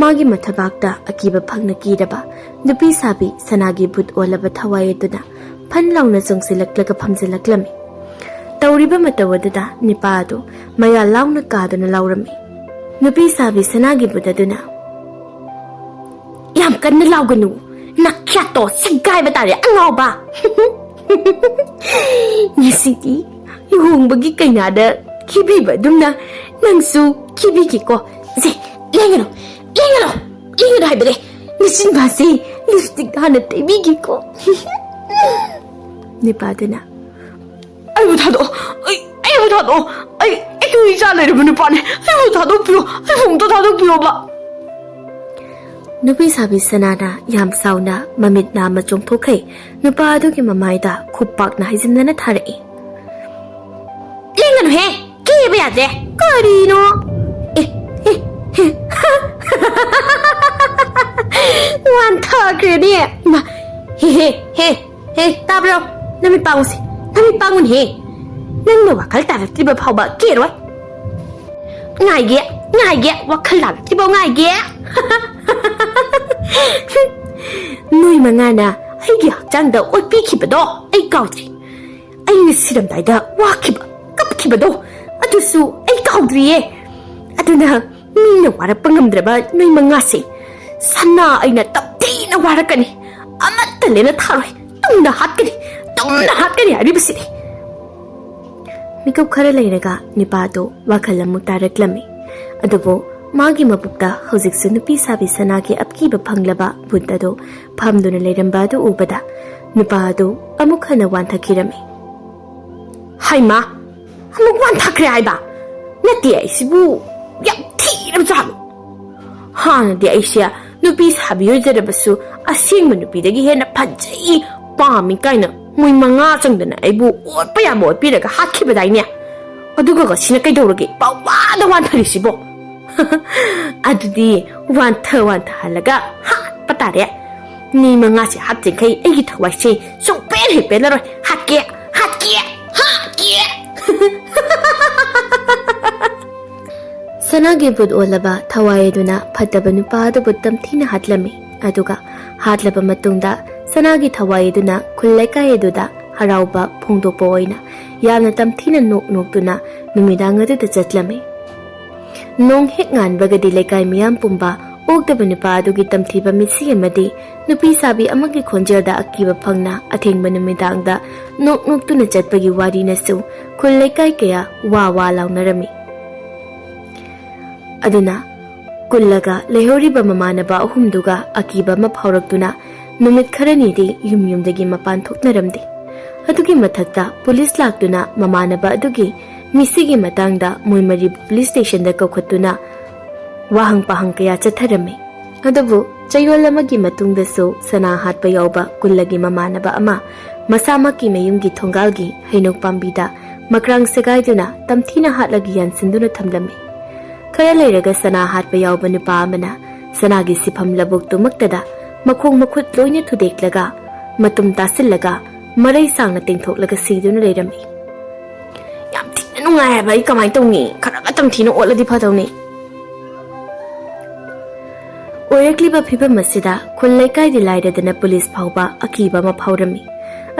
ꯃꯥꯒꯤ ꯃꯊꯕꯥꯛꯇ ꯑꯀꯤꯕ ꯐꯪꯅ ꯀꯤꯔꯕ ꯅꯨꯄꯤ ꯁꯥꯕꯤ ꯁꯅꯥꯒꯤ ꯚꯨꯠ ꯑꯣꯜꯂꯕ ꯊꯋꯥꯏ ꯑꯗꯨꯅ ꯐꯟ ꯂꯥꯎꯅ ꯆꯣꯡꯁꯤꯜꯂꯛꯂꯒ ꯐꯝꯖꯤꯜꯂꯛꯂꯝꯃꯤ꯫ ꯇꯧꯔꯤꯕ ꯃꯇꯧ ꯑꯗꯨꯗ ꯅꯤꯄꯥ ꯑꯗꯨ ꯃꯌꯥ ꯂꯥꯎꯅ ꯀꯥꯗꯨꯅ ꯂꯥꯎꯔꯝꯃꯤ꯫ ꯅꯨꯄꯤ ꯁꯥꯕꯤ ꯁꯅꯥꯒꯤ ꯚꯨꯠ ꯑꯗꯨꯅ, "ꯌꯥꯝ ꯀꯟꯅ ꯂꯥꯎꯒꯅꯨ, ꯅꯈ꯭ꯌꯥꯠꯇꯣ ꯁꯦꯒꯥꯏꯕ ꯇꯥꯔꯦ, ꯑꯉꯥꯎꯕ!" "ꯉꯁꯤꯗꯤ ꯂꯨꯍꯣꯡꯕꯒꯤ ꯀꯩꯅꯥꯗ ꯀꯦꯕꯤꯕ ꯑꯗꯨꯝꯅ ꯅꯪꯁꯨ ꯀꯦꯕꯤꯒꯦꯀꯣ꯫ ꯁꯦ, ꯂꯦꯡꯒꯅꯨ, ꯂꯦꯡꯒꯅꯨ, ꯂꯦꯡꯒꯅꯨ ꯍꯥꯏꯕꯅꯦ꯫ ꯅꯆꯤꯟꯕꯥꯁꯤ ꯂꯤꯞꯁꯇꯤꯛ ꯍꯥꯟꯅ ꯇꯩꯕꯤꯒꯦꯀꯣ꯫" ꯅꯤꯄꯥꯗꯨꯅ, "ꯑꯩꯕꯨ ꯊꯥꯗꯣꯛꯑꯣ, ꯑꯩ, ꯑꯩꯕꯨ ꯊꯥꯗꯣꯛꯑꯣ꯫ ꯑꯩ, ꯑꯩ ꯏꯆꯥ ꯂꯩꯔꯕ ꯅꯨꯄꯥꯅꯦ꯫ ꯑꯩꯕꯨ ꯊꯥꯗꯣꯛꯄꯤꯌꯣ, ꯑꯩꯕꯨ ꯑꯝꯇ ꯊꯥꯗꯣꯛꯄꯤꯌꯣꯕ꯫" ꯅꯨꯄꯤ ꯁꯥꯕꯤ ꯁꯅꯥꯅ ꯌꯥꯝ ꯁꯥꯎꯅ ꯃꯃꯤꯠ ꯅꯥꯝꯃ ꯆꯣꯡꯊꯣꯛꯈꯩ ꯅꯨꯄꯥ ꯑꯗꯨꯒꯤ ꯃꯃꯥꯏꯗ ꯈꯨꯞ ꯄꯥꯛꯅ ꯍꯩꯖꯤꯟꯅꯅ ꯊꯥꯔꯛꯏ꯫ "ꯂꯦꯡꯒꯅꯨꯍꯦ, ꯀꯦꯕ ꯌꯥꯗꯦ꯫ ꯀꯔꯤꯅꯣ? ꯑꯦ, ꯑꯦ, ꯑꯦ꯫ ꯋꯥꯟꯊꯈ꯭ꯔꯦꯅꯦ꯫ ꯏꯃꯥ, ꯍꯦ, ꯍꯦ, ꯍꯦ, ꯍꯦ, ꯇꯥꯕ꯭ꯔꯣ? ꯅꯃꯤꯠ ꯄꯥꯡꯉꯨꯁꯦ, ꯅꯃꯤꯠ ꯄꯥꯡꯉꯨꯅꯦꯍꯦ꯫ ꯅꯪꯅ ꯋꯥꯈꯜ ꯇꯥꯔꯛꯇ꯭ꯔꯤꯕ ꯐꯥꯎꯕ ꯀꯦꯔꯣꯏ꯫ ꯉꯥꯏꯒꯦ, ꯉꯥꯏꯒꯦ, ꯋꯥꯈꯜ ꯂꯥꯛꯇ꯭ꯔꯤꯐꯥꯎ ꯉꯥꯏꯒꯦ꯫" ꯅꯣꯏ ꯃꯉꯥꯅ ꯑꯩꯒꯤ ꯍꯛꯆꯥꯡꯗ ꯑꯣꯠꯄꯤꯈꯤꯕꯗꯣ ꯑꯩ ꯀꯥꯎꯗ꯭ꯔꯤ꯫ ꯑꯩꯅ ꯁꯤꯔꯝꯗꯥꯏꯗ ꯋꯥꯈꯤꯕ, ꯀꯞꯈꯤꯕꯗꯣ ꯑꯗꯨꯁꯨ ꯑꯩ ꯀꯥꯎꯗ꯭ꯔꯤꯌꯦ꯫ ꯑꯗꯨꯅ ꯃꯤꯅ ꯋꯥꯔꯛꯄ ꯉꯝꯗ꯭ꯔꯕ ꯅꯣꯏ ꯃꯉꯥꯁꯦ ꯁꯅꯥ ꯑꯩꯅ ꯇꯞꯊꯤꯅ ꯋꯥꯔꯛꯀꯅꯤ꯫ ꯑꯃꯠꯇ ꯂꯦꯝꯅ ꯊꯥꯔꯣꯏ꯫ ꯇꯨꯝꯅ ꯍꯥꯠꯀꯅꯤ, ꯇꯨꯝꯅ ꯍꯥꯠꯀꯅꯤ ꯍꯥꯏꯔꯤꯕꯁꯤꯅꯤ꯫ ꯃꯤꯀꯨꯞ ꯈꯔ ꯂꯩꯔꯒ ꯅꯤꯄꯥꯗꯨ ꯋꯥꯈꯜ ꯑꯃꯨꯛ ꯇꯥꯔꯛꯂꯝꯃꯤ꯫ ꯑꯗꯨꯕꯨ ꯃꯥꯒꯤ ꯃꯕꯨꯛꯇ ꯍꯧꯖꯤꯛꯁꯨ ꯅꯨꯄꯤ ꯁꯥꯕꯤ ꯁꯅꯥꯒꯤ ꯑꯀꯤꯕ ꯐꯪꯂꯕ ꯚꯨꯠ ꯑꯗꯨ ꯐꯝꯗꯨꯅ ꯂꯩꯔꯝꯕ ꯑꯗꯨ ꯎꯕꯗ ꯅꯨꯄꯥ ꯑꯗꯨ ꯑꯃꯨꯛ ꯍꯟꯅ ꯋꯥꯟꯊꯈꯤꯔꯝꯃꯤ꯫ "ꯍꯩꯃꯥ, ꯑꯃꯨꯛ ꯋꯥꯟꯊꯈ꯭ꯔꯦ ꯍꯥꯏꯕ? ꯅꯠꯇꯦ, ꯑꯩꯁꯤꯕꯨ ꯌꯥꯝ ꯊꯤꯔꯕ ꯖꯥꯠꯂꯣ? ꯍꯥꯟꯅꯗꯤ ꯑꯩꯁꯦ ꯅꯨꯄꯤ ꯁꯥꯕꯤ ꯑꯣꯏꯖꯔꯕꯁꯨ ꯑꯁꯦꯡꯕ ꯅꯨꯄꯤꯗꯒꯤ ꯍꯦꯟꯅ ꯐꯖꯩ, ꯄꯥꯝꯃꯤ ꯀꯥꯏꯅ ꯃꯣꯏ ꯃꯉꯥ ꯆꯪꯗꯅ ꯑꯩꯕꯨ ꯑꯣꯠꯄ ꯌꯥꯕ ꯑꯣꯠꯄꯤꯔꯒ ꯍꯥꯠꯈꯤꯕꯗꯥꯏꯅꯦ꯫ ꯑꯗꯨꯒ ꯉꯁꯤꯅ ꯀꯩꯗꯧꯔꯒꯦ ꯄꯋꯥꯗ ꯋꯥꯟꯊꯔꯤꯁꯤꯕꯣ? ꯑꯗꯨꯗꯤ ꯋꯥꯟꯊ ꯋꯥꯟꯊꯍꯜꯂꯒ ꯍꯥꯠꯄ ꯇꯥꯔꯦ꯫ ꯃꯤ ꯃꯉꯥꯁꯦ ꯍꯥꯠꯇ꯭ꯔꯤꯈꯩ ꯑꯩꯒꯤ ꯊꯋꯥꯏꯁꯦ ꯁꯨꯡꯄꯦꯟ ꯍꯦꯛ ꯄꯦꯜꯂꯔꯣꯏ꯫ ꯍꯥꯠꯀꯦ, ꯍꯥꯠꯀꯦ, ꯍꯥꯠꯀꯦ꯫ ꯁꯅꯥꯒꯤ ꯕꯨꯠ ꯑꯣꯜꯂꯕ ꯊꯋꯥꯏ ꯑꯗꯨꯅ ꯐꯠꯇꯕ ꯅꯨꯄꯥ ꯑꯗꯨꯕꯨ ꯇꯝꯊꯤꯅ ꯍꯥꯠꯂꯝꯃꯤ꯫ ꯑꯗꯨꯒ ꯍꯥꯠꯂꯕ ꯃꯇꯨꯡꯗ ꯁꯅꯥꯒꯤ ꯊꯋꯥꯏ ꯑꯗꯨꯅ ꯈꯨꯜ ꯂꯩꯀꯥꯏ ꯑꯗꯨꯗ ꯍꯔꯥꯎꯕ ꯐꯣꯡꯗꯣꯛꯄ ꯑꯣꯏꯅ ꯌꯥꯝꯅ ꯇꯝꯊꯤꯅ ꯅꯣꯛ ꯅꯣꯛꯇꯨꯅ ꯅꯨꯃꯤꯗꯥꯡ ꯑꯗꯨꯗ ꯆꯠꯂꯝꯃꯤ꯫ ꯅꯣꯡ ꯍꯦꯛ ꯉꯥꯟꯕꯒꯗꯤ ꯂꯩꯀꯥꯏ ꯃꯤꯌꯥꯝ ꯄꯨꯝꯕ ꯑꯣꯛꯇꯕ ꯅꯨꯄꯥ ꯑꯗꯨꯒꯤ ꯇꯝꯊꯤꯕ ꯃꯤꯠꯁꯤ ꯑꯃꯗꯤ ꯅꯨꯄꯤ ꯁꯥꯕꯤ ꯑꯃꯒꯤ ꯈꯣꯟꯖꯦꯜꯗ ꯑꯀꯤꯕ ꯐꯪꯅ ꯑꯊꯦꯡꯕ ꯅꯨꯃꯤꯗꯥꯡꯗ ꯅꯣꯛ ꯅꯣꯛꯇꯨꯅ ꯆꯠꯄꯒꯤ ꯋꯥꯔꯤꯅꯁꯨ ꯈꯨꯜ ꯂꯩꯀꯥꯏ ꯀꯌꯥ ꯋꯥ ꯋꯥ ꯂꯥꯎꯅꯔꯝꯃꯤ꯫ ꯑꯗꯨꯅ ꯀꯨꯜꯂꯒ ꯂꯩꯍꯧꯔꯤꯕ ꯃꯃꯥꯟꯅꯕ ꯑꯍꯨꯝꯗꯨꯒ ꯑꯀꯤꯕ ꯑꯃ ꯐꯥꯎꯔꯛꯇꯨꯅ ꯅꯨꯃꯤꯠ ꯈꯔꯅꯤꯗꯤ ꯌꯨꯝ ꯌꯨꯝꯗꯒꯤ ꯃꯄꯥꯟ ꯊꯣꯛꯅꯔꯝꯗꯦ꯫ ꯑꯗꯨꯒꯤ ꯃꯊꯛꯇ ꯄꯨꯂꯤꯁ ꯂꯥꯛꯇꯨꯅ ꯃꯃꯥꯟꯅꯕ ꯑꯗꯨꯒꯤ ꯃꯤꯁꯤꯒꯤ ꯃꯇꯥꯡꯗ ꯃꯣꯏ ꯃꯔꯤꯕꯨ ꯄꯨꯂꯤꯁ ꯁ꯭ꯇꯦꯁꯟꯗ ꯀꯧꯈꯠꯇꯨꯅ ꯋꯥꯍꯪ ꯄꯥꯍꯪ ꯀꯌꯥ ꯆꯠꯊꯔꯝꯃꯤ꯫ ꯑꯗꯨꯕꯨ ꯆꯌꯣꯜ ꯑꯃꯒꯤ ꯃꯇꯨꯡꯗꯁꯨ ꯁꯅꯥ ꯍꯥꯠꯄ ꯌꯥꯎꯕ ꯀꯨꯜꯂꯒꯤ ꯃꯃꯥꯟꯅꯕ ꯑꯃ ꯃꯁꯥꯃꯛꯀꯤ ꯃꯌꯨꯝꯒꯤ ꯊꯣꯡꯒꯥꯜꯒꯤ ꯍꯩꯅꯧ ꯄꯥꯝꯕꯤꯗ ꯃꯀ꯭ꯔꯥꯡ ꯁꯦꯒꯥꯏꯗꯨꯅ ꯇꯝꯊꯤꯅ ꯍꯥꯠꯂꯒ ꯌꯥꯟꯁꯤꯟꯗꯨꯅ ꯊꯝꯂꯝꯃꯤ꯫ ꯈꯔ ꯂꯩꯔꯒ ꯁꯅꯥ ꯍꯥꯠꯄ ꯌꯥꯎꯕ ꯅꯨꯄꯥ ꯑꯃꯅ ꯁꯅꯥꯒꯤ ꯁꯤꯐꯝ ꯂꯧꯕꯨꯛꯇꯨꯃꯛꯇꯗ ꯃꯈꯣꯡ ꯃꯈꯨꯠ ꯂꯣꯏꯅ ꯊꯨꯗꯦꯛꯂꯒ ꯃꯇꯨꯝ ꯇꯥꯁꯤꯜꯂꯒ ꯃꯔꯩ ꯁꯥꯡꯅ ꯇꯦꯡꯊꯣꯛꯂꯒ ꯁꯤꯗꯨꯅ ꯂꯩꯔꯝꯃꯤ꯫ ꯌꯥꯝ ꯊꯤꯅ ꯅꯨꯡꯉꯥꯏ ꯍꯥꯏꯕ, ꯑꯩ ꯀꯃꯥꯏꯅ ꯇꯧꯅꯤ? ꯈꯔꯒ ꯇꯝꯊꯤꯅ ꯑꯣꯠꯂꯗꯤ ꯐꯗꯧꯅꯤ꯫ ꯑꯣꯏꯔꯛꯂꯤꯕ ꯐꯤꯕꯝ ꯑꯁꯤꯗ ꯈꯨꯜ ꯂꯩꯀꯥꯏꯗꯤ ꯂꯥꯏꯔꯗꯅ ꯄꯨꯂꯤꯁ ꯐꯥꯎꯕ ꯑꯀꯤꯕ ꯑꯃ ꯐꯥꯎꯔꯝꯃꯤ꯫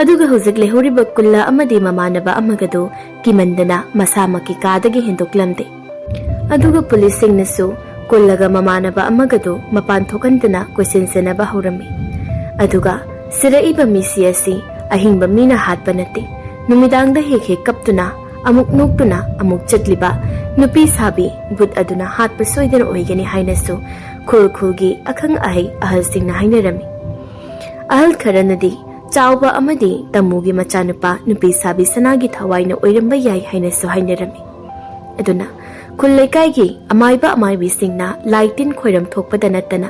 ꯑꯗꯨꯒ ꯍꯧꯖꯤꯛ ꯂꯩꯍꯧꯔꯤꯕ ꯀꯨꯜꯂ ꯑꯃꯗꯤ ꯃꯃꯥꯟꯅꯕ ꯑꯃꯒꯗꯨ ꯀꯤꯃꯟꯗꯅ ꯃꯁꯥꯃꯛꯀꯤ ꯀꯥꯗꯒꯤ ꯍꯦꯟꯗꯣꯛꯂꯝꯗꯦ꯫ ꯑꯗꯨꯒ ꯄꯨꯂꯤꯁꯁꯤꯡꯅꯁꯨ ꯀꯨꯜꯂꯒ ꯃꯃꯥꯟꯅꯕ ꯑꯃꯒꯗꯨ ꯃꯄꯥꯟ ꯊꯣꯛꯍꯟꯗꯅ ꯀꯣꯏꯁꯦꯟ ꯁꯦꯟꯅꯕ ꯍꯧꯔꯝꯃꯤ꯫ ꯑꯗꯨꯒ ꯁꯤꯔꯛꯏꯕ ꯃꯤꯁꯤ ꯑꯁꯤ ꯑꯍꯤꯡꯕ ꯃꯤꯅ ꯍꯥꯠꯄ ꯅꯠꯇꯦ, ꯅꯨꯃꯤꯗꯥꯡꯗ ꯍꯦꯛ ꯍꯦꯛ ꯀꯞꯇꯨꯅ ꯑꯃꯨꯛ ꯅꯣꯛꯇꯨꯅ ꯑꯃꯨꯛ ꯆꯠꯂꯤꯕ ꯅꯨꯄꯤ ꯁꯥꯕꯤ ꯕꯨꯠ ꯑꯗꯨꯅ ꯍꯥꯠꯄ ꯁꯣꯏꯗꯅ ꯑꯣꯏꯒꯅꯤ ꯍꯥꯏꯅꯁꯨ ꯈꯨꯜ ꯈꯨꯜꯒꯤ ꯑꯈꯪ ꯑꯍꯩ ꯑꯍꯜꯁꯤꯡꯅ ꯍꯥꯏꯅꯔꯝꯃꯤ꯫ ꯑꯍꯜ ꯈꯔꯅꯗꯤ ꯆꯥꯎꯕ ꯑꯃꯗꯤ ꯇꯃꯨꯒꯤ ꯃꯆꯥꯅꯨꯄꯥ ꯅꯨꯄꯤ ꯁꯥꯕꯤ ꯁꯅꯥꯒꯤ ꯊꯋꯥꯏꯅ ꯑꯣꯏꯔꯝꯕ ꯌꯥꯏ ꯍꯥꯏꯅꯁꯨ ꯍꯥꯏꯅꯔꯝꯃꯤ꯫ ꯑꯗꯨꯅ ꯈꯨꯜ ꯂꯩꯀꯥꯏꯒꯤ ꯑꯃꯥꯏꯕ ꯑꯃꯥꯏꯕꯤꯁꯤꯡꯅ ꯂꯥꯏ ꯇꯤꯟ ꯈꯣꯏꯔꯝ ꯊꯣꯛꯄꯗ ꯅꯠꯇꯅ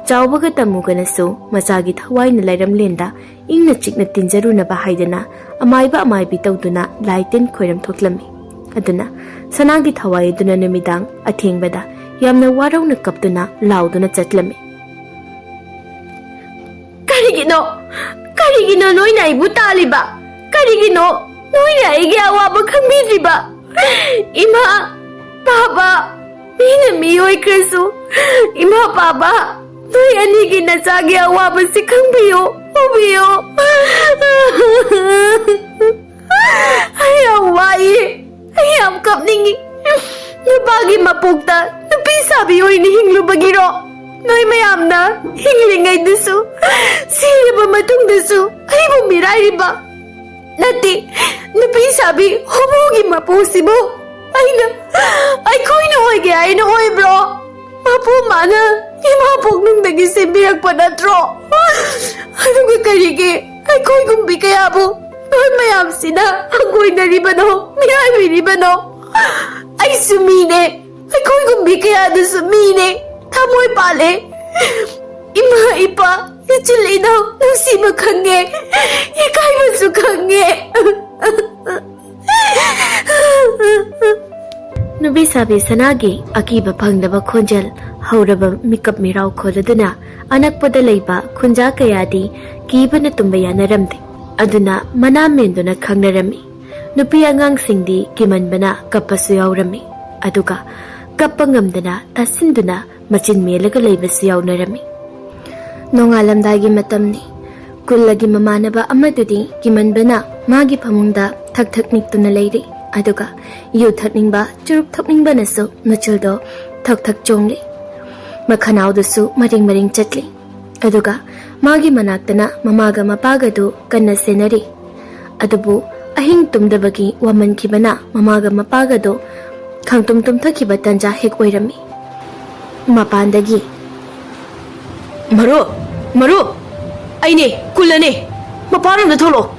ꯆꯥꯎꯕꯒ ꯇꯃꯨꯒꯅꯁꯨ ꯃꯆꯥꯒꯤ ꯊꯋꯥꯏꯅ ꯂꯥꯏꯔꯝꯂꯦꯟꯗ ꯏꯪꯅ ꯆꯤꯛꯅ ꯇꯤꯟꯖꯔꯨꯅꯕ ꯍꯥꯏꯗꯅ ꯑꯃꯥꯏꯕ ꯑꯃꯥꯏꯕꯤ ꯇꯧꯗꯨꯅ ꯂꯥꯏ ꯇꯤꯟ ꯈꯣꯏꯔꯝ ꯊꯣꯛꯂꯝꯃꯤ꯫ ꯑꯗꯨꯅ ꯁꯅꯥꯒꯤ ꯊꯋꯥꯏ ꯑꯗꯨꯅ ꯅꯨꯃꯤꯗꯥꯡ ꯑꯊꯦꯡꯕꯗ ꯌꯥꯝꯅ ꯋꯥꯔꯧꯅ ꯀꯞꯇꯨꯅ ꯂꯥꯎꯗꯨꯅ ꯆꯠꯂꯝꯃꯤ꯫ "ꯀꯔꯤꯒꯤꯅꯣ? ꯀꯔꯤꯒꯤꯅꯣ ꯅꯣꯏꯅ ꯑꯩꯕꯨ ꯇꯥꯜꯂꯤꯕ? ꯀꯔꯤꯒꯤꯅꯣ ꯅꯣꯏꯅ ꯑꯩꯒꯤ ꯑꯋꯥꯕ ꯈꯪꯕꯤꯗ꯭ꯔꯤꯕ? ꯏꯃꯥ, ꯄꯥꯕ, ꯃꯤꯅ ꯃꯤ ꯑꯣꯏꯈ꯭ꯔꯁꯨ, ꯏꯃꯥ, ꯄꯥꯕ, ꯅꯣꯏ ꯑꯅꯤꯒꯤ ꯅꯆꯥꯒꯤ ꯑꯋꯥꯕꯁꯤ ꯈꯪꯕꯤꯌꯨ, ꯎꯕꯤꯌꯨ꯫ ꯑꯩ ꯌꯥꯝ ꯋꯥꯏꯌꯦ, ꯑꯩ ꯌꯥꯝ ꯀꯞꯅꯤꯡꯉꯤ꯫ ꯅꯨꯄꯥꯒꯤ ꯃꯄꯣꯛꯇ ꯅꯨꯄꯤ ꯁꯥꯕꯤ ꯑꯣꯏꯅ ꯍꯤꯡꯂꯨꯕꯒꯤꯔꯣ ꯅꯣꯏ ꯃꯌꯥꯝꯅ ꯍꯤꯡꯂꯤꯉꯩꯗꯁꯨ, ꯁꯤꯔꯕ ꯃꯇꯨꯡꯗꯁꯨ ꯑꯩꯕꯨ ꯃꯤꯔꯥꯏꯔꯤꯕ? ꯅꯠꯇꯦ, ꯅꯨꯄꯤ ꯁꯥꯕꯤ ꯍꯣꯃꯣꯒꯤ ꯃꯄꯣꯛꯁꯤꯕꯨ ꯑꯩꯅ, ꯑꯩꯈꯣꯏꯅ ꯑꯣꯏꯒꯦ ꯍꯥꯏꯅ ꯑꯣꯏꯕ꯭ꯔꯣ? ꯃꯄꯨ ꯃꯥꯅ ꯏꯃꯥ ꯄꯣꯛꯅꯨꯡꯗꯒꯤ ꯁꯦꯝꯕꯤꯔꯛꯄ ꯅꯠꯇ꯭ꯔꯣ? ꯑꯗꯨꯒ ꯀꯔꯤꯒꯤ ꯑꯩꯈꯣꯏꯒꯨꯝꯕꯤ ꯀꯌꯥꯕꯨ ꯅꯣꯏ ꯃꯌꯥꯝꯁꯤꯅ ꯍꯪꯒꯣꯏꯅꯔꯤꯕꯅꯣ, ꯃꯤꯔꯥꯏꯕꯤꯔꯤꯕꯅꯣ? ꯑꯩꯁꯨ ꯃꯤꯅꯦ, ꯑꯩꯈꯣꯏꯒꯨꯝꯕꯤ ꯀꯌꯥꯗꯨꯁꯨ ꯃꯤꯅꯦ, ꯊꯃꯣꯏ ꯄꯥꯜꯂꯦ꯫ ꯏꯃꯥ, ꯏꯄꯥ, ꯏꯆꯤꯜ ꯏꯅꯥꯎ ꯅꯨꯡꯁꯤꯕ ꯈꯪꯉꯦ, ꯏꯀꯥꯏꯕꯁꯨ ꯈꯪꯉꯦ꯫" ꯅꯨꯄꯤ ꯁꯥꯕꯤ ꯁꯅꯥꯒꯤ ꯑꯀꯤꯕ ꯐꯪꯗꯕ ꯈꯣꯟꯖꯦꯜ ꯍꯧꯔꯕ ꯃꯤꯀꯞ ꯃꯤꯔꯥꯎ ꯈꯣꯜꯂꯗꯨꯅ ꯑꯅꯛꯄꯗ ꯂꯩꯕ ꯈꯨꯟꯖꯥ ꯀꯌꯥꯗꯤ ꯀꯤꯕꯅ ꯇꯨꯝꯕ ꯌꯥꯅꯔꯝꯗꯦ꯫ ꯑꯗꯨꯅ ꯃꯅꯥ ꯃꯦꯟꯗꯨꯅ ꯈꯪꯅꯔꯝꯃꯤ꯫ ꯅꯨꯄꯤ ꯑꯉꯥꯡꯁꯤꯡꯗꯤ ꯀꯤꯃꯟꯕꯅ ꯀꯞꯄꯁꯨ ꯌꯥꯎꯔꯝꯃꯤ꯫ ꯑꯗꯨꯒ ꯀꯞꯄ ꯉꯝꯗꯅ ꯇꯥꯁꯤꯟꯗꯨꯅ ꯃꯆꯤꯟ ꯃꯦꯜꯂꯒ ꯂꯩꯕꯁꯨ ꯌꯥꯎꯅꯔꯝꯃꯤ꯫ ꯅꯣꯡꯉꯥꯜꯂꯝꯗꯥꯏꯒꯤ ꯃꯇꯝꯅꯤ꯫ ꯀꯨꯜꯂꯒꯤ ꯃꯃꯥꯟꯅꯕ ꯑꯃꯗꯨꯗꯤ ꯀꯤꯃꯟꯕꯅ ꯃꯥꯒꯤ ꯐꯃꯨꯡꯗ ꯊꯛ ꯊꯛ ꯅꯤꯛꯇꯨꯅ ꯂꯩꯔꯤ꯫ ꯑꯗꯨꯒ ꯌꯨ ꯊꯛꯅꯤꯡꯕ, ꯆꯨꯔꯨꯞ ꯊꯛꯅꯤꯡꯕꯅꯁꯨ ꯃꯆꯨꯜꯗꯣ ꯊꯛ ꯊꯛ ꯆꯣꯡꯂꯤ꯫ ꯃꯈꯅꯥꯎꯗꯨꯁꯨ ꯃꯔꯦꯡ ꯃꯔꯦꯡ ꯆꯠꯂꯤ꯫ ꯑꯗꯨꯒ ꯃꯥꯒꯤ ꯃꯅꯥꯛꯇꯅ ꯃꯃꯥꯒ ꯃꯄꯥꯒꯗꯨ ꯀꯟꯅ ꯁꯦꯟꯅꯔꯤ꯫ ꯑꯗꯨꯕꯨ ꯑꯍꯤꯡ ꯇꯨꯝꯗꯕꯒꯤ ꯋꯥꯃꯟꯈꯤꯕꯅ ꯃꯃꯥꯒ ꯃꯄꯥꯒꯗꯣ ꯈꯥꯡꯇꯨꯝ ꯇꯨꯝꯊꯈꯤꯕ ꯇꯟꯖꯥ ꯍꯦꯛ ꯑꯣꯏꯔꯝꯃꯤ꯫ ꯃꯄꯥꯟꯗꯒꯤ, "ꯃꯔꯨꯞ, ꯃꯔꯨꯞ, ꯑꯩꯅꯦ, ꯀꯨꯜꯂꯅꯦ꯫ ꯃꯄꯥꯟꯂꯣꯝꯗ ꯊꯣꯛꯂꯛꯑꯣ꯫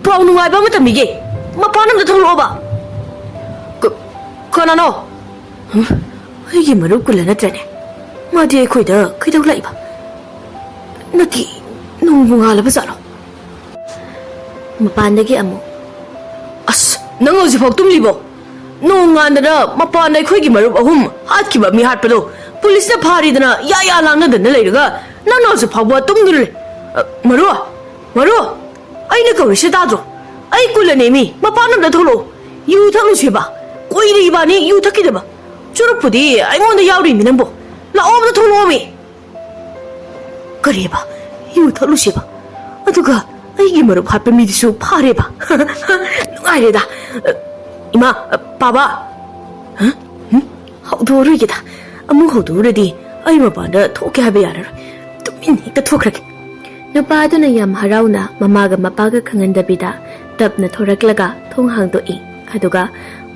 ꯄꯥꯎ ꯅꯨꯡꯉꯥꯏꯕ ꯑꯃ ꯇꯝꯕꯤꯒꯦ꯫ ꯃꯄꯥꯟꯂꯣꯝꯗ ꯊꯣꯛꯂꯛꯑꯣꯕ꯫" "ꯀ-, ꯀꯅꯥꯅꯣ? ꯍꯝ, ꯑꯩꯒꯤ ꯃꯔꯨꯞ ꯀꯨꯜꯂ ꯅꯠꯇ꯭ꯔꯅꯦ? ꯃꯥꯗꯤ ꯑꯩꯈꯣꯏꯗ ꯀꯩꯗꯧ ꯂꯥꯛꯏꯕ? ꯅꯠꯇꯦ, ꯅꯣꯡꯕꯨ ꯉꯥꯜꯂꯕ ꯖꯥꯠꯂꯣ? ꯃꯄꯥꯟꯗꯒꯤ ꯑꯃꯨꯛ, "ꯑꯁ, ꯅꯪ ꯍꯧꯖꯤꯛꯐꯥꯎ ꯇꯨꯝꯂꯤꯕꯣ? ꯅꯣꯡ ꯉꯥꯟꯗꯅ ꯃꯄꯥꯟꯗ ꯑꯩꯈꯣꯏꯒꯤ ꯃꯔꯨꯞ ꯑꯍꯨꯝ ꯍꯥꯠꯈꯤꯕ ꯃꯤ ꯍꯥꯠꯄꯗꯣ ꯄꯨꯂꯤꯁꯅ ꯐꯥꯔꯤꯗꯅ ꯌꯥ ꯌꯥ ꯂꯥꯡꯅꯗꯅ ꯂꯩꯔꯒ ꯅꯪꯅ ꯍꯧꯖꯤꯛ ꯐꯥꯎꯕ ꯇꯨꯝꯗꯨꯅ ꯂꯩ꯫ ꯑ, ꯃꯔꯨ, ꯃꯔꯨ, ꯑꯩꯅ ꯀꯧꯔꯤꯁꯦ ꯇꯥꯗ꯭ꯔꯣ? ꯑꯩ ꯀꯨꯜꯂꯅꯦꯃꯤ, ꯃꯄꯥꯟ ꯑꯝꯇ ꯊꯣꯛꯂꯛꯑꯣ꯫ ꯌꯨ ꯊꯛꯂꯨꯁꯦꯕ꯫ ꯀꯨꯏꯔꯦ ꯏꯕꯥꯅꯤ ꯌꯨ ꯊꯛꯈꯤꯗꯕ꯫ ꯆꯨꯔꯨꯞꯄꯨꯗꯤ ꯑꯩꯉꯣꯟꯗ ꯌꯥꯎꯔꯤꯃꯤ ꯅꯪꯕꯣ꯫ ꯂꯥꯛꯑꯣ ꯑꯝꯇ ꯊꯣꯛꯂꯛꯑꯣꯃꯤ꯫" ꯀꯔꯤꯕ? ꯌꯨ ꯊꯛꯂꯨꯁꯦꯕ? ꯑꯗꯨꯒ ꯑꯩꯒꯤ ꯃꯔꯨꯞ ꯍꯥꯠꯄ ꯃꯤꯗꯨꯁꯨ ꯐꯥꯔꯦꯕ? ꯅꯨꯡꯉꯥꯏꯔꯦꯗ꯫ ꯏꯃꯥ, ꯄꯥꯕ꯫ ꯍ? ꯍꯨꯝ? ꯍꯧꯗꯣꯛꯑꯔꯣꯏꯒꯦꯗ꯫ ꯑꯃꯨꯛ ꯍꯧꯗꯣꯛꯎꯔꯗꯤ ꯑꯩ ꯃꯄꯥꯟꯗ ꯊꯣꯛꯀꯦ ꯍꯥꯏꯕ ꯌꯥꯔꯔꯣꯏ꯫ ꯇꯨꯃꯤꯟ ꯍꯦꯛꯇ ꯊꯣꯛꯈ꯭ꯔꯒꯦ꯫ ꯅꯨꯄꯥ ꯑꯗꯨꯅ ꯌꯥꯝ ꯍꯔꯥꯎꯅ ꯃꯃꯥꯒ ꯃꯄꯥꯒ ꯈꯪꯍꯟꯗꯕꯤꯗ ꯇꯞꯅ ꯊꯣꯔꯛꯂꯒ ꯊꯣꯡ ꯍꯥꯡꯗꯣꯛꯏ꯫ ꯑꯗꯨꯒ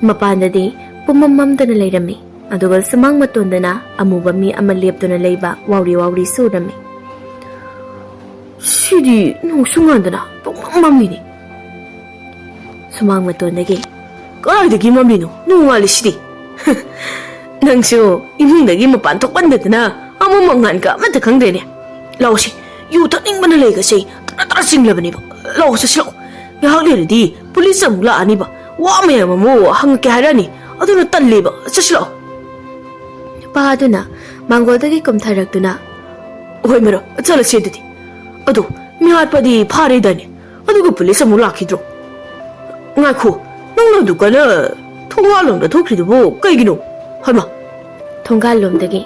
ꯃꯄꯥꯟꯗꯗꯤ ꯄꯨꯝꯃꯝ ꯃꯝꯗꯅ ꯂꯩꯔꯝꯃꯤ꯫ ꯑꯗꯨꯒ ꯁꯨꯃꯥꯡ ꯃꯇꯣꯟꯗꯅ ꯑꯃꯨꯕ ꯃꯤ ꯑꯃ ꯂꯦꯞꯇꯨꯅ ꯂꯩꯕ ꯋꯥꯎꯔꯤ ꯋꯥꯎꯔꯤꯁꯨ ꯎꯔꯝꯃꯤ꯫ "ꯁꯤꯗꯤ ꯅꯣꯡꯁꯨ ꯉꯥꯟꯗꯅ ꯄꯨꯡꯃꯝ ꯃꯝꯂꯤꯅꯦ꯫" ꯁꯨꯃꯥꯡ ꯃꯇꯣꯟꯗꯒꯤ, "ꯀꯗꯥꯏꯗꯒꯤ ꯃꯝꯂꯤꯅꯣ? ꯅꯣꯡ ꯉꯥꯜꯂꯤꯁꯤꯗꯤ꯫" "ꯅꯪꯁꯨ ꯏꯃꯨꯡꯗꯒꯤ ꯃꯄꯥꯟ ꯊꯣꯛꯃꯟꯗꯗꯅ ꯑꯃꯝ ꯑꯉꯥꯟꯒ ꯑꯃꯠꯇ ꯈꯪꯗ꯭ꯔꯦꯅꯦ꯫ ꯂꯥꯛꯑꯣꯁꯦ, ꯌꯨ ꯊꯛꯅꯤꯡꯕꯅ ꯂꯩꯒꯁꯦ ꯇꯔꯥ ꯇꯔꯥ ꯆꯤꯡꯂꯕꯅꯦꯕ꯫ ꯂꯥꯛꯑꯣ, ꯆꯠꯁꯤ ꯂꯥꯛꯑꯣ꯫ ꯉꯥꯏꯍꯥꯛ ꯂꯩꯔꯗꯤ ꯄꯨꯂꯤꯁ ꯑꯃꯨꯛ ꯂꯥꯛꯑꯅꯤꯕ꯫ ꯋꯥ ꯃꯌꯥꯝ ꯑꯃꯨꯛ ꯍꯪꯉꯛꯀꯦ ꯍꯥꯏꯔꯛꯑꯅꯤ꯫ ꯑꯗꯨꯅ ꯇꯜꯂꯦꯕ꯫ ꯆꯠꯁꯤ ꯂꯥꯛꯑꯣ꯫" ꯅꯨꯄꯥ ꯑꯗꯨꯅ ꯃꯥꯡꯒꯣꯜꯗꯒꯤ ꯀꯨꯝꯊꯔꯛꯇꯨꯅ, "ꯍꯣꯏ ꯃꯔꯨꯞ, ꯆꯠꯂꯁꯤ ꯑꯗꯨꯗꯤ꯫ ꯑꯗꯣ ꯃꯤꯍꯥꯠꯄꯗꯤ ꯐꯥꯔꯦꯗꯥꯏꯅꯦ? ꯑꯗꯨꯒ ꯄꯨꯂꯤꯁ ꯑꯃꯨꯛ ꯂꯥꯛꯈꯤꯗ꯭ꯔꯣ? ꯉꯥꯏꯈꯣ, ꯅꯪꯅ ꯑꯗꯨꯀꯥꯟꯗ ꯊꯣꯡꯒꯥꯜꯂꯣꯝꯗ ꯊꯣꯛꯈ꯭ꯔꯤꯗꯨꯕꯨ ꯀꯩꯒꯤꯅꯣ?" ꯍꯩꯃꯥ! ꯊꯣꯡꯒꯥꯜꯂꯣꯝꯗꯒꯤ,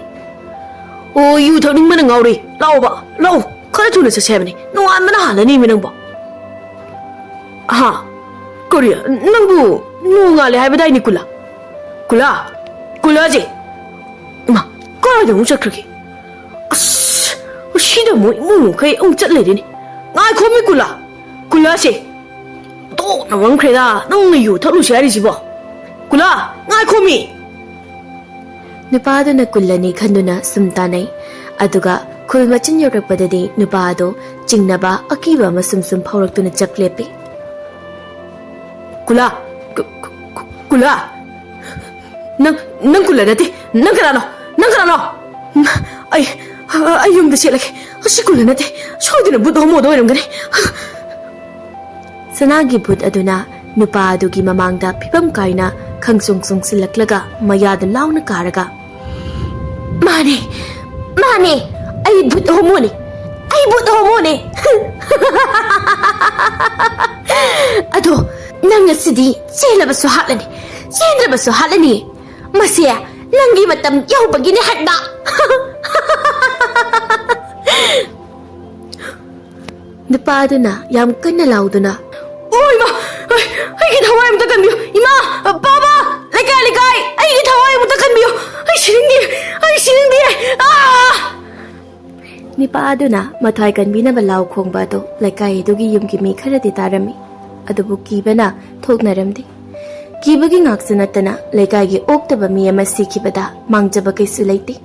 "ꯑꯣ, ꯌꯨ ꯊꯛꯅꯤꯡꯕꯅ ꯉꯥꯎꯔꯦ꯫ ꯂꯥꯛꯑꯣꯕ, ꯂꯥꯛꯑꯣ꯫ ꯈꯔ ꯊꯨꯅ ꯆꯠꯁꯦ ꯍꯥꯏꯕꯅꯤ꯫ ꯅꯣꯡꯉꯥꯟꯕꯅ ꯍꯥꯜꯂꯅꯤꯃꯤ ꯅꯪꯕꯣ꯫" "ꯑꯍꯥ, ꯀꯔꯤ? ꯅꯪꯕꯨ ꯅꯣꯡꯉꯥꯜꯂꯦ ꯍꯥꯏꯕꯗꯥꯏꯅꯦ, ꯀꯨꯂꯥ? ꯀꯨꯂꯥ? ꯀꯨꯂꯥꯁꯦ? ꯏꯃꯥ, ꯀꯥꯏꯗ ꯑꯃꯨꯛ ꯆꯠꯈ꯭ꯔꯒꯦ? ꯑꯁ, ꯁꯤꯗ ꯑꯃꯨꯛ ꯏꯃꯨꯡ ꯃꯈꯩ ꯑꯃꯨꯛ ꯆꯠ ꯂꯩꯔꯦꯅꯦ꯫ ꯉꯥꯏꯈꯣꯃꯤ, ꯀꯨꯂꯥ! ꯀꯨꯂꯥꯁꯦ! ꯑꯣꯟꯊꯣꯛꯅ ꯃꯝꯈ꯭ꯔꯦꯗ, ꯅꯪꯅ ꯌꯨ ꯊꯛꯂꯨꯁꯦ ꯍꯥꯏꯔꯤꯁꯤꯕꯣ? ꯀꯨꯂꯥ, ꯉꯥꯏꯈꯣꯃꯤ!" ꯅꯨꯄꯥꯗꯨꯅ ꯀꯨꯜꯂꯅꯤ ꯈꯟꯗꯨꯅ ꯁꯨꯝ ꯇꯥꯟꯅꯩ꯫ ꯑꯗꯨꯒ ꯈꯨꯜ ꯃꯆꯤꯟ ꯌꯧꯔꯛꯄꯗꯗꯤ ꯅꯨꯄꯥ ꯑꯗꯣ ꯆꯤꯡꯅꯕ, ꯑꯀꯤꯕ ꯑꯃ ꯁꯨꯝ ꯁꯨꯝ ꯐꯥꯎꯔꯛꯇꯨꯅ ꯆꯞ ꯂꯦꯞꯄꯤ꯫ "ꯀꯨꯂꯥ! ꯀꯨ-, ꯀꯨ-, ꯀꯨ-, ꯀꯨꯂꯥ! ꯅꯪ, ꯅꯪ ꯀꯨꯂꯥ ꯅꯠꯇꯦ! ꯅꯪ ꯀꯅꯥꯅꯣ? ꯅꯪ ꯀꯅꯥꯅꯣ?" ꯑꯩ ꯑꯩ ꯌꯨꯝꯗ ꯆꯦꯜꯂꯒꯦ꯫ ꯑꯁꯤ ꯀꯨꯜꯂ ꯅꯠꯇꯦ, ꯁꯣꯏꯗꯅ ꯕꯨꯠ ꯍꯣꯃꯣꯗ ꯑꯣꯏꯔꯝꯒꯅꯤ꯫ ꯁꯅꯥꯒꯤ ꯕꯨꯠ ꯑꯗꯨꯅ ꯅꯨꯄꯥ ꯑꯗꯨꯒꯤ ꯃꯃꯥꯡꯗ ꯐꯤꯕꯝ ꯀꯥꯏꯅ ꯈꯪꯆꯣꯡ ꯆꯣꯡꯁꯤꯜꯂꯛꯂꯒ ꯃꯌꯥꯗ ꯂꯥꯎꯅ ꯀꯥꯔꯒ, "ꯃꯥꯅꯦ, ꯃꯥꯅꯦ, ꯑꯩ ꯕꯨꯠ ꯍꯣꯃꯣꯅꯦ, ꯑꯩ ꯕꯨꯠ ꯍꯣꯃꯣꯅꯦ!" "ꯑꯗꯣ ꯅꯪ ꯉꯁꯤꯗꯤ ꯆꯦꯜꯂꯕꯁꯨ ꯍꯥꯠꯂꯅꯤ, ꯆꯦꯟꯗ꯭ꯔꯕꯁꯨ ꯍꯥꯠꯂꯅꯤ꯫ ꯃꯁꯦ ꯅꯪꯒꯤ ꯃꯇꯝ ꯌꯧꯕꯒꯤꯅꯦ ꯍꯥꯏꯕ!" ꯅꯨꯄꯥ ꯑꯗꯨꯅ ꯌꯥꯝ ꯀꯟꯅ ꯂꯥꯎꯗꯨꯅ, "ꯑꯣ ꯏꯃꯥ! ꯑꯩ, ꯑꯩꯒꯤ ꯊꯋꯥꯏ ꯑꯃꯨꯛꯇ ꯀꯟꯕꯤꯌꯨ! ꯏꯃꯥ! ꯕꯥꯕꯥ! ꯂꯩꯀꯥꯏ, ꯂꯩꯀꯥꯏ! ꯑꯩꯒꯤ ꯊꯋꯥꯏ ꯑꯃꯨꯛꯇ ꯀꯟꯕꯤꯌꯨ! ꯑꯩ ꯁꯤꯅꯤꯡꯗꯦ! ꯑꯩ ꯁꯤꯅꯤꯡꯗꯦ! ꯑꯥ!" ꯅꯨꯄꯥ ꯑꯗꯨꯅ ꯃꯊ꯭ꯋꯥꯏ ꯀꯟꯕꯤꯅꯕ ꯂꯥꯎ ꯈꯣꯡꯕ ꯑꯗꯨ ꯂꯩꯀꯥꯏ ꯑꯗꯨꯒꯤ ꯌꯨꯝꯒꯤ ꯃꯤ ꯈꯔꯗꯤ ꯇꯥꯔꯝꯃꯤ꯫ ꯑꯗꯨꯕꯨ ꯀꯤꯕꯅ ꯊꯣꯛꯅꯔꯝꯗꯦ꯫ ꯀꯤꯕꯒꯤ ꯉꯥꯛꯁꯨ ꯅꯠꯇꯅ ꯂꯩꯀꯥꯏꯒꯤ ꯑꯣꯛꯇꯕ ꯃꯤ ꯑꯃ ꯁꯤꯈꯤꯕꯗ ꯃꯥꯡꯖꯕ ꯀꯩꯁꯨ ꯂꯩꯇꯦ꯫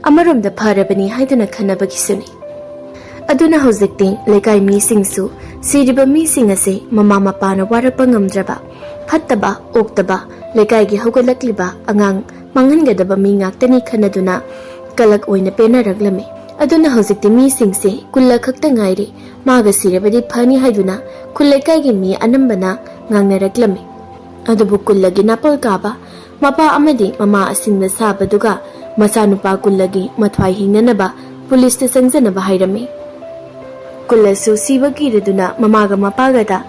ꯑꯃꯔꯣꯝꯗ ꯐꯔꯕꯅꯤ ꯍꯥꯏꯗꯨꯅ ꯈꯟꯅꯕꯒꯤꯁꯨꯅꯤ꯫ ꯑꯗꯨꯅ ꯍꯧꯖꯤꯛꯇꯤ ꯂꯩꯀꯥꯏ ꯃꯤꯁꯤꯡꯁꯨ ꯁꯤꯔꯤꯕ ꯃꯤꯁꯤꯡ ꯑꯁꯤ ꯃꯃꯥ ꯃꯄꯥꯅ ꯋꯥꯔꯛꯄ ꯉꯝꯗ꯭ꯔꯕ, ꯐꯠꯇꯕ, ꯑꯣꯛꯇꯕ, ꯂꯩꯀꯥꯏꯒꯤ ꯍꯧꯒꯠꯂꯛꯂꯤꯕ ꯑꯉꯥꯡ ꯃꯥꯡꯍꯟꯒꯗꯕ ꯃꯤ ꯉꯥꯛꯇꯅꯤ ꯈꯟꯅꯗꯨꯅ ꯀꯂꯛ ꯑꯣꯏꯅ ꯄꯦꯟꯅꯔꯛꯂꯝꯃꯤ꯫ ꯑꯗꯨꯅ ꯍꯧꯖꯤꯛꯇꯤ ꯃꯤꯁꯤꯡꯁꯦ ꯀꯨꯜꯂ ꯈꯛꯇ ꯉꯥꯏꯔꯦ, ꯃꯥꯒ ꯁꯤꯔꯕꯗꯤ ꯐꯅꯤ ꯍꯥꯏꯗꯨꯅ ꯈꯨꯜ ꯂꯩꯀꯥꯏꯒꯤ ꯃꯤ ꯑꯅꯝꯕꯅ ꯉꯥꯡꯅꯔꯛꯂꯝꯃꯤ꯫ ꯑꯗꯨꯕꯨ ꯀꯨꯜꯂꯒꯤ ꯅꯥꯄꯜ ꯀꯥꯕ ꯃꯄꯥ ꯑꯃꯗꯤ ꯃꯃꯥ ꯑꯁꯤꯡꯅ ꯁꯥꯕꯗꯨꯒ ꯃꯆꯥꯅꯨꯄꯥ ꯀꯨꯜꯂꯒꯤ ꯃꯊ꯭ꯋꯥꯏ ꯍꯤꯡꯅꯅꯕ ꯄꯨꯂꯤꯁꯇ ꯆꯪꯖꯅꯕ ꯍꯥꯏꯔꯝꯃꯤ꯫ ꯀꯨꯜꯂꯁꯨ ꯁꯤꯕ ꯀꯤꯔꯗꯨꯅ ꯃꯃꯥꯒ ꯃꯄꯥꯒꯗ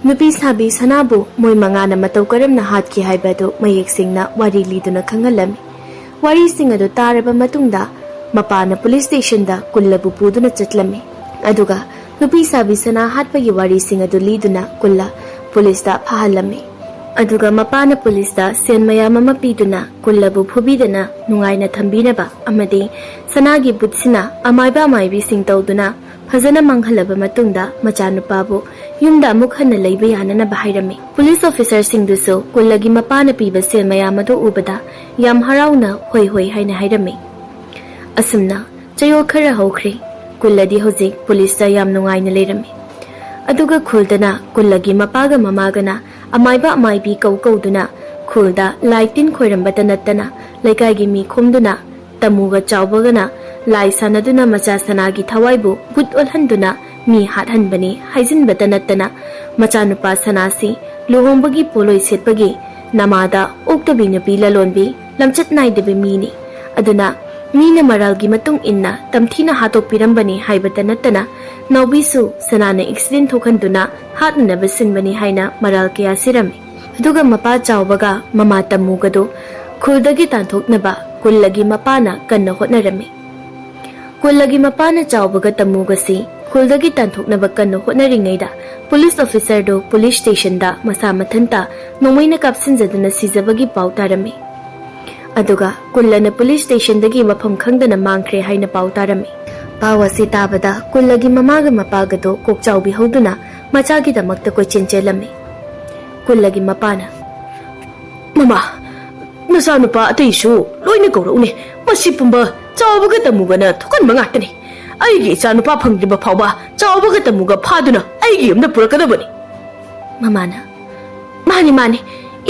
ꯅꯨꯄꯤ ꯁꯥꯕꯤ ꯁꯅꯥꯕꯨ ꯃꯣꯏ ꯃꯉꯥꯅ ꯃꯇꯧ ꯀꯔꯝꯅ ꯍꯥꯠꯈꯤ ꯍꯥꯏꯕ ꯑꯗꯨ ꯃꯌꯦꯛ ꯁꯦꯡꯅ ꯋꯥꯔꯤ ꯂꯤꯗꯨꯅ ꯈꯪꯍꯜꯂꯝꯃꯤ꯫ ꯋꯥꯔꯤꯁꯤꯡ ꯑꯗꯨ ꯇꯥꯔꯕ ꯃꯇꯨꯡꯗ ꯃꯄꯥꯅ ꯄꯨꯂꯤꯁ ꯁ꯭ꯇꯦꯁꯟꯗ ꯀꯨꯜꯂꯕꯨ ꯄꯨꯗꯨꯅ ꯆꯠꯂꯝꯃꯤ꯫ ꯑꯗꯨꯒ ꯅꯨꯄꯤ ꯁꯥꯕꯤ ꯁꯅꯥ ꯍꯥꯠꯄꯒꯤ ꯋꯥꯔꯤꯁꯤꯡ ꯑꯗꯨ ꯂꯤꯗꯨꯅ ꯀꯨꯜꯂ ꯄꯨꯂꯤꯁꯇ ꯐꯥꯍꯜꯂꯝꯃꯤ꯫ ꯑꯗꯨꯒ ꯃꯄꯥꯅ ꯄꯨꯂꯤꯁꯇ ꯁꯦꯟ ꯃꯌꯥꯝ ꯑꯃ ꯄꯤꯗꯨꯅ ꯀꯨꯜꯂꯕꯨ ꯐꯨꯕꯤꯗꯅ ꯅꯨꯡꯉꯥꯏꯅ ꯊꯝꯕꯤꯅꯕ ꯑꯃꯗꯤ ꯁꯅꯥꯒꯤ ꯕꯨꯠꯁꯤꯅ ꯑꯃꯥꯏꯕ ꯑꯃꯥꯏꯕꯤꯁꯤꯡ ꯇꯧꯗꯨꯅ ꯐꯖꯅ ꯃꯥꯡꯍꯜꯂꯕ ꯃꯇꯨꯡꯗ ꯃꯆꯥꯅꯨꯄꯥꯕꯨ ꯌꯨꯝꯗ ꯑꯃꯨꯛ ꯍꯟꯅ ꯂꯩꯕ ꯌꯥꯅꯅꯕ ꯍꯥꯏꯔꯝꯃꯤ꯫ ꯄꯨꯂꯤꯁ ꯑꯣꯐꯤꯁꯔꯁꯤꯡꯗꯨꯁꯨ ꯀꯨꯜꯂꯒꯤ ꯃꯄꯥꯅ ꯄꯤꯕ ꯁꯦꯜ ꯃꯌꯥꯝ ꯑꯗꯨ ꯎꯕꯗ ꯌꯥꯝ ꯍꯔꯥꯎꯅ "ꯍꯣꯏ, ꯍꯣꯏ" ꯍꯥꯏꯅ ꯍꯥꯏꯔꯝꯃꯤ꯫ ꯑꯁꯨꯝꯅ ꯆꯌꯣꯜ ꯈꯔ ꯍꯧꯈ꯭ꯔꯦ꯫ ꯀꯨꯜꯂꯗꯤ ꯍꯧꯖꯤꯛ ꯄꯨꯂꯤꯁꯇ ꯌꯥꯝ ꯅꯨꯡꯉꯥꯏꯅ ꯂꯩꯔꯝꯃꯤ꯫ ꯑꯗꯨꯒ ꯈꯨꯜꯗꯅ ꯀꯨꯜꯂꯒꯤ ꯃꯄꯥꯒ ꯃꯃꯥꯒꯅ ꯑꯃꯥꯏꯕ ꯑꯃꯥꯏꯕꯤ ꯀꯧ ꯀꯧꯗꯨꯅ ꯈꯨꯜꯗ ꯂꯥꯏ ꯇꯤꯟ ꯈꯣꯏꯔꯝꯕꯇ ꯅꯠꯇꯅ ꯂꯩꯀꯥꯏꯒꯤ ꯃꯤ ꯈꯣꯝꯗꯨꯅ ꯇꯃꯨꯒ ꯆꯥꯎꯕꯒꯅ ꯂꯥꯏ ꯁꯥꯟꯅꯗꯨꯅ ꯃꯆꯥ ꯁꯅꯥꯒꯤ ꯊꯋꯥꯏꯕꯨ ꯕꯨꯠ ꯑꯣꯜꯍꯟꯗꯨꯅ ꯃꯤ ꯍꯥꯠꯍꯟꯕꯅꯤ ꯍꯥꯏꯖꯤꯟꯕꯇ ꯅꯠꯇꯅ, ꯃꯆꯥꯅꯨꯄꯥ ꯁꯅꯥꯁꯤ ꯂꯨꯍꯣꯡꯕꯒꯤ ꯄꯣꯠꯂꯣꯏ ꯁꯦꯠꯄꯒꯤ ꯅꯃꯥꯗ ꯑꯣꯛꯇꯕꯤ ꯅꯨꯄꯤ ꯂꯂꯣꯟꯕꯤ, ꯂꯝꯆꯠ ꯅꯥꯏꯗꯕꯤ ꯃꯤꯅꯤ꯫ ꯑꯗꯨꯅ ꯃꯤꯅ ꯃꯔꯥꯜꯒꯤ ꯃꯇꯨꯡ ꯏꯟꯅ ꯇꯝꯊꯤꯅ ꯍꯥꯠꯇꯣꯛꯄꯤꯔꯝꯕꯅꯤ ꯍꯥꯏꯕꯇ ꯅꯠꯇꯅ, ꯅꯥꯎꯕꯤꯁꯨ ꯁꯅꯥꯅ ꯑꯦꯛꯁꯤꯗꯦꯟ ꯊꯣꯛꯍꯟꯗꯨꯅ ꯍꯥꯠꯅꯅꯕ ꯁꯤꯟꯕꯅꯤ ꯍꯥꯏꯅ ꯃꯔꯥꯜ ꯀꯌꯥ ꯁꯤꯔꯝꯃꯤ꯫ ꯑꯗꯨꯒ ꯃꯄꯥ ꯆꯥꯎꯕꯒ ꯃꯃꯥ ꯇꯃꯨꯒꯗꯨ ꯈꯨꯜꯗꯒꯤ ꯇꯥꯟꯊꯣꯛꯅꯕ ꯀꯨꯜꯂꯒꯤ ꯃꯄꯥꯅ ꯀꯟꯅ ꯍꯣꯠꯅꯔꯝꯃꯤ꯫ ꯀꯨꯜꯂꯒꯤ ꯃꯄꯥꯅ ꯆꯥꯎꯕꯒ ꯇꯃꯨꯒꯁꯤ ꯈꯨꯜꯗꯒꯤ ꯇꯥꯟꯊꯣꯛꯅꯕ ꯀꯟꯅ ꯍꯣꯠꯅꯔꯤꯉꯩꯗ, ꯄꯨꯂꯤꯁ ꯑꯣꯐꯤꯁꯔꯗꯨ ꯄꯨꯂꯤꯁ ꯁ꯭ꯇꯦꯁꯟꯗ ꯃꯁꯥ ꯃꯊꯟꯇ ꯅꯣꯡꯃꯩꯅ ꯀꯥꯞꯁꯤꯟꯖꯗꯨꯅ ꯁꯤꯖꯕꯒꯤ ꯄꯥꯎ ꯇꯥꯔꯝꯃꯤ꯫ ꯑꯗꯨꯒ ꯀꯨꯜꯂꯅ ꯄꯨꯂꯤꯁ ꯁ꯭ꯇꯦꯁꯟꯗꯒꯤ ꯃꯐꯝ ꯈꯪꯗꯅ ꯃꯥꯡꯈ꯭ꯔꯦ ꯍꯥꯏꯅ ꯄꯥꯎ ꯇꯥꯔꯝꯃꯤ꯫ ꯄꯥꯎ ꯑꯁꯤ ꯇꯥꯕꯗ ꯀꯨꯜꯂꯒꯤ ꯃꯃꯥꯒ ꯃꯄꯥꯒꯗꯣ ꯀꯣꯛ ꯆꯥꯎꯕꯤꯍꯧꯗꯨꯅ ꯃꯆꯥꯒꯤꯗꯃꯛꯇ ꯀꯣꯏꯆꯦꯟ ꯆꯦꯜꯂꯝꯃꯤ꯫ ꯀꯨꯜꯂꯒꯤ ꯃꯄꯥꯅ, "ꯃꯃꯥ, ꯅꯆꯥꯅꯨꯄꯥ ꯑꯇꯩꯁꯨ ꯂꯣꯏꯅ ꯀꯧꯔꯛꯎꯅꯦ꯫ ꯃꯁꯤ ꯄꯨꯝꯕ ꯆꯥꯎꯕꯒ ꯇꯃꯨꯒꯅ ꯊꯣꯛꯍꯟꯕ ꯉꯥꯛꯇꯅꯤ꯫ ꯑꯩꯒꯤ ꯏꯆꯥꯅꯨꯄꯥ ꯐꯪꯗ꯭ꯔꯤꯕ ꯐꯥꯎꯕ ꯆꯥꯎꯕꯒ ꯇꯃꯨꯒ ꯐꯥꯗꯨꯅ ꯑꯩꯒꯤ ꯌꯨꯝꯗ ꯄꯨꯔꯛꯀꯗꯕꯅꯤ꯫" ꯃꯃꯥꯅ, "ꯃꯥꯅꯤ, ꯃꯥꯅꯤ,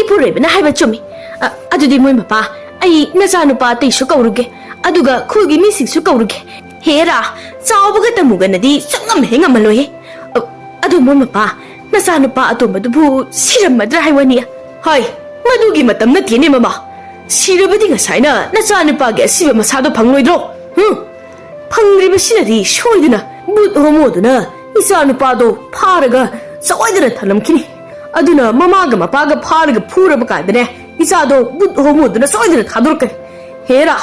ꯏꯄꯨꯔꯣꯏꯕꯅ ꯍꯥꯏꯕ ꯆꯨꯝꯃꯤ꯫ ꯑ, ꯑꯗꯨꯗꯤ ꯃꯣꯏ ꯃꯄꯥ, ꯑꯩ ꯅꯆꯥꯅꯨꯄꯥ ꯑꯇꯩꯁꯨ ꯀꯧꯔꯨꯒꯦ, ꯑꯗꯨꯒ ꯈꯨꯜꯒꯤ ꯃꯤꯁꯤꯡꯁꯨ ꯀꯧꯔꯨꯒꯦ꯫ ꯍꯦꯔꯥ, ꯆꯥꯎꯕꯒ ꯇꯃꯨꯒꯅꯗꯤ ꯁꯨꯡꯉꯝ ꯍꯦꯛ ꯉꯝꯃꯜꯂꯣꯏꯍꯦ꯫ ꯑ, ꯑꯗꯨ ꯃꯣꯏ ꯃꯄꯥ, ꯅꯆꯥꯅꯨꯄꯥ ꯑꯇꯣꯝꯕꯗꯨꯕꯨ ꯁꯤꯔꯝꯃꯗ꯭ꯔꯥ ꯍꯥꯏ ꯋꯥꯅꯤ?" "ꯍꯣꯏ, ꯃꯗꯨꯒꯤ ꯃꯇꯝ ꯅꯠꯇꯦꯅꯦ ꯃꯃꯥ꯫ ꯁꯤꯔꯕꯗꯤ ꯉꯁꯥꯏꯅ ꯅꯆꯥꯅꯨꯄꯥꯒꯤ ꯑꯁꯤꯕ ꯃꯁꯥꯗꯣ ꯐꯪꯂꯣꯏꯗ꯭ꯔꯣ? ꯍꯨꯝ? ꯐꯪꯗ꯭ꯔꯤꯕꯁꯤꯅꯗꯤ ꯁꯣꯏꯗꯅ ꯕꯨꯠ ꯍꯣꯃꯣꯗꯨꯅ ꯏꯆꯥꯅꯨꯄꯥꯗꯣ ꯐꯥꯔꯒ ꯆꯋꯥꯏꯗꯅ ꯊꯅꯝꯈꯤꯅꯤ꯫ ꯑꯗꯨꯅ ꯃꯃꯥꯒ ꯃꯄꯥꯒ ꯐꯥꯔꯒ ꯐꯨꯔꯕ ꯀꯥꯟꯗꯅꯦ, ꯏꯆꯥꯗꯣ ꯕꯨꯠ ꯍꯣꯃꯣꯗꯨꯅ ꯁꯣꯏꯗꯅ ꯊꯥꯗꯣꯔꯛꯀꯅꯤ꯫ ꯍꯦꯔꯥ,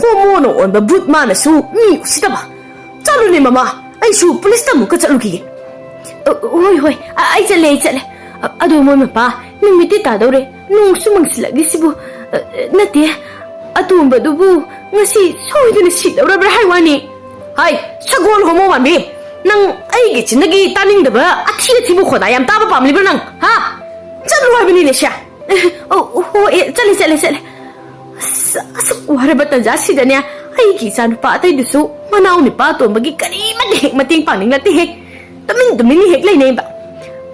ꯍꯣꯃꯣꯅ ꯑꯣꯟꯕ ꯕꯨꯠ ꯃꯥꯅꯁꯨ ꯃꯤ ꯎꯁꯤꯠꯇꯕ꯫ ꯆꯠꯂꯨꯅꯦ ꯃꯃꯥ, ꯑꯩꯁꯨ ꯄꯨꯂꯤꯁꯇ ꯑꯃꯨꯛꯀ ꯆꯠꯂꯨꯈꯤꯒꯦ꯫" "ꯑ, ꯍꯣꯏ, ꯍꯣꯏ, ꯑ, ꯑꯩ ꯆꯠꯂꯦ, ꯑꯩ ꯆꯠꯂꯦ꯫ ꯑ, ꯑꯗꯣ ꯃꯣꯏ ꯃꯄꯥ, ꯅꯨꯃꯤꯠꯇꯤ ꯇꯥꯗꯧꯔꯦ, ꯅꯣꯡꯁꯨ ꯃꯪꯁꯤꯜꯂꯛꯂꯤꯁꯤꯕꯨ꯫ ꯑ, ꯅꯠꯇꯦ, ꯑꯇꯣꯝꯕꯗꯨꯕꯨ ꯉꯁꯤ ꯁꯣꯏꯗꯅ ꯁꯤꯗꯧꯔꯕ꯭ꯔꯥ ꯍꯥꯏ ꯋꯥꯅꯤ꯫" "ꯍꯥꯏ, ꯁꯒꯣꯜ ꯍꯣꯃꯣ ꯃꯥꯟꯕꯤ, ꯅꯪ ꯑꯩꯒꯤ ꯆꯤꯟꯗꯒꯤ ꯇꯥꯅꯤꯡꯗꯕ ꯑꯊꯤ ꯑꯊꯤꯕ ꯈꯣꯟꯗꯥ ꯌꯥꯝ ꯇꯥꯕ ꯄꯥꯝꯂꯤꯕ꯭ꯔꯥ ꯅꯪ? ꯍꯥ? ꯆꯠꯂꯨ ꯍꯥꯏꯕꯅꯤꯅꯦ ꯁꯦ꯫" "ꯑꯦ, ꯑꯣ, ꯍꯣ, ꯑꯦ, ꯆꯠꯂꯦ, ꯆꯠꯂꯦ, ꯆꯠꯂꯦ꯫ ꯑꯁ, ꯑꯁꯨꯛ ꯋꯥꯔꯕ ꯇꯟꯖꯥꯁꯤꯗꯅꯦ, ꯑꯩꯒꯤ ꯏꯆꯥꯅꯨꯄꯥ ꯑꯇꯩꯗꯨꯁꯨ ꯃꯅꯥꯎ ꯅꯨꯄꯥ ꯑꯇꯣꯝꯕꯒꯤ ꯀꯔꯤꯃꯠꯇ ꯍꯦꯛ ꯃꯇꯦꯡ ꯄꯥꯡꯅꯤꯡꯂꯛꯇꯦꯍꯦ꯫ ꯇꯨꯃꯤꯟ ꯇꯨꯃꯤꯟꯅ ꯍꯦꯛ ꯂꯩꯅꯩꯕ꯫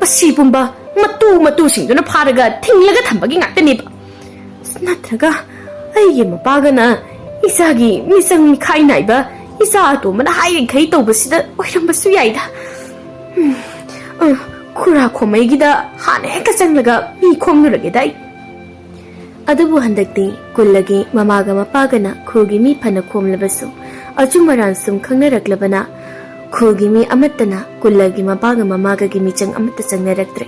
ꯃꯁꯤ ꯄꯨꯝꯕ ꯃꯇꯨ ꯃꯇꯨꯁꯤꯡꯗꯨꯅ ꯐꯥꯔꯒ ꯊꯤꯡꯂꯒ ꯊꯝꯕꯒꯤ ꯉꯥꯛꯇꯅꯦꯕ꯫ ꯑꯁ, ꯅꯠꯇ꯭ꯔꯒ ꯑꯩꯒꯤ ꯃꯄꯥꯒꯅ ꯏꯆꯥꯒꯤ ꯃꯤꯆꯪ ꯃꯤꯈꯥꯏ ꯅꯥꯏꯕ ꯏꯆꯥ ꯑꯇꯣꯝꯕꯅ ꯍꯥꯏꯔꯤꯈꯩ ꯇꯧꯕꯁꯤꯗ ꯑꯣꯏꯔꯝꯕꯁꯨ ꯌꯥꯏꯗ꯫ ꯎꯝ, ꯑ, ꯈꯨꯔꯥ ꯈꯣꯃꯩꯒꯤꯗ ꯍꯥꯟꯅ ꯍꯦꯛꯇ ꯆꯪꯂꯒ ꯃꯤ ꯈꯣꯝꯂꯨꯔꯒꯦꯗ ꯑꯩ꯫ ꯑꯗꯨꯕꯨ ꯍꯟꯗꯛꯇꯤ ꯀꯨꯜꯂꯒꯤ ꯃꯃꯥꯒ ꯃꯄꯥꯒꯅ ꯈꯨꯜꯒꯤ ꯃꯤ ꯐꯅ ꯈꯣꯝꯂꯕꯁꯨ, ꯑꯆꯨꯝ ꯑꯔꯥꯟ ꯁꯨꯝ ꯈꯪꯅꯔꯛꯂꯕꯅ, ꯈꯨꯜꯒꯤ ꯃꯤ ꯑꯃꯠꯇꯅ ꯀꯨꯜꯂꯒꯤ ꯃꯄꯥꯒ ꯃꯃꯥꯒꯒꯤ ꯃꯤꯆꯪ ꯑꯃꯠꯇ ꯆꯪꯅꯔꯛꯇ꯭ꯔꯦ꯫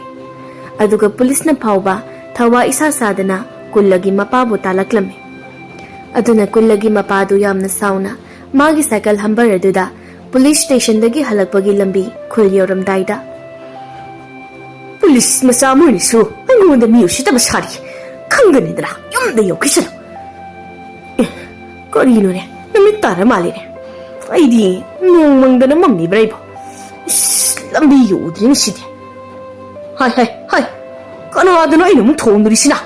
ꯑꯗꯨꯒ ꯄꯨꯂꯤꯁꯅ ꯐꯥꯎꯕ ꯊꯋꯥ ꯏꯁꯥ ꯁꯥꯗꯅ ꯀꯨꯜꯂꯒꯤ ꯃꯄꯥꯕꯨ ꯇꯥꯜꯂꯛꯂꯝꯃꯤ꯫ ꯑꯗꯨꯅ ꯀꯨꯜꯂꯒꯤ ꯃꯄꯥꯗꯨ ꯌꯥꯝꯅ ꯁꯥꯎꯅ ꯃꯥꯒꯤ ꯁꯥꯏꯀꯜ ꯍꯝꯕꯔ ꯑꯗꯨꯗ ꯄꯨꯂꯤꯁ ꯁ꯭ꯇꯦꯁꯟꯗꯒꯤ ꯍꯜꯂꯛꯄꯒꯤ ꯂꯝꯕꯤ ꯈꯨꯜ ꯌꯧꯔꯝꯗꯥꯏꯗ, "ꯄꯨꯂꯤꯁ ꯃꯆꯥ ꯃꯣꯏꯅꯁꯨ ꯑꯩꯉꯣꯟꯗ ꯃꯤ ꯎꯁꯤꯠꯇꯕ ꯁꯥꯔꯤ꯫ ꯈꯪꯒꯅꯤꯗꯅ, ꯌꯨꯝꯗ ꯌꯧꯈꯤꯁꯅꯨ꯫" ꯑꯦ, ꯀꯔꯤꯅꯣꯅꯦ? ꯅꯨꯃꯤꯠ ꯇꯥꯔ ꯃꯥꯜꯂꯦꯅꯦ꯫ ꯑꯩꯗꯤ ꯅꯣꯡ ꯃꯪꯗꯅ ꯃꯝꯂꯤꯕ꯭ꯔꯥ ꯑꯩꯕꯣ? ꯏꯁ, ꯂꯝꯕꯤꯒ ꯎꯗ꯭ꯔꯤꯅꯦ ꯁꯤꯗꯤ꯫ ꯍꯥꯏ, ꯍꯥꯏ, ꯍꯥꯏ, ꯀꯅꯥꯗꯅꯣ ꯑꯩꯅ ꯑꯃꯨꯛ ꯊꯣꯝꯗꯣꯔꯤꯁꯤꯅ?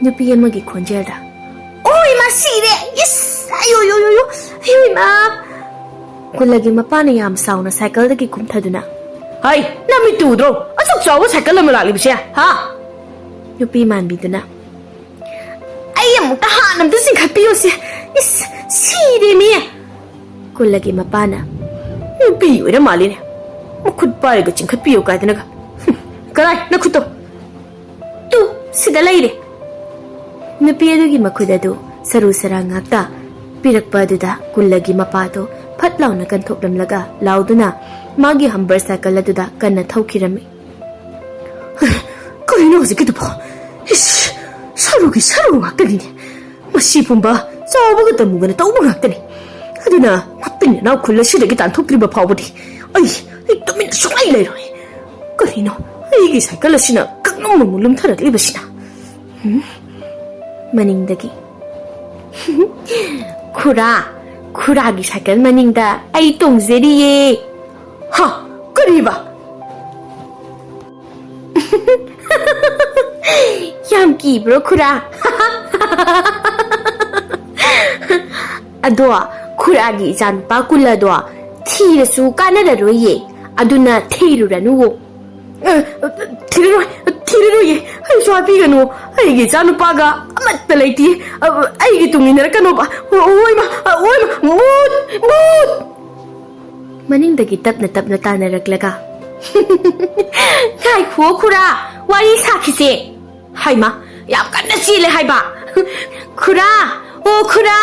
ꯅꯨꯄꯤ ꯑꯃꯒꯤ ꯈꯣꯟꯖꯦꯜꯗ, "ꯑꯣ ꯏꯃꯥ, ꯁꯤꯔꯦ! ꯏꯁ! ꯑꯌꯣ, ꯌꯣ, ꯌꯣ, ꯌꯣ! ꯑꯌꯣ ꯏꯃꯥ!" ꯀꯨꯜꯂꯒꯤ ꯃꯄꯥꯅ ꯌꯥꯝ ꯁꯥꯎꯅ ꯁꯥꯏꯀꯜꯗꯒꯤ ꯀꯨꯝꯊꯗꯨꯅ, "ꯍꯩ, ꯅꯃꯤꯠꯇꯨ ꯎꯗ꯭ꯔꯣ? ꯑꯁꯨꯛ ꯆꯥꯎꯕ ꯁꯥꯏꯀꯜ ꯑꯃ ꯂꯥꯛꯂꯤꯕꯁꯦ, ꯍꯥ?" ꯅꯨꯄꯤ ꯃꯥꯟꯕꯤꯗꯨꯅ, "ꯑꯩ ꯑꯃꯨꯛꯇ ꯍꯥꯟꯅ ꯑꯝꯇ ꯆꯤꯡꯈꯠꯄꯤꯌꯨꯁꯦ꯫ ꯏꯁ, ꯁꯤꯔꯦꯃꯤ!" ꯀꯨꯜꯂꯒꯤ ꯃꯄꯥꯅ, "ꯅꯨꯄꯤ ꯑꯣꯏꯔ ꯃꯥꯜꯂꯤꯅꯦ꯫ ꯃꯈꯨꯠ ꯄꯥꯏꯔꯒ ꯆꯤꯡꯈꯠꯄꯤꯌꯨ ꯀꯥꯏꯗꯅꯒ꯫ ꯍꯨꯝ, ꯀꯔꯥꯏ ꯅꯈꯨꯠꯇꯣ? ꯇꯨ, ꯁꯤꯗ ꯂꯩꯔꯦ꯫" ꯅꯨꯄꯤ ꯑꯗꯨꯒꯤ ꯃꯈꯨꯠ ꯑꯗꯨ ꯁꯔꯨ ꯁꯔꯥꯡ ꯉꯥꯛꯇ ꯄꯤꯔꯛꯄ ꯑꯗꯨꯗ ꯀꯨꯜꯂꯒꯤ ꯃꯄꯥꯗꯣ ꯐꯠ ꯂꯥꯎꯅ ꯀꯟꯊꯣꯛꯂꯝꯂꯒ ꯂꯥꯎꯗꯨꯅ ꯃꯥꯒꯤ ꯍꯝꯕꯔ ꯁꯥꯏꯀꯜ ꯑꯗꯨꯗ ꯀꯟꯅ ꯊꯧꯈꯤꯔꯝꯃꯤ꯫ "ꯀꯔꯤꯅꯣ ꯍꯧꯖꯤꯛꯀꯤꯗꯨꯕꯣ? ꯏꯁ, ꯁꯔꯨꯒꯤ ꯁꯔꯨ ꯉꯥꯛꯇꯅꯤꯅꯦ꯫ ꯃꯁꯤ ꯄꯨꯝꯕ ꯆꯥꯎꯕꯒ ꯇꯃꯨꯒꯅ ꯇꯧꯕ ꯉꯥꯛꯇꯅꯤ꯫ ꯑꯗꯨꯅ ꯃꯄꯤꯟ ꯅꯅꯥꯎ ꯈꯨꯜ ꯑꯁꯤꯗꯒꯤ ꯇꯥꯟꯊꯣꯛꯇ꯭ꯔꯤꯕ ꯐꯥꯎꯕꯗꯤ ꯑꯩ, ꯑꯩ ꯇꯨꯃꯤꯟꯅ ꯁꯨꯡꯂꯩ ꯂꯩꯔꯣꯏ꯫ ꯀꯔꯤꯅꯣ ꯑꯩꯒꯤ ꯁꯥꯏꯀꯜ ꯑꯁꯤꯅ ꯀꯛꯂꯨꯝ ꯑꯃꯨꯛ ꯂꯨꯝꯊꯔꯛꯂꯤꯕꯁꯤꯅ?" ꯍꯨꯝ? ꯃꯅꯤꯡꯗꯒꯤ, "ꯈꯨꯔꯥ, ꯈꯨꯔꯥꯒꯤ ꯁꯥꯏꯀꯜ ꯃꯅꯤꯡꯗ ꯑꯩ ꯇꯣꯡꯖꯔꯤꯌꯦ꯫" "ꯍꯥ? ꯀꯔꯤꯕ?" "ꯌꯥꯝ ꯀꯤꯕ꯭ꯔꯣ, ꯈꯨꯔꯥ?" "ꯑꯗꯣ, ꯈꯨꯔꯥꯒꯤ ꯏꯆꯥꯅꯨꯄꯥ ꯀꯨꯜ ꯑꯗꯣ ꯊꯤꯔꯁꯨ ꯀꯥꯟꯅꯔꯔꯣꯏꯌꯦ, ꯑꯗꯨꯅ ꯊꯤꯔꯨꯔꯅꯨꯋꯣ꯫" ꯑ, ꯊꯤꯔꯔꯣꯏ, ꯊꯤꯔꯔꯣꯏꯌꯦ꯫ ꯑꯩꯁꯨ ꯍꯥꯠꯄꯤꯒꯅꯨ꯫ ꯑꯩꯒꯤ ꯏꯆꯥꯅꯨꯄꯥꯒ ꯑꯃꯠꯇ ꯂꯩꯇꯦ꯫ ꯑ, ꯑꯩꯒꯤ ꯇꯨꯡ ꯏꯟꯅꯔꯛꯀꯅꯣꯕ꯫ ꯑꯣꯏꯃ, ꯑꯣꯏꯃ, ꯃꯨꯠ, ꯃꯨꯠ꯫ ꯃꯅꯤꯡꯗꯒꯤ ꯇꯞꯅ ꯇꯞꯅ ꯇꯥꯟꯅꯔꯛꯂꯒ, "ꯉꯥꯏꯈꯨꯑꯣ ꯈꯨꯔꯥ, ꯋꯥꯔꯤ ꯁꯥꯈꯤꯁꯦ꯫" ꯍꯥꯏꯃ, ꯌꯥꯝ ꯀꯟꯅ ꯆꯦꯜꯂꯦ ꯍꯥꯏꯕ꯫ "ꯈꯨꯔꯥ, ꯑꯣ ꯈꯨꯔꯥ,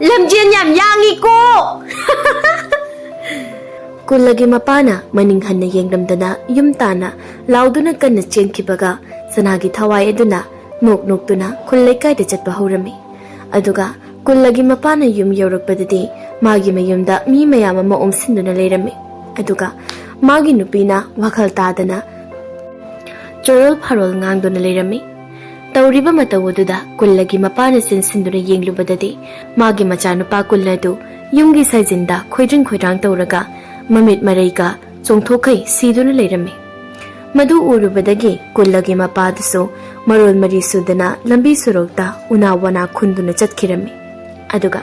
ꯂꯝꯖꯦꯟ ꯌꯥꯝ ꯌꯥꯡꯉꯤꯀꯣ꯫" ꯀꯨꯜꯂꯒꯤ ꯃꯄꯥꯅ ꯃꯅꯤꯡ ꯍꯟꯅ ꯌꯦꯡꯂꯝꯗꯅ ꯌꯨꯝ ꯇꯥꯟꯅ ꯂꯥꯎꯗꯨꯅ ꯀꯟꯅ ꯆꯦꯟꯈꯤꯕꯒ, ꯁꯅꯥꯒꯤ ꯊꯋꯥꯏ ꯑꯗꯨꯅ ꯅꯣꯛ ꯅꯣꯛꯇꯨꯅ ꯈꯨꯜ ꯂꯩꯀꯥꯏꯗ ꯆꯠꯄ ꯍꯧꯔꯝꯃꯤ꯫ ꯑꯗꯨꯒ ꯀꯨꯜꯂꯒꯤ ꯃꯄꯥꯅ ꯌꯨꯝ ꯌꯧꯔꯛꯄꯗꯗꯤ ꯃꯥꯒꯤ ꯃꯌꯨꯝꯗ ꯃꯤ ꯃꯌꯥꯝ ꯑꯃ ꯑꯣꯝꯁꯤꯟꯗꯨꯅ ꯂꯩꯔꯝꯃꯤ꯫ ꯑꯗꯨꯒ ꯃꯥꯒꯤ ꯅꯨꯄꯤꯅ ꯋꯥꯈꯜ ꯇꯥꯗꯅ ꯆꯣꯔꯣꯜ ꯐꯥꯔꯣꯜ ꯉꯥꯡꯗꯨꯅ ꯂꯩꯔꯝꯃꯤ꯫ ꯇꯧꯔꯤꯕ ꯃꯇꯧ ꯑꯗꯨꯗ ꯀꯨꯜꯂꯒꯤ ꯃꯄꯥꯅ ꯆꯦꯟꯁꯤꯟꯗꯨꯅ ꯌꯦꯡꯂꯨꯕꯗꯗꯤ, ꯃꯥꯒꯤ ꯃꯆꯥꯅꯨꯄꯥ ꯀꯨꯜꯂ ꯑꯗꯨ ꯌꯨꯝꯒꯤ ꯁꯥꯏꯖꯤꯟꯗ ꯈꯣꯏꯗ꯭ꯔꯤꯡ ꯈꯣꯏꯗ꯭ꯔꯥꯡ ꯇꯧꯔꯒ ꯃꯃꯤꯠ ꯃꯔꯩꯒ ꯆꯣꯡꯊꯣꯛꯈꯩ ꯁꯤꯗꯨꯅ ꯂꯩꯔꯝꯃꯤ꯫ ꯃꯗꯨ ꯎꯔꯨꯕꯗꯒꯤ ꯀꯨꯜꯂꯒꯤ ꯃꯄꯥꯗꯨꯁꯨ ꯃꯔꯣꯜ ꯃꯔꯤ ꯁꯨꯗꯅ ꯂꯝꯕꯤ ꯁꯣꯔꯣꯛꯇ ꯎꯅꯥ ꯋꯥꯅꯥ ꯈꯨꯟꯗꯨꯅ ꯆꯠꯈꯤꯔꯝꯃꯤ꯫ ꯑꯗꯨꯒ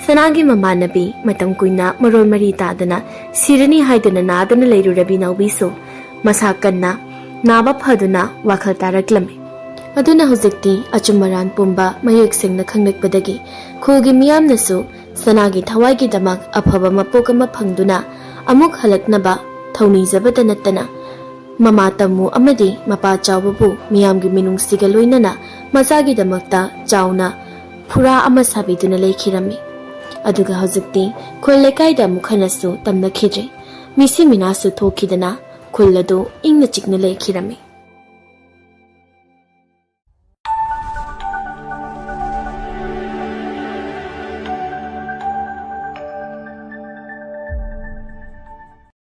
ꯁꯅꯥꯒꯤ ꯃꯃꯥꯟꯅꯕꯤ ꯃꯇꯝ ꯀꯨꯏꯅ ꯃꯔꯣꯜ ꯃꯔꯤ ꯇꯥꯗꯅ ꯁꯤꯔꯅꯤ ꯍꯥꯏꯗꯨꯅ ꯅꯥꯗꯨꯅ ꯂꯩꯔꯨꯔꯕꯤ ꯅꯥꯎꯕꯤꯁꯨ ꯃꯁꯥ ꯀꯟꯅ ꯅꯥꯕ ꯐꯗꯨꯅ ꯋꯥꯈꯜ ꯇꯥꯔꯛꯂꯝꯃꯤ꯫ ꯑꯗꯨꯅ ꯍꯧꯖꯤꯛꯇꯤ ꯑꯆꯨꯝ ꯑꯔꯥꯟ ꯄꯨꯝꯕ ꯃꯌꯦꯛ ꯁꯦꯡꯅ ꯈꯪꯂꯛꯄꯗꯒꯤ ꯈꯨꯜꯒꯤ ꯃꯤꯌꯥꯝꯅꯁꯨ ꯁꯅꯥꯒꯤ ꯊꯋꯥꯏꯒꯤꯗꯃꯛ ꯑꯐꯕ ꯃꯄꯣꯛ ꯑꯃ ꯐꯪꯗꯨꯅ ꯑꯃꯨꯛ ꯍꯜꯂꯛꯅꯕ ꯊꯧꯅꯤꯖꯕꯇ ꯅꯠꯇꯅ, ꯃꯃꯥ ꯇꯝꯃꯨ ꯑꯃꯗꯤ ꯃꯄꯥ ꯆꯥꯎꯕꯕꯨ ꯃꯤꯌꯥꯝꯒꯤ ꯃꯤꯅꯨꯡꯁꯤꯒ ꯂꯣꯏꯅꯅ ꯃꯆꯥꯒꯤꯗꯃꯛꯇ ꯆꯥꯎꯅ ꯐꯨꯔꯥ ꯑꯃ ꯁꯥꯕꯤꯗꯨꯅ ꯂꯩꯈꯤꯔꯝꯃꯤ꯫ ꯑꯗꯨꯒ ꯍꯧꯖꯤꯛꯇꯤ ꯈꯨꯜ ꯂꯩꯀꯥꯏꯗ ꯑꯃꯨꯛ ꯍꯟꯅꯁꯨ ꯇꯝꯅꯈꯤꯗ꯭ꯔꯦ꯫ ꯃꯤꯁꯤ ꯃꯤꯅꯥꯁꯨ ꯊꯣꯛꯈꯤꯗꯅ ꯈꯨꯜ ꯑꯗꯨ ꯏꯪꯅ ꯆꯤꯛꯅ ꯂꯩꯈꯤꯔꯝꯃꯤ꯫